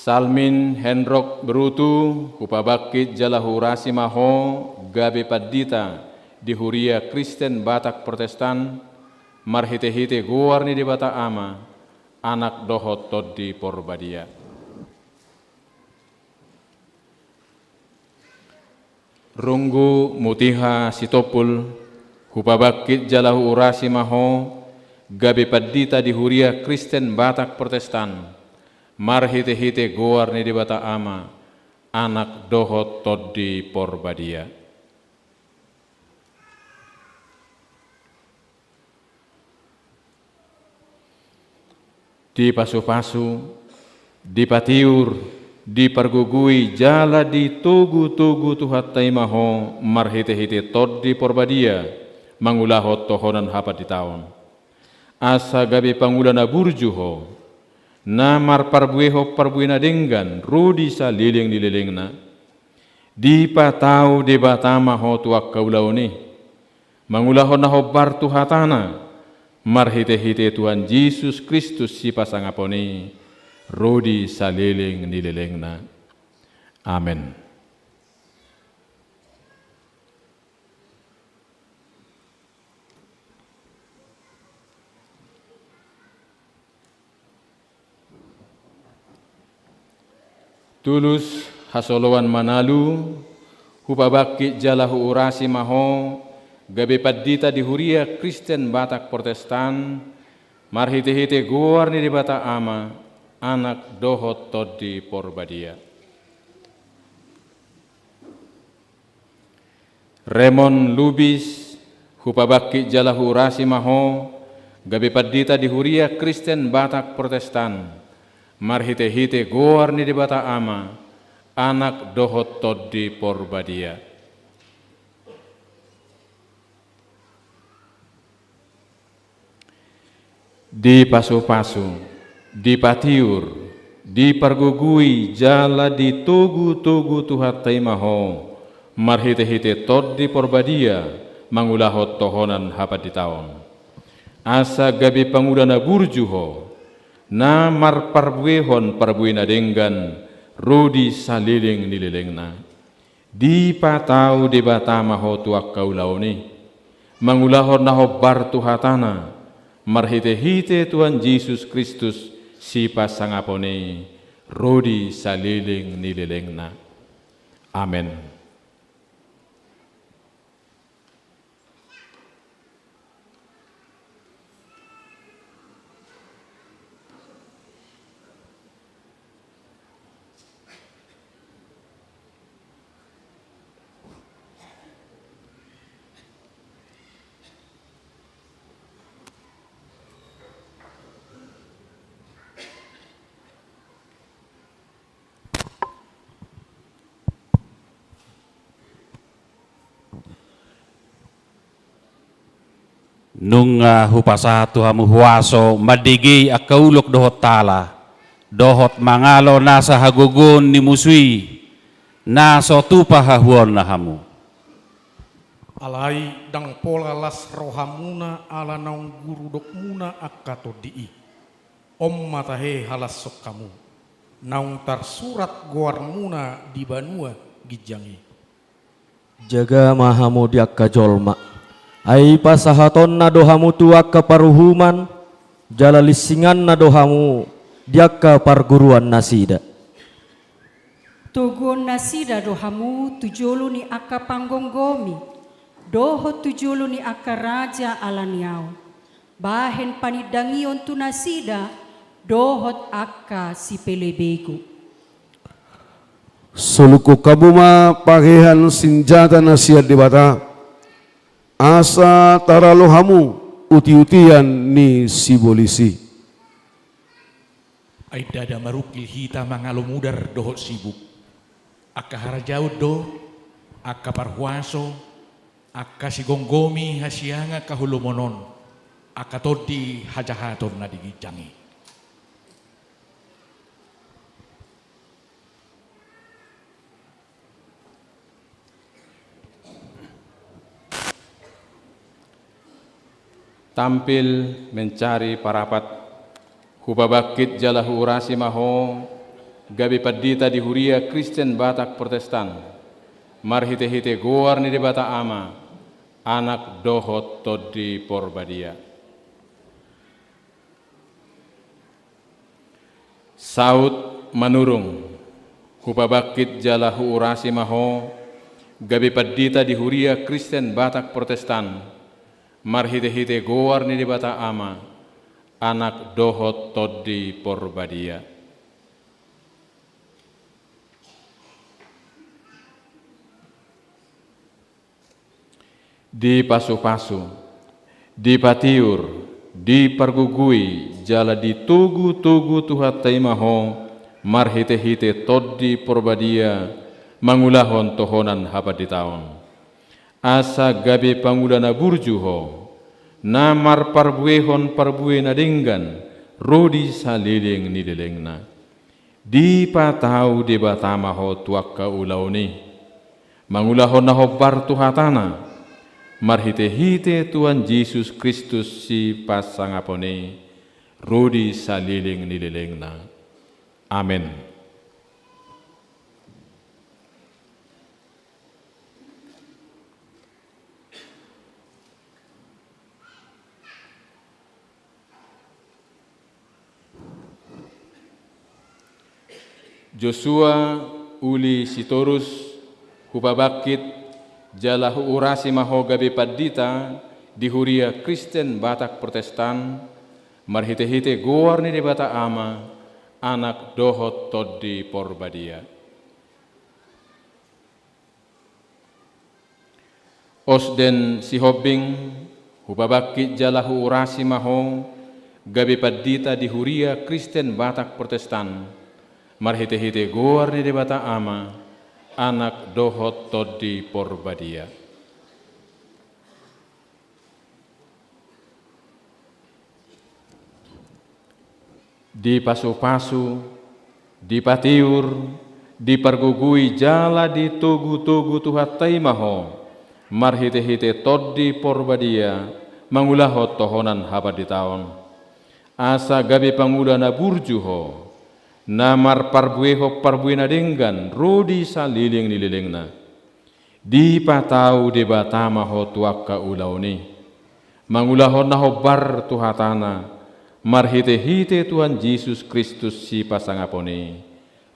Salmin Hendrok Berutu, hupabangkit jala huurasi ma ho gabe pandita di Huria Kristen Batak Protestan, marhite-hite goar ni Debata Ama, Anak dohot Tondi Porbadia. Runggu Mutiha Sitompul, hupabangkit jala huurasi ma ho gabe pandita di Huria Kristen Batak Protestan, marhite-hite goar ni Debata Ama, Anak dohot Tondi Porbadia. Dipasu-pasu, dipatiur, dipargogoi jala ditogu-togu Tuhanta i ma ho marhite-hite Tondi Porbadia, mangulahon tohonan hapanditaon. Asa gabe pangula na burju ho, na marparbuehon parbue na denggan ro di saleleng ni lelengna. Dipatau Debata ma ho tu angka ulaon i, mangulahon na hombar tu hataNa, marhite-hite Tuhan Jesus Kristus sipasangapon i, ro di saleleng ni lelengna. Amen. Tulus hasoloan Manalu, hupabangkit jala huurasi ma ho gabe pandita di Huria Kristen Batak Protestan, marhite-hite goar ni Debata Ama, Anak dohot Tondi Porbadia. Remon Lubis, hupabangkit jala huurasi ma ho gabe pandita di Huria Kristen Batak Protestan, marhite-hite goar ni Debata Ama, Anak dohot Tondi Porbadia. Dipasu-pasu, dipatiur, dipargogoi jala ditogu-togu Tuhanta i ma ho marhite-hite Tondi Porbadia, mangulahon tohonan hapanditaon. Asa gabe pangula na burju ho, na marparbuehon parbue na denggan ro di saleleng ni lelengna. Dipatau Debata ma ho tu angka ulaon i, mangulahon na hombar tu hataNa, marhite-hite Tuhan Jesus Kristus sipasangapon i, ro di saleleng ni lelengna. Amen. Nunga hupasahat tu hamu huaso mandigei angka ulok dohot tala, dohot mangalo nasa hagogoon ni musu i, Na so tupa hahuonna hamu. Alai ndang pola las rohamuna ala naung gurudokmuna angka tondi i. On ma tahe halashon hamu, naung tarsurat goarmuna di banua ginjang i. Jaga ma hamu di angka jolma, ai pasahatonna do hamu tu angka paruhuman, jala linsinganna do hamu di angka parguruan nasida. Toguon nasida do hamu tu jolo ni angka panggomgomi, dohot tu jolo ni angka raja ala ni ahu. Bahen panindangion tu nasida dohot angka sipelebegu. Solukhon hamu ma pahean sinjata na sian Debata, asa taralo hamu utiutian ni sibolis i. Ai ndada marungkil hita mangalo mudar dohot sibuk. Angka harajaon do, angka parhuaso, angka sigomgomi hasiangan haholomonon, angka tondi hajahaton na di ginjang i. Tampil mencari parapat. Hupabangkit jala huurasi ma ho, gabe pandita di Huria Kristen Batak Protestan, marhitehite goar ni Debata Ama, Anak dohot Tondi Porbadia. Saut manurung, hupabangkit jala huurasi ma ho, gabe pandita di Huria Kristen Batak Protestan, marhitehite goar ni Debata Ama, Anak dohot Tondi Porbadia. Dipasupasu, dipatiur, dipargogoi, jala ditogutogu Tuhanta i ma ho, marhitehite Tondi Porbadia, mangulahon tohonan hapanditaon. Asa gabe pangula na burju ho, na marparbuehon parbue na denggan, ro di saleleng ni lelengna. Dipatau Debata ma ho tu angka ulaon i, mangulahon na hombar tu hatana, marhitehite Tuhan Jesus Kristus sipasangapon i, ro di saleleng ni lelengna. Amen. Josua, uli Sitorus, hupabangkit, jala huurasi ma ho gabe pandita di Huria Kristen Batak Protestan, marhitehite goar ni Debata Ama, Anak dohot Tondi Porbadia. Osden Sihombing, hupabangkit jala huurasi ma ho, gabe pandita di Huria Kristen Batak Protestan, marhitehite goar ni Debata Ama, Anak dohot Tondi Porbadia. Dipasupasu, dipatiur, dipargogoi jala ditogutogu Tuhanta i ma ho, marhitehite Tondi Porbadia, mangulahon tohonan hapanditaon. Asa gabe pangula na burju ho, na marparbuehon parbue na denggan, ro di saleleng ni lelengna. Dipatau Debata ma ho tu angka ulaon i, mangulahon na hombar tu hatana, marhitehite Tuhan Jesus Kristus sipasangapon i,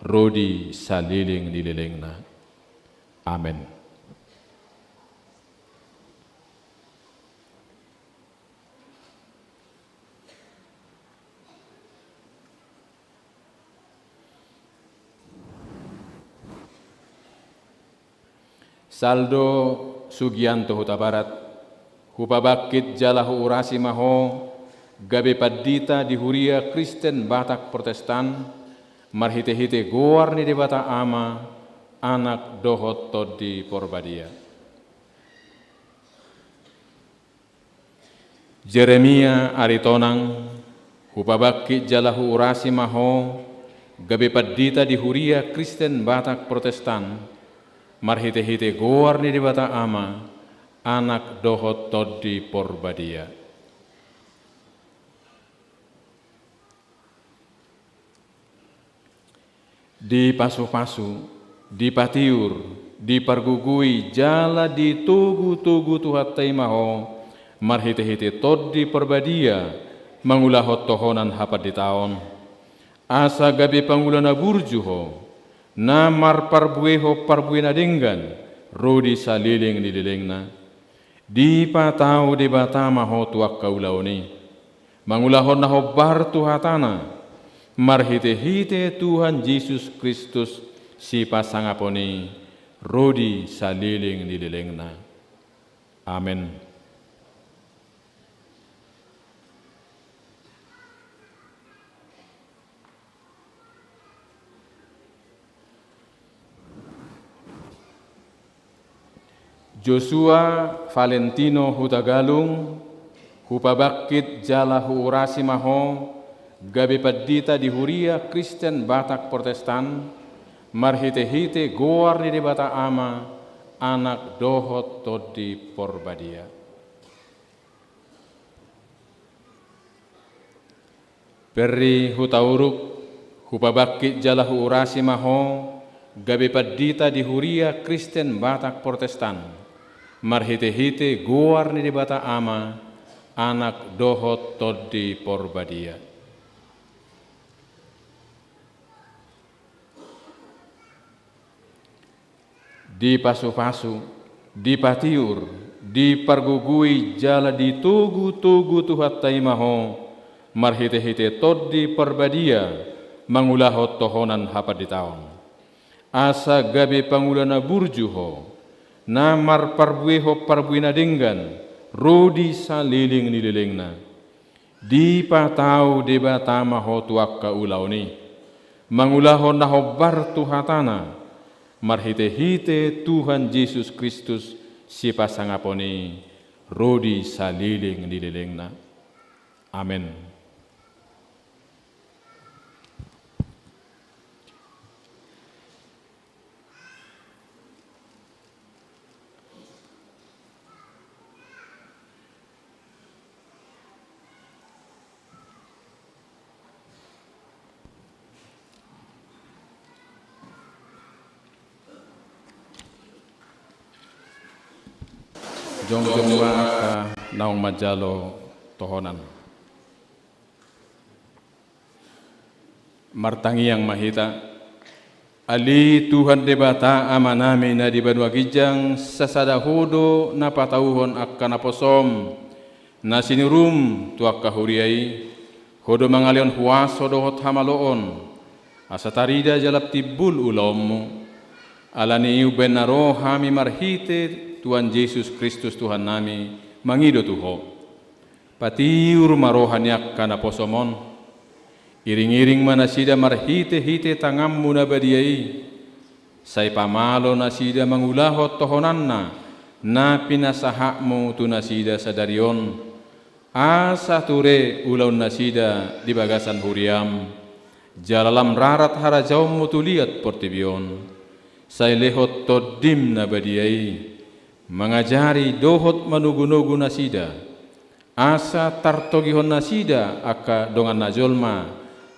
ro di saleleng ni lelengna. Amen. Saldo Sugianto Hutabarat, hupabangkit jala huurasi ma ho, gabe pandita di Huria Kristen Batak Protestan, marhitehite goar ni Debata Ama, Anak dohot Tondi Porbadia. Jeremia Aritonang, hupabangkit jala huurasi ma ho, gabe pandita di Huria Kristen Batak Protestan, marhite-hite goar ni Debata Ama, Anak dohot Tondi Porbadia. Dipasu-pasu, dipatiur, dipargogoi jala ditogu-togu Tuhanta i ma ho, marhite-hite Tondi Porbadia, mangulahon tohonan hapanditaon. Asa gabe pangula na burju ho, na marparbuehon parbue na denggan, ro di saleleng ni lelengna. Dipatau Debata ma ho tu angka ulaon i, mangulahon na hombar tu hatana, marhite-hite Tuhan Jesus Kristus sipasangapon i, ro di saleleng ni lelengna. Amen. Josua Valentino Hutagalung, hupabangkit jala huurasi ma ho, gabe pandita di Huria Kristen Batak Protestan, marhite-hite goar ni Debata Ama, Anak dohot Tondi Porbadia. Perry Hutauruk, hupabangkit jala huurasi ma ho, gabe pandita di Huria Kristen Batak Protestan, marhite-hite goar ni Debata Ama, Anak dohot Tondi Porbadia. Dipasu-pasu, dipatiur, dipargogoi jala ditogu-togu Tuhanta i ma ho, marhite-hite Tondi Porbadia, mangulahon tohonan hapanditaon. Asa gabe pangula na burju ho, na marparbuehon parbue na denggan, ro di saleleng ni lelengna. Dipatau Debata ma ho tu angka ulaon i, mangulahon na hombar tu hatana, marhite-hite Tuhan Jesus Kristus sipasangapon i, ro di saleleng ni lelengna. Amen. Jongjong ma angka naung manjalo tohonan. Martangiang ma hita. Ale Tuhan Debata Amanami na di banua ginjang, sasada Ho do na patauhon angka naposoM na sinuruM tu angka huria i. Ho do mangalehon huaso dohot hamaloon, asa tarida jala timbul ulaonMu. Ala ni i umbahen na ro hami marhite Tuhan Jesus Kristus Tuhannami mangido tu Ho. Patiur ma roha ni angka naposoM on. Iring-iring ma nasida marhite-hite tanganMu na badia i. Sai pamalo nasida mangulahon tohonanna na pinasahatMu tu nasida sadari on. Asa ture ulaon nasida di bagasan huriaM. Jala lam rarat harajaonMu tu liat portibi on. Sai lehon TondiM na badia i mangajari dohot manogu-nogu nasida. Asa tartogihon nasida angka dongan na jolma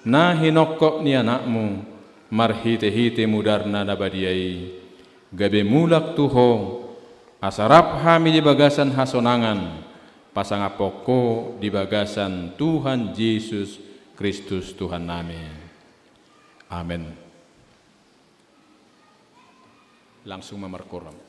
na hinongkop ni AnakMu marhite-hite mudarNa na badia i. Gabe mulak tu Ho, asa rap hami di bagasan hasonangan, pasangaphon Ho di bagasan Tuhan Jesus Kristus Tuhannami. Amen. Langsung ma markorum.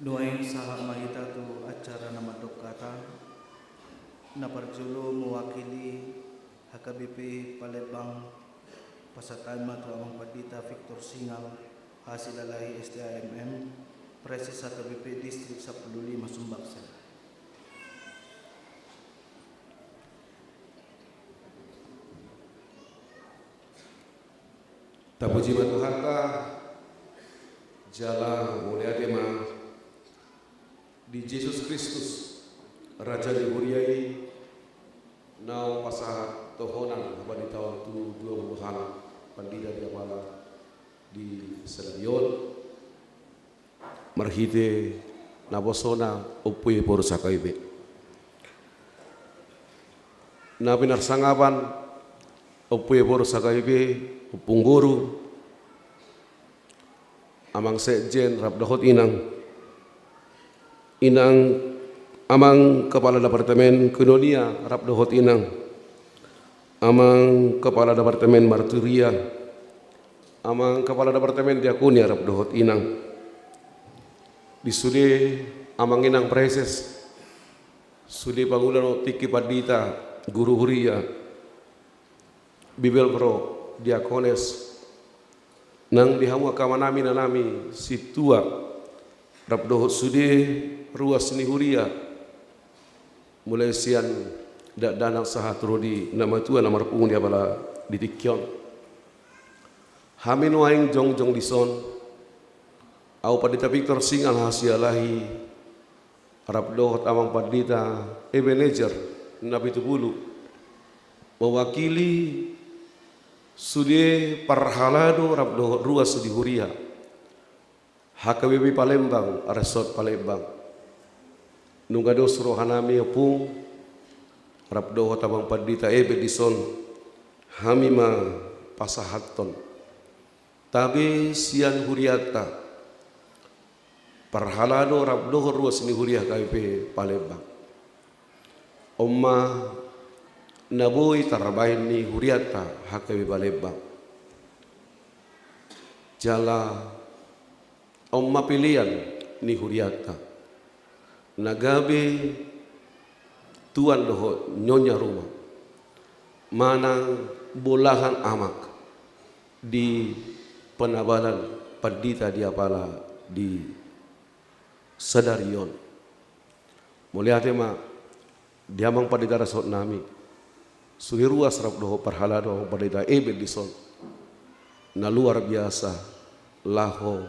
Nuaeng sahat ma hita tu acara na mandok hata. Na parjolo mewakili H K B P Palembang, pasahat hami ma tu Amang Pandita Victor Singal, Hasilalahi S T A M M, Praeses H K B P Distrik Sampulu Lima Sumbaksel. Tapuji ma Tuhanta, jala mauliate ma di Jesus Kristus, Raja ni huria i, naung pasahat tohonan hapanditaan tu dua pulu halak pandita di apala di sadari on. Marhite naposona Ompu i Paulus H K B P. Na pinarsangapan Ompu i Paulus H K B P, Ompung Boru, Amang Sekjen rap dohot Inang, Inang, Amang Kepala Departemen Koinonia rap dohot Inang, Amang Kepala Departemen Marturia, Amang Kepala Departemen Diakonia rap dohot Inang. Di sude Amang Inang Praeses, sude pangula dohot tingki pandita, guru huria, bibelvrouw, diakones, nang di hamu angka amanami, inanami, sintua, rap dohot sude ruas ni huria, mulai sian dakdanak sahat ro di na matua na marpungu di apala di tingki on. Hami nuaeng jongjong dison, au Pandita Victor Singal Hasilalahi, rap dohot Amang Pandita Ebenezer Napitupulu, mewakili sude parhalado rap dohot ruas di huria H K B P Palembang, Resort Palembang. Nunga dos rohanami, Ompung, rap dohot Amang Pandita Ebe dison, hami ma pasahathon tabe sian hurianta, parhalado rap dohot ruas ni huria H K B P Palembang. On ma na boi tarbahen ni hurianta H K B P Palembang. Jala on ma pelean ni hurianta na gabe tuan dohot nyonya ruma manang bolahan amak di penabalan pandita di apala di sadari on. Mauliate ma di Amang Pandita Resort nami, sude ruas rap dohot parhalado Amang Pandita Ebe dison, na luar biasa laho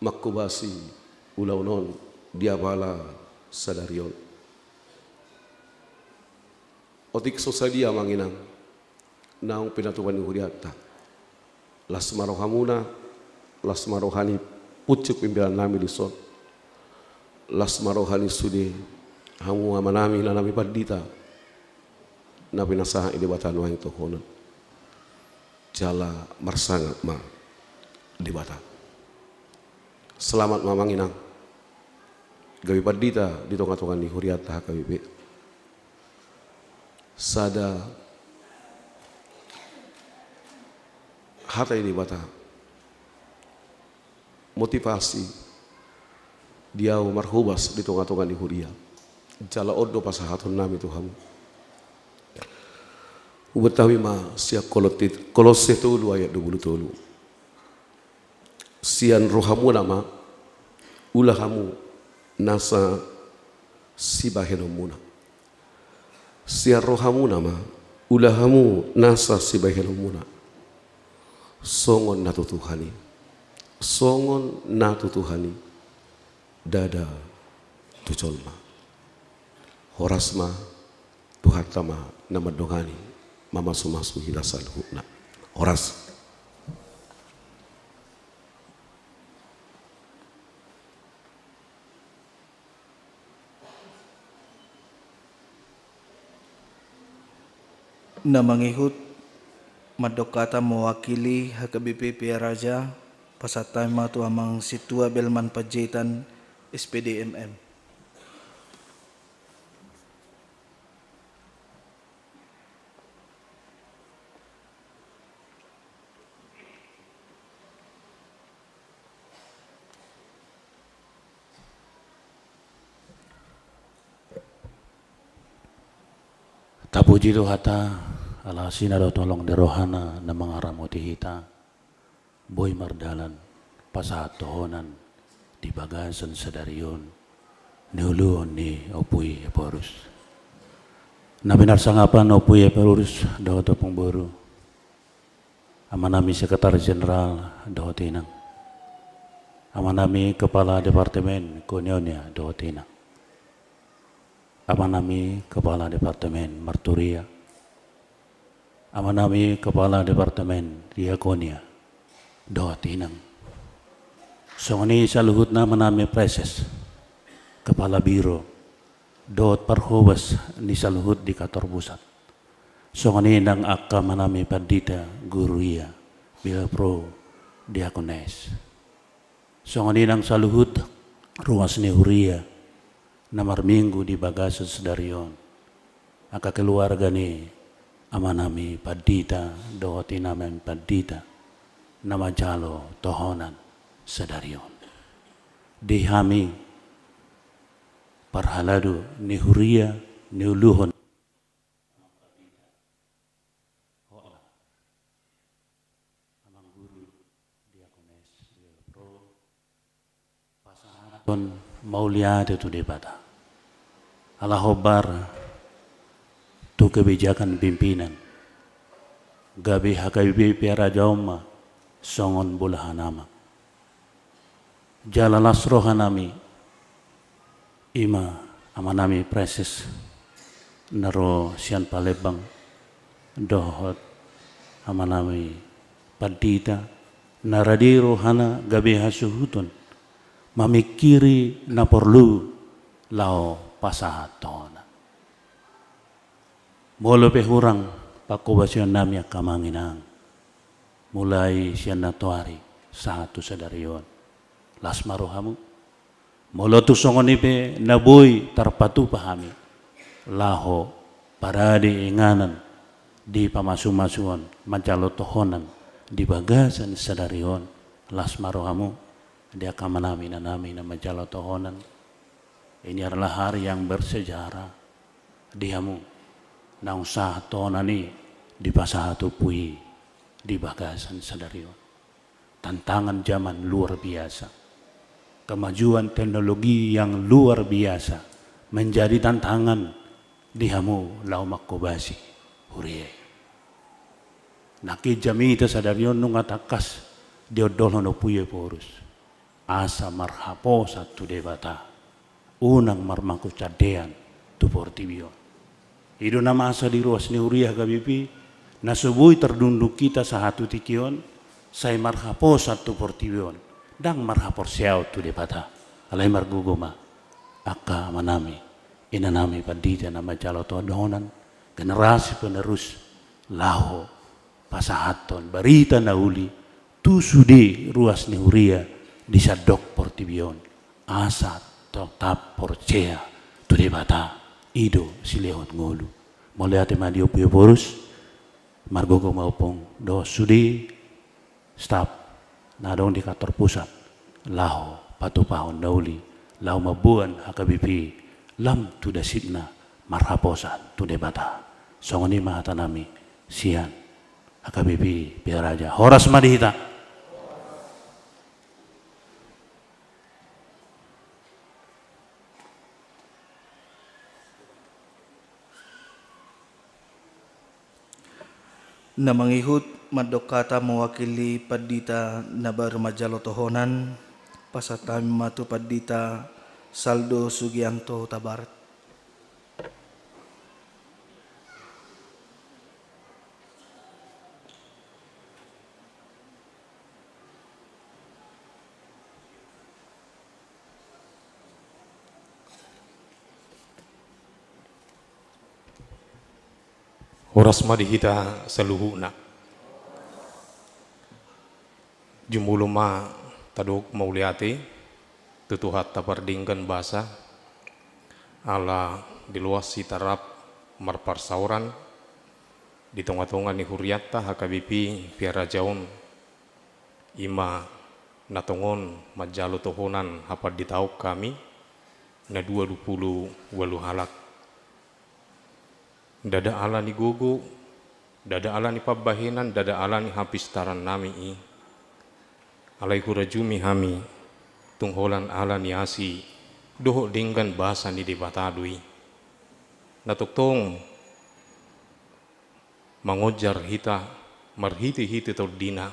manghobasi ulaon on di apala sadari on. Otik so sadia, Amang Inang, naung pinatupa ni hurianta, las ma rohamuna, las ma roha ni pucuk pimpinan nami dison, las ma roha ni sude hamu amanami, inanami pandita, na pinasahat ni Debata nuaeng tohonan. Jala marsangap ma Debata. Selamat ma, Amang Inang, gabe pandita di tongatonga ni hurianta H K B P. Sada hata ni Debata, motivasi di ahu marhobas di tongatonga ni huria. Jala on do pasahaton nami tu hamu. Hubuat hami ma sian Kolotit-, Kolosse tolu ayat dua pulu tolu. Sian rohamuna ma, ula hamu nasa sibahenonmuna. Sian rohamuna ma, ula hamu nasa sibahenonmuna. Songon na tu Tuhan i, songon na tu Tuhan i, ndada tu jolma. Horas ma, Tuhanta ma na mandongani, mamasumasu hita saluhutna. Horas. Na mangihut mandok hata mewakili H K B P Pia Raja, pasahat hami ma tu Amang Sintua Belman Panjaitan, S P D M M. Tapuji Tuhanta, ala asi na dohot holong ni rohana na mangaramoti hita, boi mardalan pasahat tohonan di bagasan sadari on, niuluhon ni Ompu i Ephorus. Na pinarsangapan Ompu i Ephorus dohot ompung boru, amanami sekretaris jenderal dohot inang, amanami kepala departemen koinonia dohot inang, amanami kepala departemen marturia, amanami kepala departemen diakonia dohot inang. Songon i saluhutna amanami praeses, kepala biro dohot parhobas ni saluhut di kantor pusat. Songon i nang angka amanami pandita, guru ia, bilpro, diakones. Songon i nang saluhut ruas ni huria na marminggu di bagasan sadari on. Angka keluarga ni amanami pandita dohot inanami pandita na manjalo tohonan sadari on. Di hami parhalado ni huria niuluhon Amang guru, diakones, bilpro, pasahathon mauliate tu Debata. Ala hombar tu kebijakan pimpinan, gabe H K B P Piaraja on ma songon bolahan amang. Jala las rohanami, ima amanami praeses na ro sian Palembang, dohot amanami pandita, na rade rohana gabe hasuhuton, mamingkiri na porlu laho pasahat tohonan. Molo pe hurang pangkobasionnami angka amang inang, mulai sian nantoari sahat tu sadari on, las ma rohamu. Molo tung songon i pe na boi tarpatupa hami laho parade inganan di pamasumasuon manjalo tohonan di bagasan sadari on, las ma rohamu. Di angka amanami inanami na manjalo tohonan, ini adalah hari yang bersejarah di hamu, naung sahat tohonan i dipasahat Ompu i di bagasan sadari on. Tantangan zaman luar biasa. Kemajuan teknologi yang luar biasa menjadi tantangan di hamu laho mangkobasi huria i. Nangkin jamita sadari on nunga tangkas diondolhon Ompu i Ephorus. Asa marhaposan tu Debata, unang marmangkucandean tu portibi on. I do na masa di ruas ni huria H K B P, na so boi tardungdung hita sahat tu tingki on, sai marhaposan tu portibi on, ndang marhaporseaon tu Debata. Alai margogo ma angka amanami, inanami pandita na manjalo tohonan, generasi penerus, laho pasahathon barita na uli tu sude ruas ni huria di sandok portibi on, asa tetap porsea tu Debata, i do silehon ngolu. Mauliate ma di Ompu Ephorus, margogo ma ompung dohot sude staf na adong di kantor pusat laho patupahon na uli, laho mamboan H K B P lam tu dasipna marhaposan tu Debata. Songon i ma hatanami sian H K B P Piaraja. Horas ma di hita. Na mangihut mandok hata mewakili pandita na baru manjalo tohonan, pasahat hami ma tu pandita Saldo Sugianto Tabarat. Horas ma di hita saluhutna. Jumolo ma tadok mauliate tu Tuhanta pardenggan basa, ala diloas hita rap marparsaoran di tongatonga ni hurianta H K B P Piaraja on, ima na tongon manjalo tohonan hapanditaon hami na dua pulu ualu halak. Ndada ala ni gogo, ndada ala ni pambahenan, ndada ala ni hapistaran nami i. Alai hurajumi hami, tung holan ala ni asi dohot denggan basa ni Debata do i. Na tongtong mangonjar hita marhite-hite tondina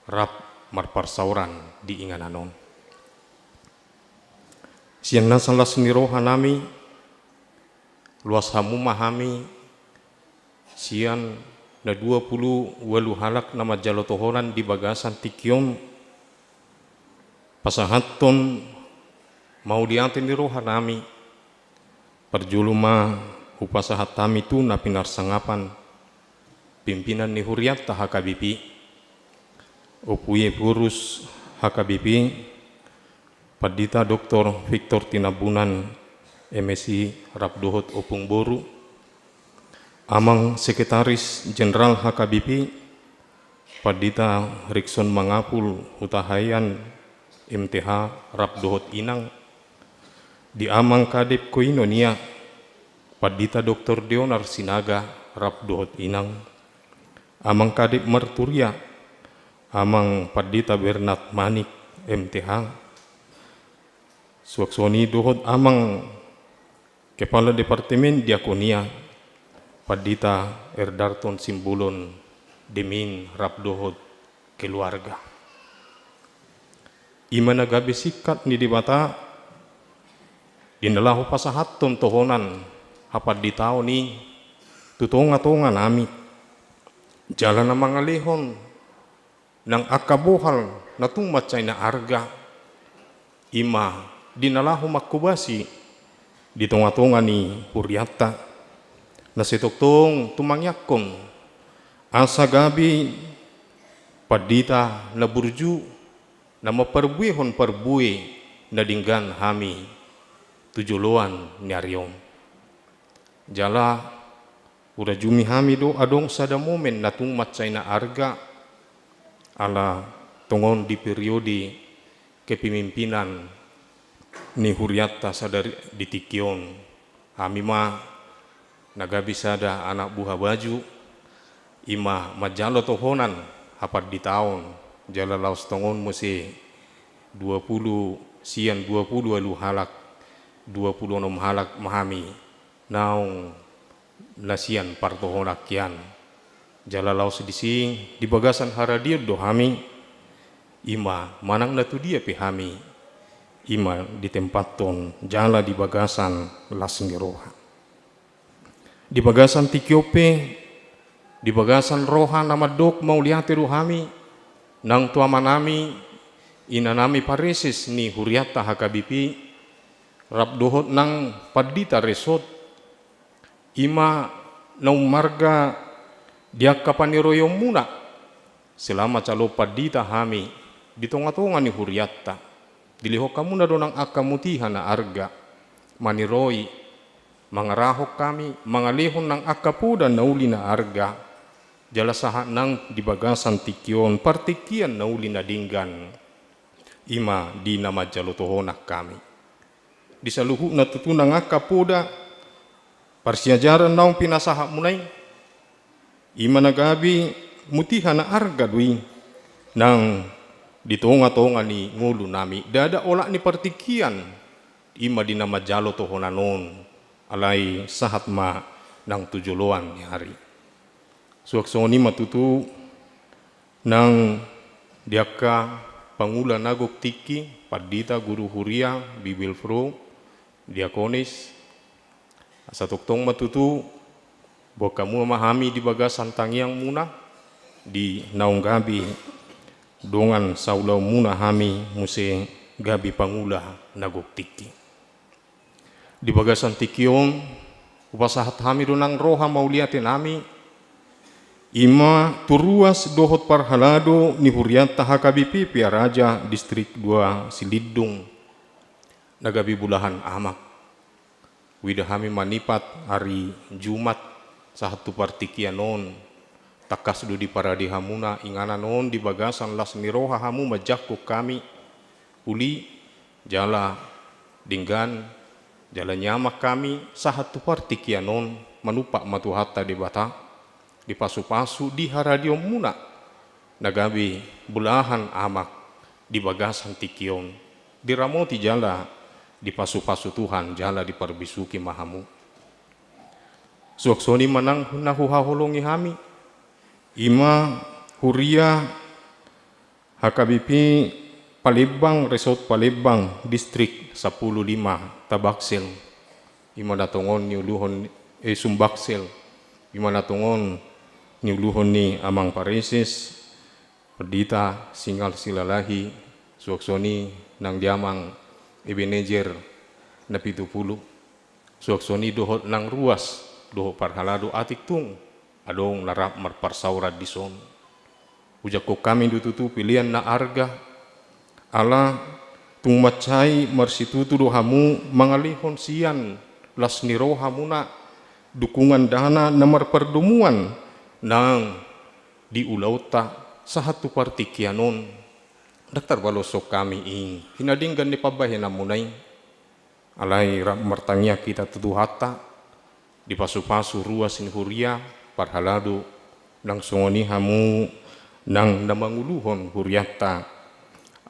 rap marparsaoran di inganan on. Sian nasa las ni roha nami, loas hamu ma hami sian na dua pulu ualu halak na manjalo tohonan di bagasan tingki on, pasahathon mauliate ni roha nami. Parjolo ma hupasahat hami tu na pinarsangapan pimpinan ni hurianta H K B P, Ompu Ephorus H K B P, Pandita Doktor Victor Tinambunan M Si rap dohot ompung boru, Amang Sekretaris Jenderal H K B P, Pandita Rikson Mangapul Hutahaean M Th rap dohot inang, di Amang Kadep Koinonia, Pandita Doktor Deonar Sinaga rap dohot inang, Amang Kadep Marturia, Amang Pandita Bernard Manik M Th, suang songon i dohot Amang Kepala Departemen Diakonia, Pandita Erdarton Simbolon Demin rap dohot keluarga. I ma na gabe singkat ni Debata di na laho pasahathon tohonan hapanditaon i tu tonga-tonga nami, jala na mangalehon nang angka bohal na tung mansai na arga, i ma di na laho manghobasi di tonga-tonga ni hurianta, na sai tongtong tumangiangkon asa gabe pandita na burju, na mamparbuehon parbue na denggan hami tu joloan ni ari on. Jala hurajumi hami do adong sada momen na tung mansai na arga, ala tongon di periode kepemimpinan ni hurianta sadari di tingki on, hami ma na gabe sada anak buha baju, i ma manjalo tohonan hapanditaon, jala laos tongon muse dua pulu sian dua pulu ualu halak, dua pulu onom halak ma hami naung na sian partohonan hian. Jala laos disi di bagasan haradion do hami, i ma manang na tudia pe hami, i ma ditempathon jala di bagasan las ni roha. Di bagasan tingki on pe, di bagasan roha na mandok mauliate do hami nang tu amanami, inanami pareses ni hurianta H K B P, rap dohot nang pandita resort, i ma na ummarga di angka paniroionmuna, selama calon pandita hami di tonga-tonga ni hurianta. Dilehon hamuna do nang angka mutiha na arga, maniroi, mangarahon hami, mangalehon nang angka poda na uli na arga, jala sahat nang di bagasan tingki on partingkian na uli na denggan, i ma di na manjalo tohonan hami. Di saluhutna tutu nang angka poda parsiajaran naung pinasahatmuna i, i ma na gabe mutiha na arga do i nang di tonga-tonga ni ngolunami. Ndada olat ni partingkian, i ma di na manjalo tohonan on, alai sahat ma nang tu joloan ni ari. Suang songon i ma tutu nang di angka pangula na gok tingki, pandita, guru huria, bibelvrouw, diakonis, asa tongtong ma tutu boan hamu ma hami di bagasan tangiangmuna, di naung gabe dongan saulaonmuna hami muse gabe pangula na gok tingki. Di bagasan tingki on, hupasahat hami do nang roha mauliatenami, i ma tu ruas dohot parhalado ni hurianta H K B P Pearaja Distrik dua Silindung, na gabe bulahan amak. Huida hami manipat ari Jumat sahat tu partingkian on, tangkas do diparade hamuna inganan on di bagasan las ni roha hamu manjangkon hami, uli, jala denggan, jala nyaman hami sahat tu partingkian on, manumpak ma Tuhanta Debata, dipasupasu di haradionmuna na gabe bulahan amak di bagasan tingki on, diramoti jala dipasupasu Tuhan jala diparbisuhi ma hamu. Suang songon i ma nang na huhaholongi hami, i ma huria H K B P Palembang, Resort Palembang, Distrik sampulu lima Tabaksel, i ma na tongon niuluhon, eh, Sumbaksel, i ma na tongon niuluhon ni Amang Pareses, Pandita Singal Silalahi, suang songon i nang di Amang Ebenezer Napitupulu, suang songon i dohot nang ruas dohot parhalado atik tung adong na rap marparsaoran dison. Hujangkon hami do tutu pelean na arga, ala tung mansai marsitutu do hamu mangalehon sian las ni rohamuna dukungan dana na marpardomuan nang di ulaonta sahat tu partingkian on. Ndang tarbaloshon hami i hinadenggan ni pambahenanmuna i. Alai rap martangiang hita tu Tuhanta, dipasupasu ruas ni huria, parhalado, nang songon i hamu nang na manguluhon hurianta,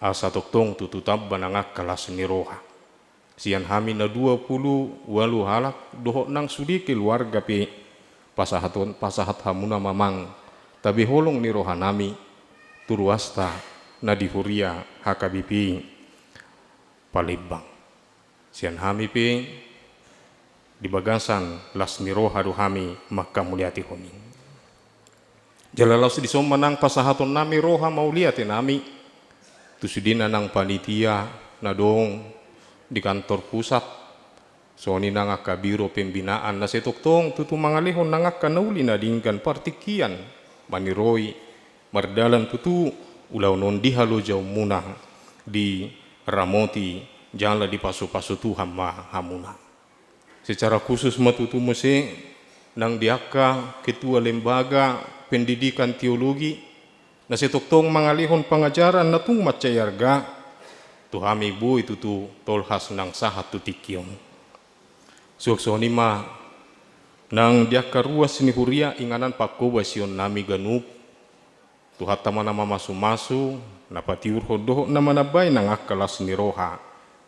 asa tongtong tutu tamba nang angka las ni roha. Sian hami na dua pulu ualu halak dohot nang sude keluarga pe, pasahaton, pasahat hamuna ma amang tabe holong ni rohanami tu ruasta na di huria H K B P Palembang. Sian hami pe di bagasan las ni roha do hami manghamauliatehon i. Jala laos dison ma nang pasahatonnami roha mauliatenami tu sude na nang panitia na adong di kantor pusat, songon i nang angka biro pembinaan na sai tongtong tutu mangalehon nang angka na uli na denggan partingkian maniroi mardalan tutu ulaon on di halojaonmuna, diramoti jala dipasupasu Tuhan ma hamuna. Secara khusus ma tutu muse nang di angka ketua lembaga pendidikan teologi na sai tongtong mangalehon pangajaran na tung mansai arga tu hami boi tutu tolhas nang sahat tu tingki on. Suang songon i ma nang di angka ruas ni huria inganan pangkobasionnami ganup, Tuhanta ma na mamasumasu, na patiurhon dohot na manambai nang angka las ni roha,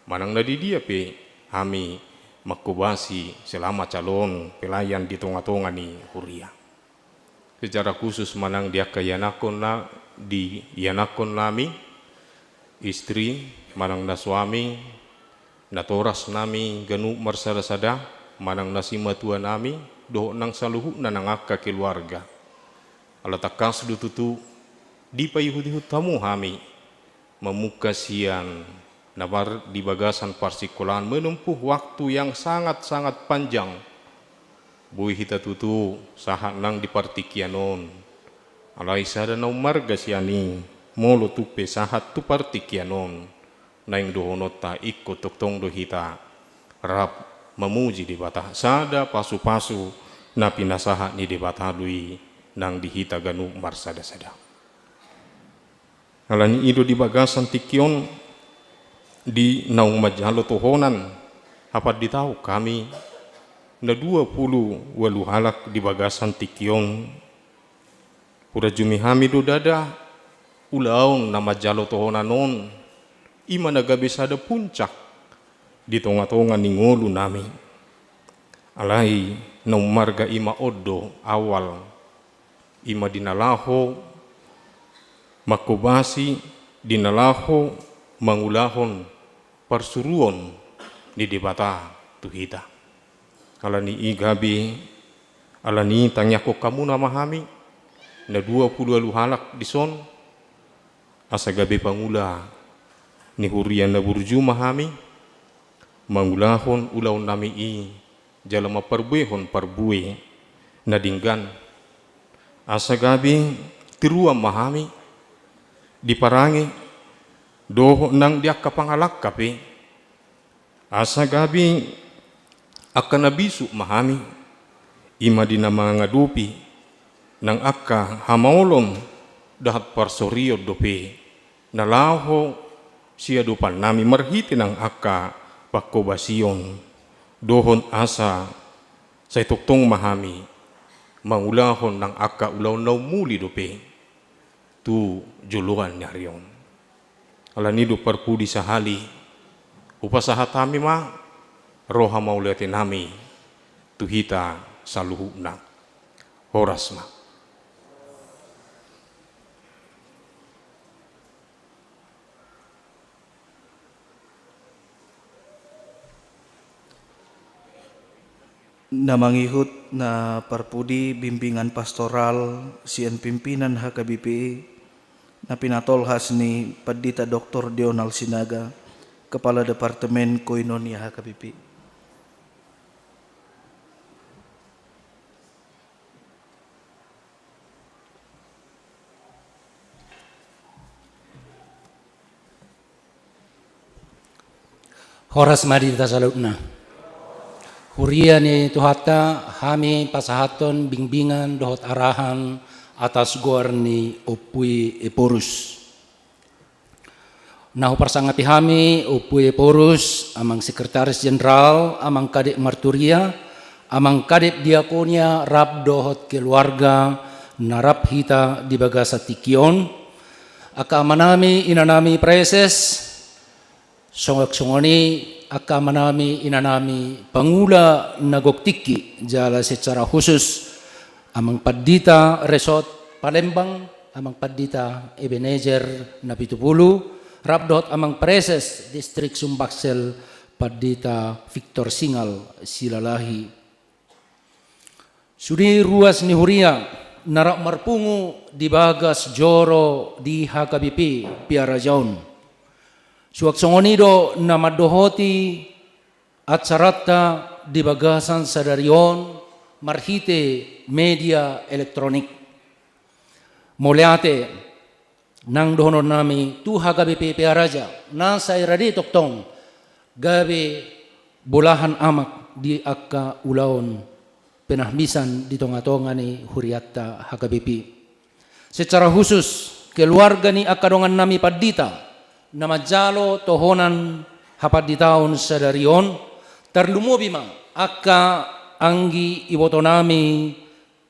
manang na di dia pe hami mangkobasi selama calon pelayan di tongatonga ni huria. Secara khusus ma nang di angka ianakkon na, di ianakkonnami, istri manang na suami, natorasnami ganup marsadasada, manang na simatuanami, dohot nang saluhutna nang angka keluarga. Ala tangkas do tutu dipaihutihut hamu hami mamungka sian na mar di bagasan parsingkolaan menempuh waktu yang sangat-sangat panjang. Boi hita tutu sahat nang di partingkian on. Alai sada na ummarga sian i, molo tung pe sahat tu partingkian on, naeng dohononta ingkon tongtong do hita rap mamuji Debata, sada pasupasu na pinasahat ni Debata do i nang di hita ganup marsadasada. Alani i do di bagasan tingki on, di naung manjalo tohonan, hapanditaon hami na dua pulu ualu halak di bagasan tingki on. Hurajumi hami do ndada ulaon na manjalo tohonan on, i ma na gabe sada puncak di tongatonga ni ngolunami. Alai na ummarga i ma on do awal, i ma di na laho mangkobasi, di na laho mangulahon parsuruon ni Debata tu hita. Alani i gabe, alani i tangiangkon hamuna ma hami na dua pulu ualu halak dison, asa gabe pangula ni huria na burju ma hami mangulahon ulaonnami i jala mamparbuehon parbue na denggan. Asa gabe tiruan ma hami di parange dohot nang di angka pangalangka pe. Asa gabe angka na bisuk ma hami, i ma di na mangadopi nang angka hamaolon dohot parsorion dope na laho siadopannami marhite nang angka pangkobasion, dohot asa Sai tongtong ma hami mangulahon nang angka ulaon na ummuli dope tu joloan ni ari on. Alani i do parpudi sahali, hupasahat hami ma roha mauliate nami tu hita saluhutna. Horas ma. Na mangihut na parpudi bimbingan pastoral sian pimpinan H K B P I, na pinatolhas ni Pandita Doktor Donald Sinaga, Kepala Departemen Koinonia H K B P I. Horas ma di hita saluhutna. Huria ni Tuhanta, hami pasahathon bimbingan dohot arahan atas goar ni Ompu i Ephorus. Na huparsangapi hami Ompu i Ephorus, Amang Sekretaris Jenderal, Amang Kadek Marturia, Amang Kadek Diakonia rap dohot keluarga na rap hita di bagasan tingki on, angka amanami inanami praeses, songon, songon i angka amanami inanami pangula na gok tingki, jala secara khusus Amang Pandita Resort Palembang, Amang Pandita Ebenezer Napitupulu, rap dohot Amang Praeses Distrik Sumbaksel Pandita Victor Singal Silalahi. Sude ruas ni huria na rap marpungu di bagas joro di H K B P Pearaja on. Suang songon i do na mandohoti acaranta di bagasan sadari on marhite media elektronik. Mauliate nang dohonon nami tu H K B P Pearaja, na sai rade tongtong gabe bolahan amak di angka ulaon penahbisan di tonga-tonga ni hurianta H K B P. Secara khusus, keluarga ni angka dongan nami pandita na manjalo tohonan hapanditaon sadari on, tarlumobi ma angka anggi iboto nami,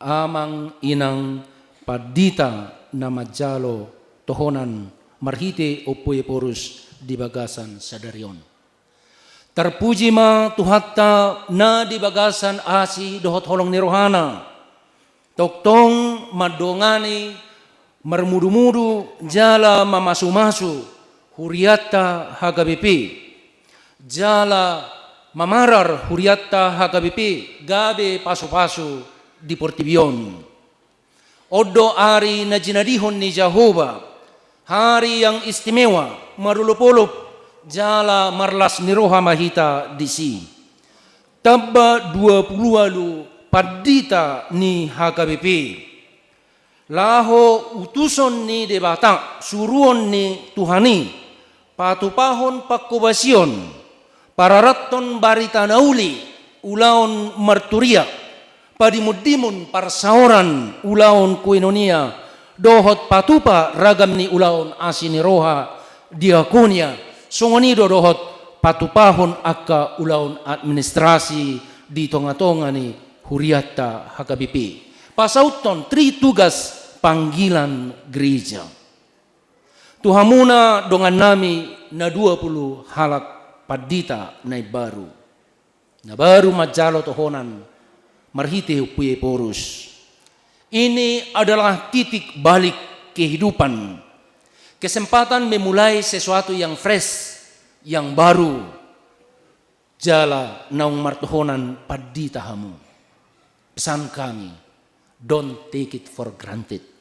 amang inang pandita na manjalo tohonan marhite Ompu i Ephorus di bagasan sadari on. Tarpuji ma Tuhanta na di bagasan asi dohot holong ni rohana, tongtong mandongani, marmudu-mudu jala mamasu-masu hurianta H K B P, jala mamarar hurianta H K B P gabe pasu-pasu di portibi on. On do ari na jinadihon ni Jahowa, hari yang istimewa, marolop-olop jala marlas ni roha ma hita disi. Tamba dua pulu ualu pandita ni H K B P, laho utuson ni Debata, suruon ni Tuhan i, patupahon pangkobasion, pararathon barita na uli, ulaon marturia, padimun-dimun parsaoran, ulaon koinonia, dohot patupa ragam ni ulaon asi ni roha diakonia, songon i do dohot patupahon angka ulaon administrasi di tonga-tonga ni hurianta H K B P. Pasauthon tri tugas panggilan gereja. Tu hamuna dongan nami na dua pulu halak pandita na imbaru, na baru manjalo tohonan marhite Ompu i Ephorus. Ini adalah titik balik kehidupan. Kesempatan memulai sesuatu yang fresh, yang baru. Jala naung martohonan pandita hamu. Pesan kami, don't take it for granted.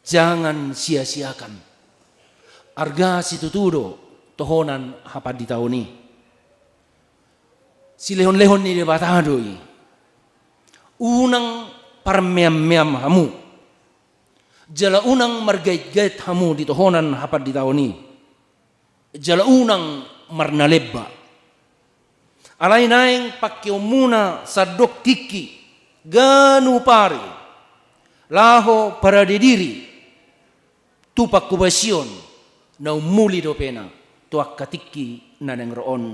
Jangan sia-siakan. Arga situtu do tohonan hapanditaon i. Silehon-lehon ni Debata do i. Unang parmeam-meam hamu. Jala unang margait-gait hamu di tohonan hapanditaon i. Jala unang marnalemba. Alai naeng pangkeonmuna sandok tingki, ganup ari, laho parade diri tu pangkobasion na ummuli dopena tu angka tingki na naeng ro on.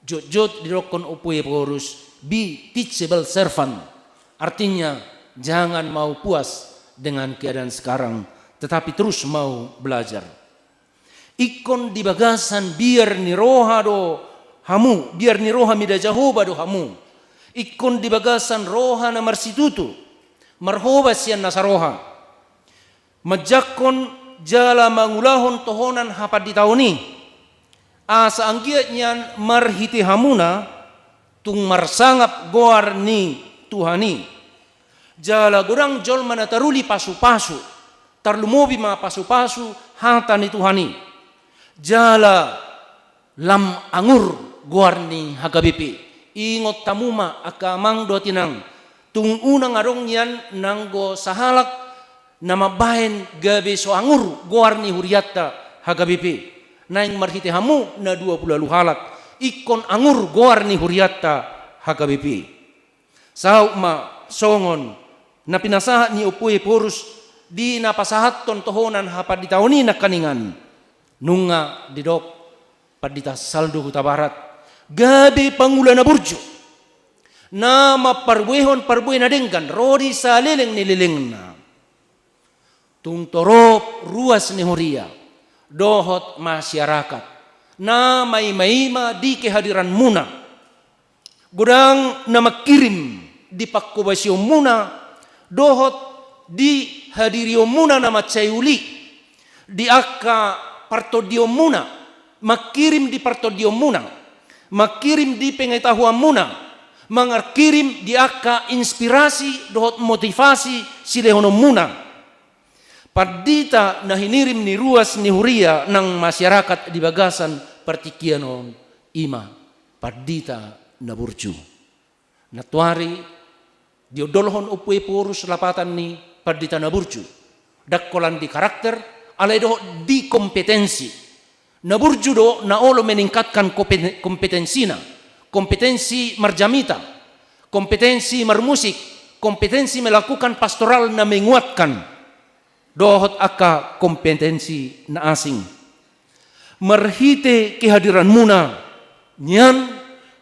Jotjot didokkon Ompu Ephorus, be teachable servant. Artinya, jangan mau puas dengan keadaan sekarang, tetapi terus mau belajar. Ingkon di bagasan biar ni roha do hamu, biar ni roha mida Jahowa do hamu. Ingkon di bagasan roha na marsitutu, marhobas sian nasa roha. Manjangkon jala mangulahon tohonan hapanditaon i, asa anggiat nian marhite hamuna tung marsangap goar ni Tuhan i. Jala godang jolma na taruli pasupasu, tarlumobi ma pasupasu hata ni Tuhan i. Jala lam angur goar ni H K B P. Ingot hamu ma angka amang dohot inang, tung unang adong nian nanggo sahalak na mambahen gabe so angur goar ni hurianta H K B P. Naeng marhite hamu na dua pulu ualu halak, ingkon angur goar ni hurianta H K B P. Saut ma songon na pinasahat ni Ompu Ephorus di na pasahathon tohonan hapanditaon i nangkaningan. Nunga didok Pandita Saldo Hutabarat, gabe pangula na burju, na mamparbuehon parbue na denggan ro di saleleng ni lelengna. Tung torop ruas ni huria dohot masyarakat na maimaima di kehadiranmuna. Godang na mangkirim di panghobasionmuna dohot di hadirionmuna na mansai uli di angka partondionmuna, mangkirim di partondionmuna, mangkirim di pengetahuanmuna, mangkirim di angka inspirasi dohot motivasi silehononmuna. Pandita na hinirim ni ruas ni huria nang masyarakat di bagasan partingkian on, i ma pandita na burju. Nantoari diondolhon Ompu Ephorus lapatan ni pandita na burju. Ndang holan di karakter, alai dohot di kompetensi. Na burju do na olo meningkatkan kompe-, kompetensina, kompetensi marjamita, kompetensi marmusik, kompetensi melakukan pastoral na menguatkan, dohot angka kompetensi na asing. Marhite kehadiranmuna nian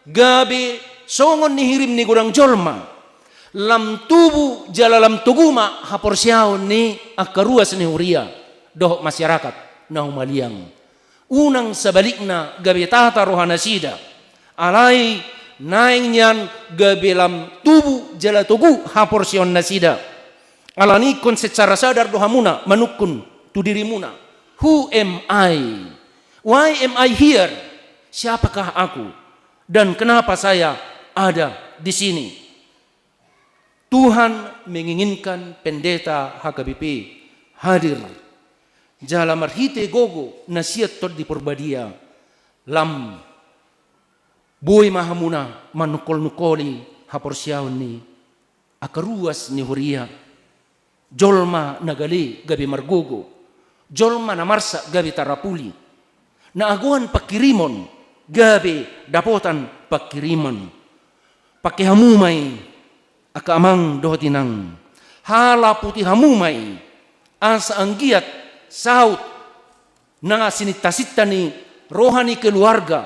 gabe songon nihirim ni godang jolma, lam tubu jala lam togu ma haporseaon ni angka ruas ni huria dohot masyarakat na humaliang. Unang sabalikna gabe tata rohanasida, alai naeng nian gabe lam tubu jala togu haporseaonnasida. Alani ingkon secara sadar do hamuna manungkun tu dirimuna, "Who am I? Why am I here? Siapakah aku? Dan kenapa saya ada di sini?" Tuhan menginginkan pendeta H K B P hadir jala marhite gogo na sian Tondi Porbadia, lam boi ma hamuna manungkol-nungkoli haporseaon ni angka ruas ni huria. Jolma na gale gabe margogo, jolma na marsak gabe tarapuli, na agoan pangkirimon gabe dapotan pangkirimon. Pangke hamu ma i, angka amang dohot inang, halaputi hamu ma i, asa anggiat saut na sinintasinta ni roha ni keluarga,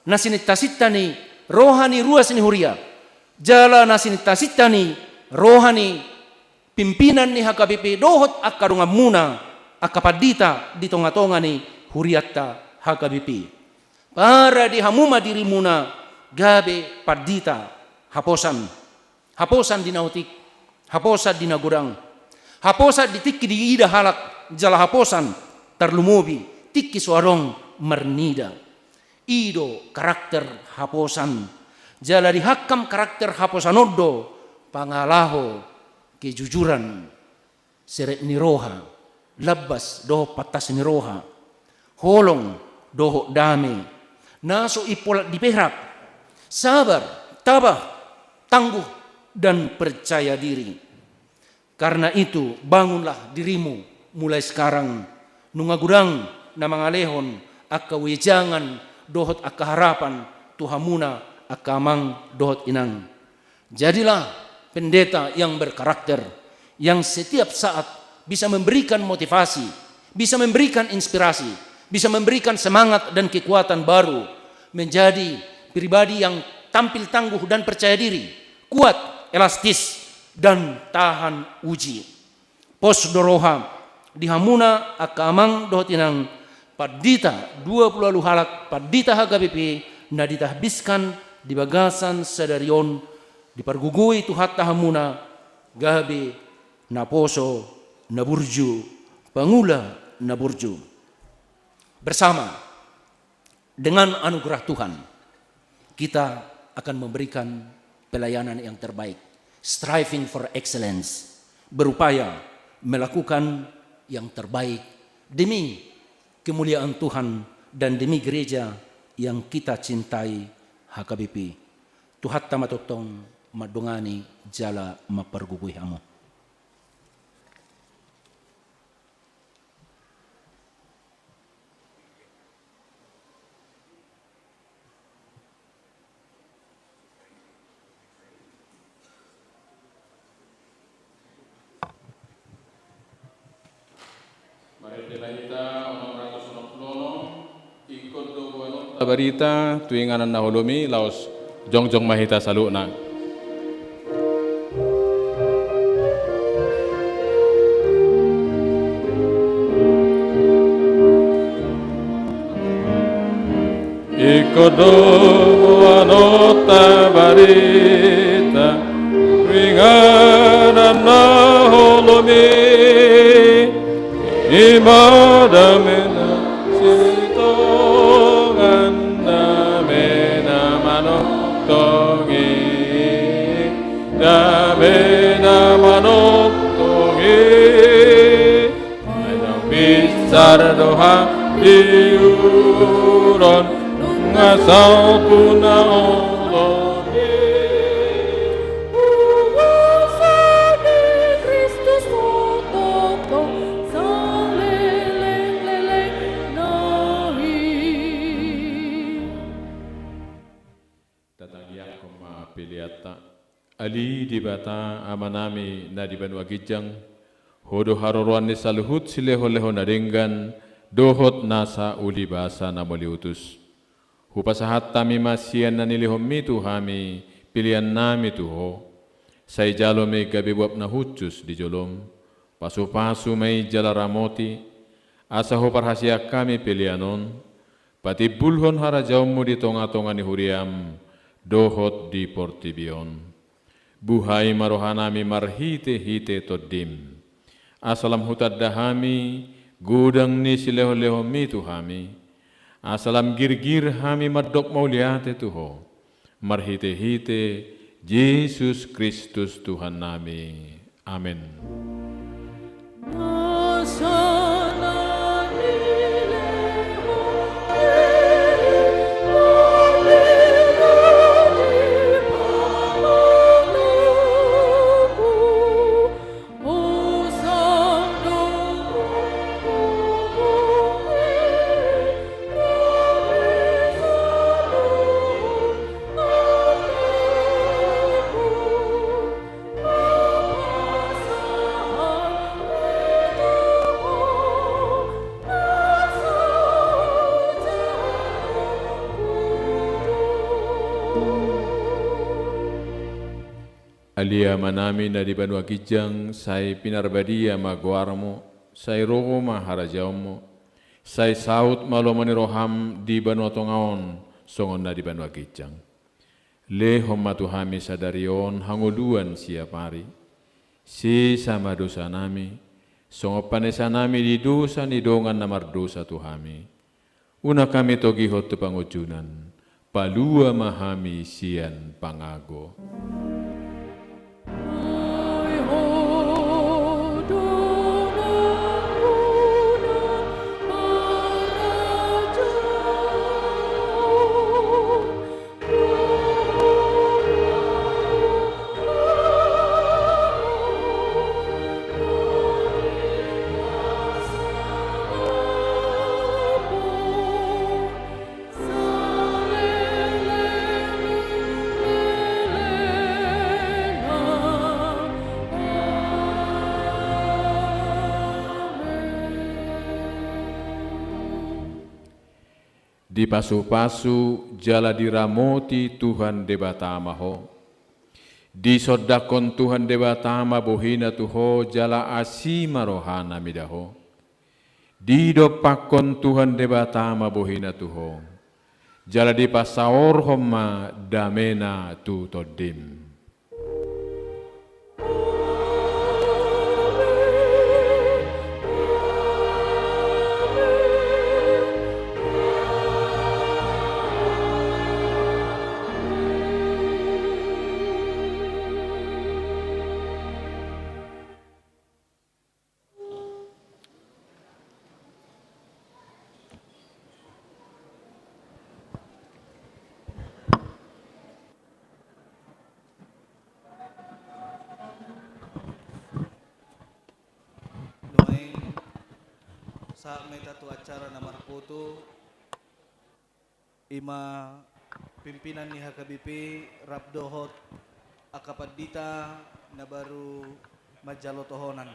na sinintasinta ni roha ni ruas ni huria, jala na sinintasinta ni roha ni pimpinan ni H K B P dohot angka donganmuna, angka pandita di tonga-tonga ni hurianta H K B P. Parade hamu ma dirimuna gabe pandita haposan. Haposan di na otik, haposan di na godang, haposan di tingki diida halak, jala haposan tarlumobi tingki so adong marnida. I do karakter haposan. Jala di hangkam karakter haposan on do pangalaho kejujuran, serep ni roha, lambas dohot pantas ni roha, holong dohot dame, na so impolat diperak, sabar, tabah, tangguh, dan percaya diri. Karena itu, bangunlah dirimu mulai sekarang. Nunga godang na mangalehon angka wejangan dohot angka harapan tu hamuna angka amang dohot inang. Jadilah pendeta yang berkarakter, yang setiap saat bisa memberikan motivasi, bisa memberikan inspirasi, bisa memberikan semangat dan kekuatan baru menjadi pribadi yang tampil tangguh dan percaya diri, kuat, elastis, dan tahan uji. Pos do roha di hamuna angka amang dohot inang pandita, dua pulu ualu halak pandita H K B P na ditahbiskan di bagasan sadari on, dipargogoi Tuhanta hamuna gabe naposo na burju, pangula na burju. Bersama dengan anugerah Tuhan, kita akan memberikan pelayanan yang terbaik, striving for excellence, berupaya melakukan yang terbaik demi kemuliaan Tuhan dan demi gereja yang kita cintai, H K B P. Tuhanta ma tongtong mandongani jala mampargogoi hamu. Marende ma hita onom ratus onom pulu onom. Ingkon do boanonta barita tu inganan na holom i, laos jongjong ma hita saluhutna. Ingkon do boanonta barita tu inganan na holom i. I ma dame na sitongan, dame na manongtong i, dame na manongtong i. Ai naung pinsar do hatiuron, nunga saut tu na holom i. Huasa ni Kristus do tongtong saleleng-lelengna i. Tatangiangkon ma peleanta. Ale Debata, Amanami na di banua ginjang, Ho do haroroan ni saluhut silehon-lehon na denggan dohot nasa ulibasa na mauliutus. Hupasahat hami ma sian na nilehonMi tu hami peleannami tu Ho. Sai jaloMi gabe buat na hushus di joloM. Pasu-pasu ma i jala ramoti, asa huparhaseang hami pelean on patimbulhon harajaonMu di tonga-tonga ni huriaM dohot di portibi on. Buhai ma rohanami marhite-hite TondiM, asa lam hutanda hami godang ni silehon-lehonMi tu hami, asa lam girgir hami mandok mauliate tu Ho, marhite-hite Jesus Kristus Tuhannami. Amen. Ale Amanami na di banua ginjang, sai pinarbadia ma goarMu, sai ro ma harajaonMu, sai saut ma lomo ni rohaM di banua tonga on songon na di banua ginjang. Lehon ma tu hami sadari on hangoluan siapari. Sesa ma dosanami, songon panesanami di dosa ni dongan na mardosa tu hami. Unang hami togihon tu pangunjunan, palua ma hami sian pangago. Dipasupasu jala diramoti Tuhan Debata ma ho. Disondangkon Tuhan Debata ma bohina tu ho jala asi ma rohana mida ho. Didompakkon Tuhan Debata ma bohina tu ho, jala dipasaorhon ma damena tu tondim. Nuaeng, sahat ma hita tu acara na marpoto, i ma pimpinan ni H K B P rap dohot angka pandita na baru manjalo tohonan.